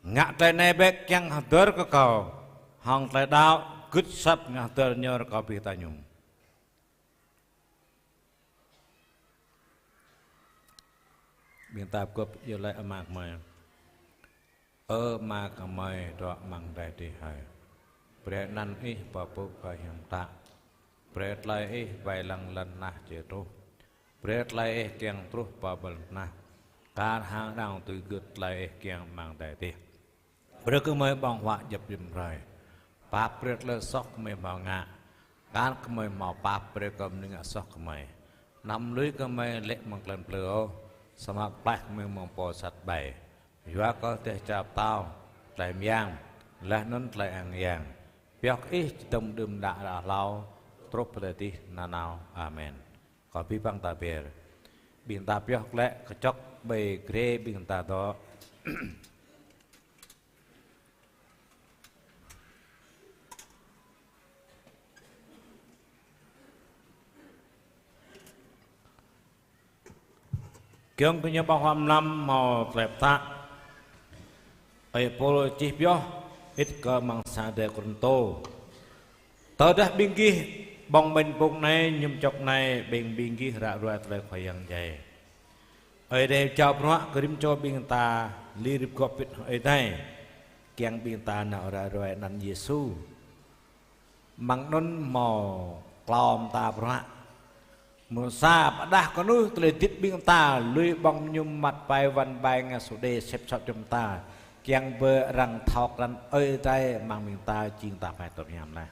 Ngă tơlơi anai bĕ kiăng hơdơr kơ Kâo. Hăng tơlơi đaŏ gưt asăp ngă hơdơr ñu rơkâo abih ta ñu. Ƀing ta gŏp iâu laĭ Ama gơmơi. Ơ Ama gơmơi dŏ amăng adai adih hơi. Brơi anăn Ih pơpŭ kơ hiam klă. Brơi tơlơi Ih wai lăng lŏn tơnah či truh. Brơi tơlơi Ih kiăng truh pơ ƀơi lŏn tơnah, kar hăng arăng dưi gưt tơlơi Ih kiăng amăng adai adih. Brơi kơ gơmơi ƀơ̆ng huă djŏp rĭm hrơi. Pap brơi tơlơi soh gơmơi hmâo ngă, kar gơmơi hmâo pap brơi kơ ƀing ngă soh kơ gơmơi. Anăm lui kơ gơmơi lê̆ amăng tơlơi plư ôh, samơ̆ pơklaih kơ gơmơi mơ̆ng pô sat ƀai. Yua kơ dêh čar pơtao, tơlơi mơyang, laih anŭn tơlơi ang yang, pioh kơ Ih či dŏng đưm đă ră hlâo, truh pơ adih nanao. Amen. Kâo abih bang ta be̱r. Ƀing ta pioh glaĭ kơčŏk ƀơi grê ƀing ta dŏ. Giŏng kơ ñu ƀơ̆ng huă mlam hmâo tơlơi pơtă Ơi Pôl čih pioh hĭt kơ amăng sa adai Kôrintô. Tơdah ƀing gih ƀơ̆ng ƀañ pŭng anai, mơñum čŏk anai, ƀing ƀing gih ră ruai tơlơi Khua Yang djai. Ơi Adai jao bruă kơ rĭm čô ƀing ta, lui rĭm gŏp wĭt Ơi Adai, kiăng ƀing ta nao ră ruai anăn Yêsu. Amăng anŭn hmâo klâo mơta bruă. Mơsa pơđah kơnuih tơlơi hơdip ƀing ta, lui ƀơ̆ng mơñum, măt ƀai, wăn ƀai, ngă su đê, sĕp sot jŏm ta, kiăng ƀơi arăng thâo krăn Ơi Adai amăng ƀing ta, jing ta pơhaih tơlơi hiam laih.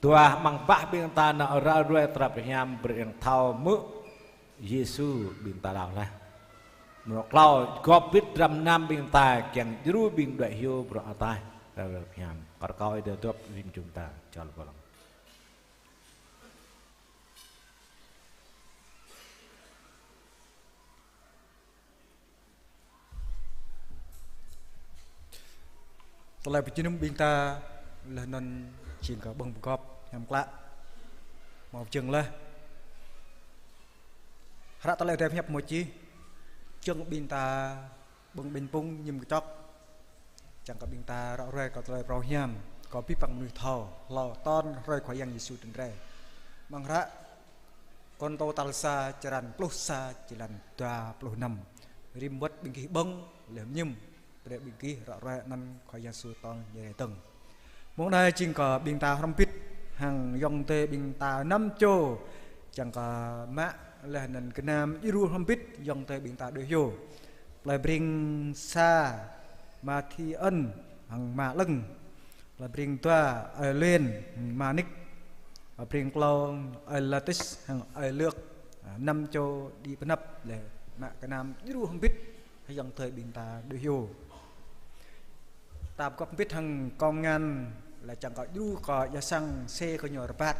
Dua, amăng bah ƀing ta nao ră ruai tơlơi hiam, brơi arăng thâo hmư̆ Yêsu ƀing ta đaŏ laih. Mơ̆ng klâo, gŏp wĭt dram gơnam ƀing ta, kiăng djru ƀing đuaĭ hyu bruă ataih, ră ruai hiam. Kâo rơkâo Ơi Adai dŏp rĭm čô ƀing ta, čơl pơlăng. Tơlơi pơjơnum ƀing ta laih anŭn jing kơ ƀơ̆ng pơgop hiam klă. Hmâo jơ̆ng laih. Hră tơlơi Adai pơhiăp hmâo čih, čơ̆ng ƀing ta ƀơ̆ng ƀañ pŭng, mơñum kơčŏk, čang kơ ƀing ta ră ruai kơ tơlơi phrâo hiam, kơ abih bang mơnuih thâo hlâo tơl hrơi Khua Yang Yêsu trŭn rai. Amăng hră Kôrintô tal sa, črăn pluh sa, jơlan dua pluh năm. Rĭm wơ̆t ƀing gih ƀơ̆ng, laih mơñum, brơi ƀing gih ră ruai anăn Khua Yang Yêsu tơl ñu rai dơ̆ng. Mông anai jing kơ ƀing ta hrŏm hơbĭt, hăng ayŏng adơi ƀing ta năm čô, čang kơ mă laih anăn gơnam djru hrŏm hơbĭt ayŏng adơi ƀing ta đuaĭ hyu. Plơi Bring sa, Ma Thi Ân hăng Ma Lưng. Plơi Bring dua, ơi Luyên hăng Ma Nik. Plơi Bring klâo, ơi Latis hăng ơi Lưk. À, năm čô đĭ pơnăp lĕ mă gơnam djru hơbĭt hăng ayŏng adơi ƀing ta đuaĭ hyu. Ta pơgop hơbĭt hăng kông ngăn lĕ čang kơ djru kơ ia sang xe kơ ñu rơbat.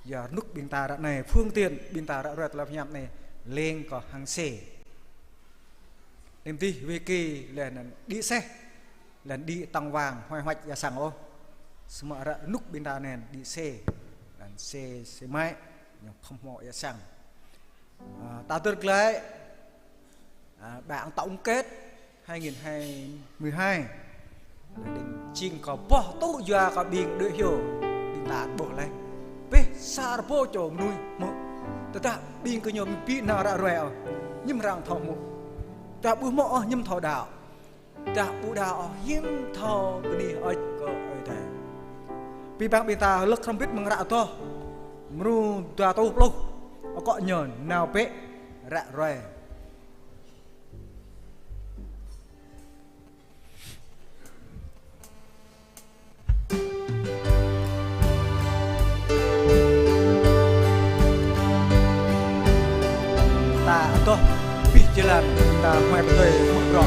Ia rơnŭk ƀing ta ră anai, phương tiện ƀing ta ră ruai tơlơi pơhiăp anai, leng kơ hăng xe. Anŭn dih wơ̆t kơ lĕ anŭn đĭ seh, lĕ anŭn đĭ tŏng wang huai hoač ia sang ôh. Samơ̆ ră rơnŭk ƀing ta anŭn đĭ xe, lĕ anŭn xe, xe máy, ñu khŏm hmâo ia sang. À, ta tơl glaĭ, à, bảng tổng kết hai nghìn hai mươi hai. Lĕ đing jing kơ boh tŭ yua kơ ƀing đuaĭ hyu, ƀing ta ƀuh laih. Pĕ sa rơbâo čô mơnuih hmư̆. Tơdah ƀing gơñu ƀu nao ră ruai ôh, hiư̆m arăng thâo hmư̆. Tơdah ƀu hmư̆ ôh, hiư̆m thâo đaŏ. Tơdah ƀu đaŏ ôh, hiư̆m thâo bơni hơơč kơ Ơi Adai. Abih bang ƀing ta hơlơ̆k hrŏm hơbĭt amăng hră Adoh, mrô dua rơtuh pluh, akŏ ñu: Nao bĕ ră ruai. Ta adoh abih jơlan, ta huăi pơdơi mơ̆ng rŏ.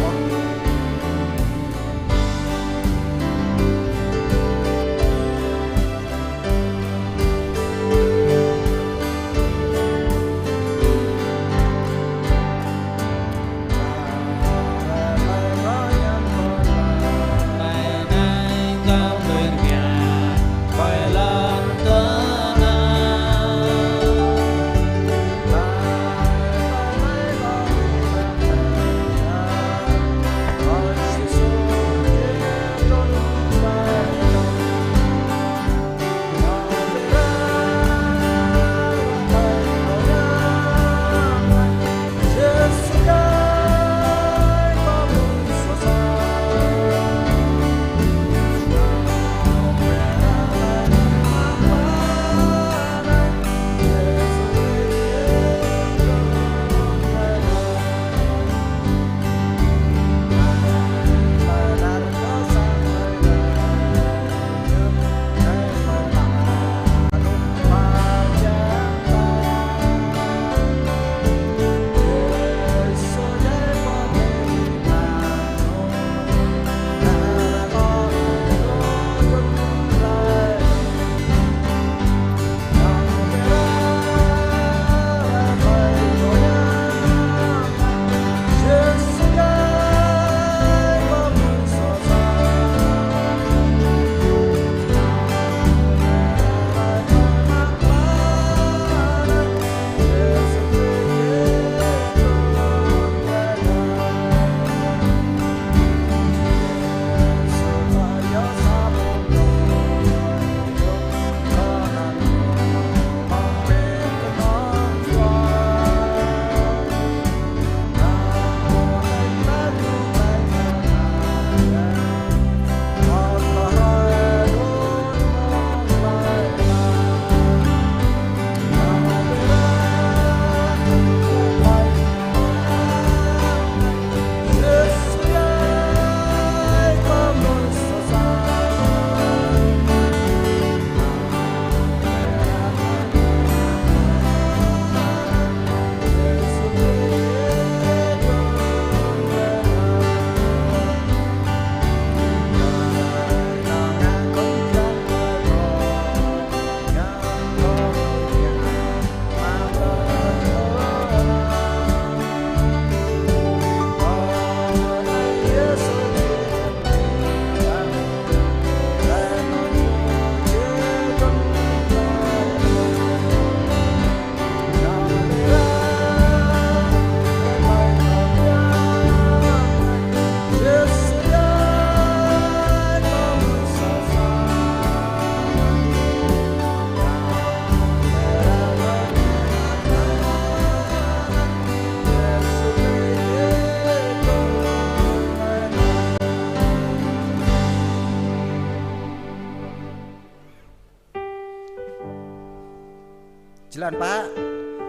Jơlan pă.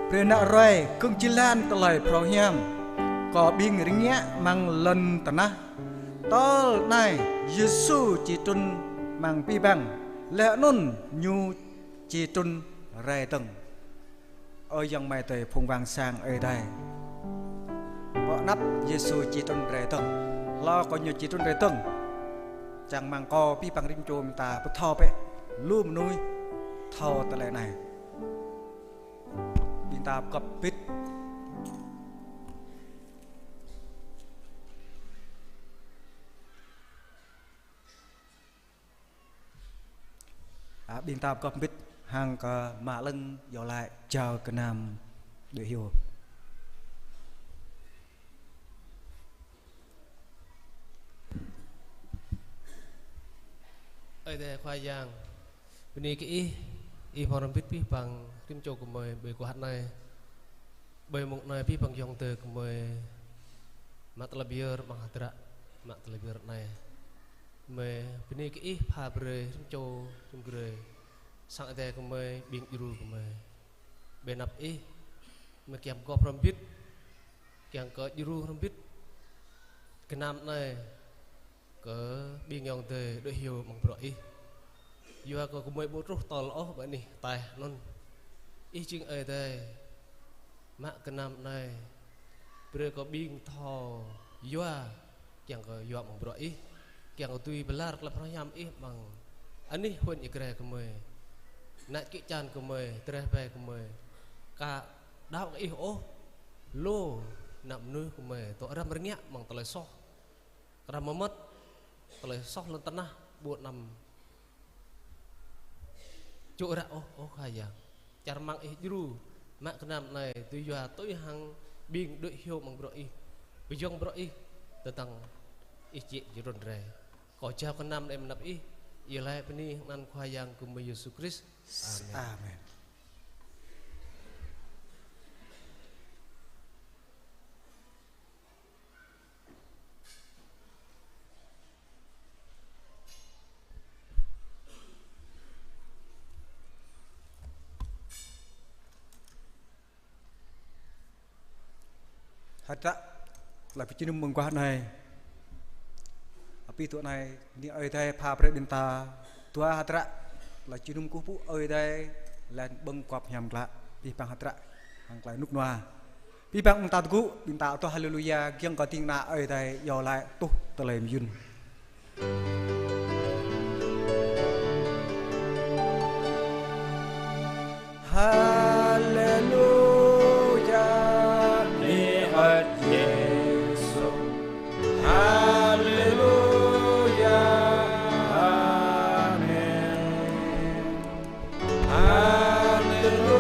Brơi ană ruai gơ̆ng jơlan tơlơi phrâo hiam, kơ ƀing rơngiă amăng lŏn tơnah. Tơl anai Yêsu či trŭn amăng abih bang, laih anŭn Ñu či trŭn rai dơ̆ng. Ơ ayŏng amai adơi phung wang sang Ơi Adai, pơ anăp Yêsu či trŭn rai dơ̆ng. Hlâo kơ Ñu či trŭn rai dơ̆ng, čang rơmang kơ abih bang rĭm čô ƀing ta pơthâo bĕ, lu mơnuih thâo tơlơi anai. Ƀing ta pơgop bit. A, ƀing ta pơgop bit hăng kơ mă lăng iâu laĭ jao gơnam đuaĭ hyu. Ơi Adai Khua Yang, bơni kơ Ih, Ih hmâo hrŏm hơbĭt abih bang rĭm čô gơmơi ƀơi guah anai. Ƀơi mông anai abih bang ayŏng adơi gơmơi mă tơlơi pơyơr amăng hơdră, mă tơlơi pơyơr anai. Gơmơi bơni kơ Ih pha brơi rĭm čô rĭm grê sang Ơi Adai gơmơi, ƀing djru gơmơi. Ƀơi anăp Ih, gơmơi kiăng pơgop hrŏm hơbĭt, kiăng kơ djru hrŏm hơbĭt gơnam anai kơ ƀing ayŏng adơi đuaĭ hyu amăng bruă Ih. Yua kơ gơmơi ƀu truh tơl ôh ƀơi anih ataih anŭn. Ih jing Ơi Adai, mă gơnam anai brơi kơ ƀing thâo yua, kiăng kơ yua amăng bruă Ih, kiăng kơ dưi pơlar tơlơi pơhrăm Ih amăng anih Huên Ia Grai gơmơi, ană čư̆ čan gơmơi, drơi ƀai gơmơi, ka đaŏ kơ Ih ôh, lu ană mơnuih gơmơi dŏ răm rơngiă amăng tơlơi soh, kơnam mơmŏt, tơlơi soh lŏn tơnah ƀu anăm čŭ ră ôh, ơ Khua Yang. Čang rơmang Ih djru, mă gơnam anai dưi yua tui hăng ƀing đuaĭ hyu amăng bruă Ih, pơyơ̆ng bruă Ih, tơdang Ih či trŭn rai. Kâo jao gơnam anai mơ̆ng anăp Ih, iâu laĭ bơni hăng anăn Khua Yang gơmơi Yêsu Krist. Amen. Amen. Hơdră tơlơi pơjơnum mơguah anai. Abih dŏ anai, bơni Ơi Adai pha brơi ƀing ta dua hơdră tơlơi pơjơnum kơkuh pơpŭ Ơi Adai, laih anŭn ƀơ̆ng pơgop hiam klă, abih bang hơdră hăng tơlơi rơnŭk rơnua. Abih bang ƀing ta tơgŭ, ƀing ta adoh haleluya, kiăng kơ ding kơna Ơi Adai iâu laĭ tuh tơlơi mơyŭn. Haleluya, bơni hơơč Yêsu. Haleluya, amen. Haleluya,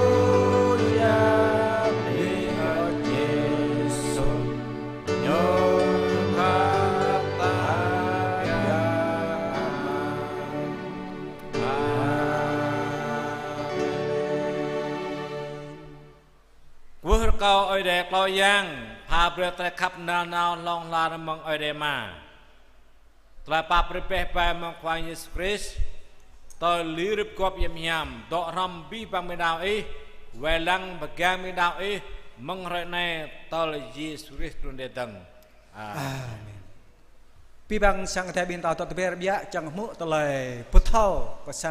bơni hơơč Yêsu. Ñu khăp tơbiă Ama. Amen. Kwưh rơkâo Ơi Adai Khua Yang pha brơi tơlơi khăp nanao hlŏng lar mơ̆ng Ơi Adai Ama, tơlơi pap rơbeh ƀai mơ̆ng Khua Yang Yêsu Krist, tơlơi rĭm gop yăm hiam dŏ hrŏm abih bang ƀing đaŏ Ih, wai lăng pơgang ƀing đaŏ Ih mơ̆ng hrơi anai tơl Yêsu Krist trŭn rai dơ̆ng. Amen. Amen. Abih bang sang Ơi Adai ƀing ta dŏ tơbiă rơbiă čang hmư̆ tơlơi pơthâo kơ sang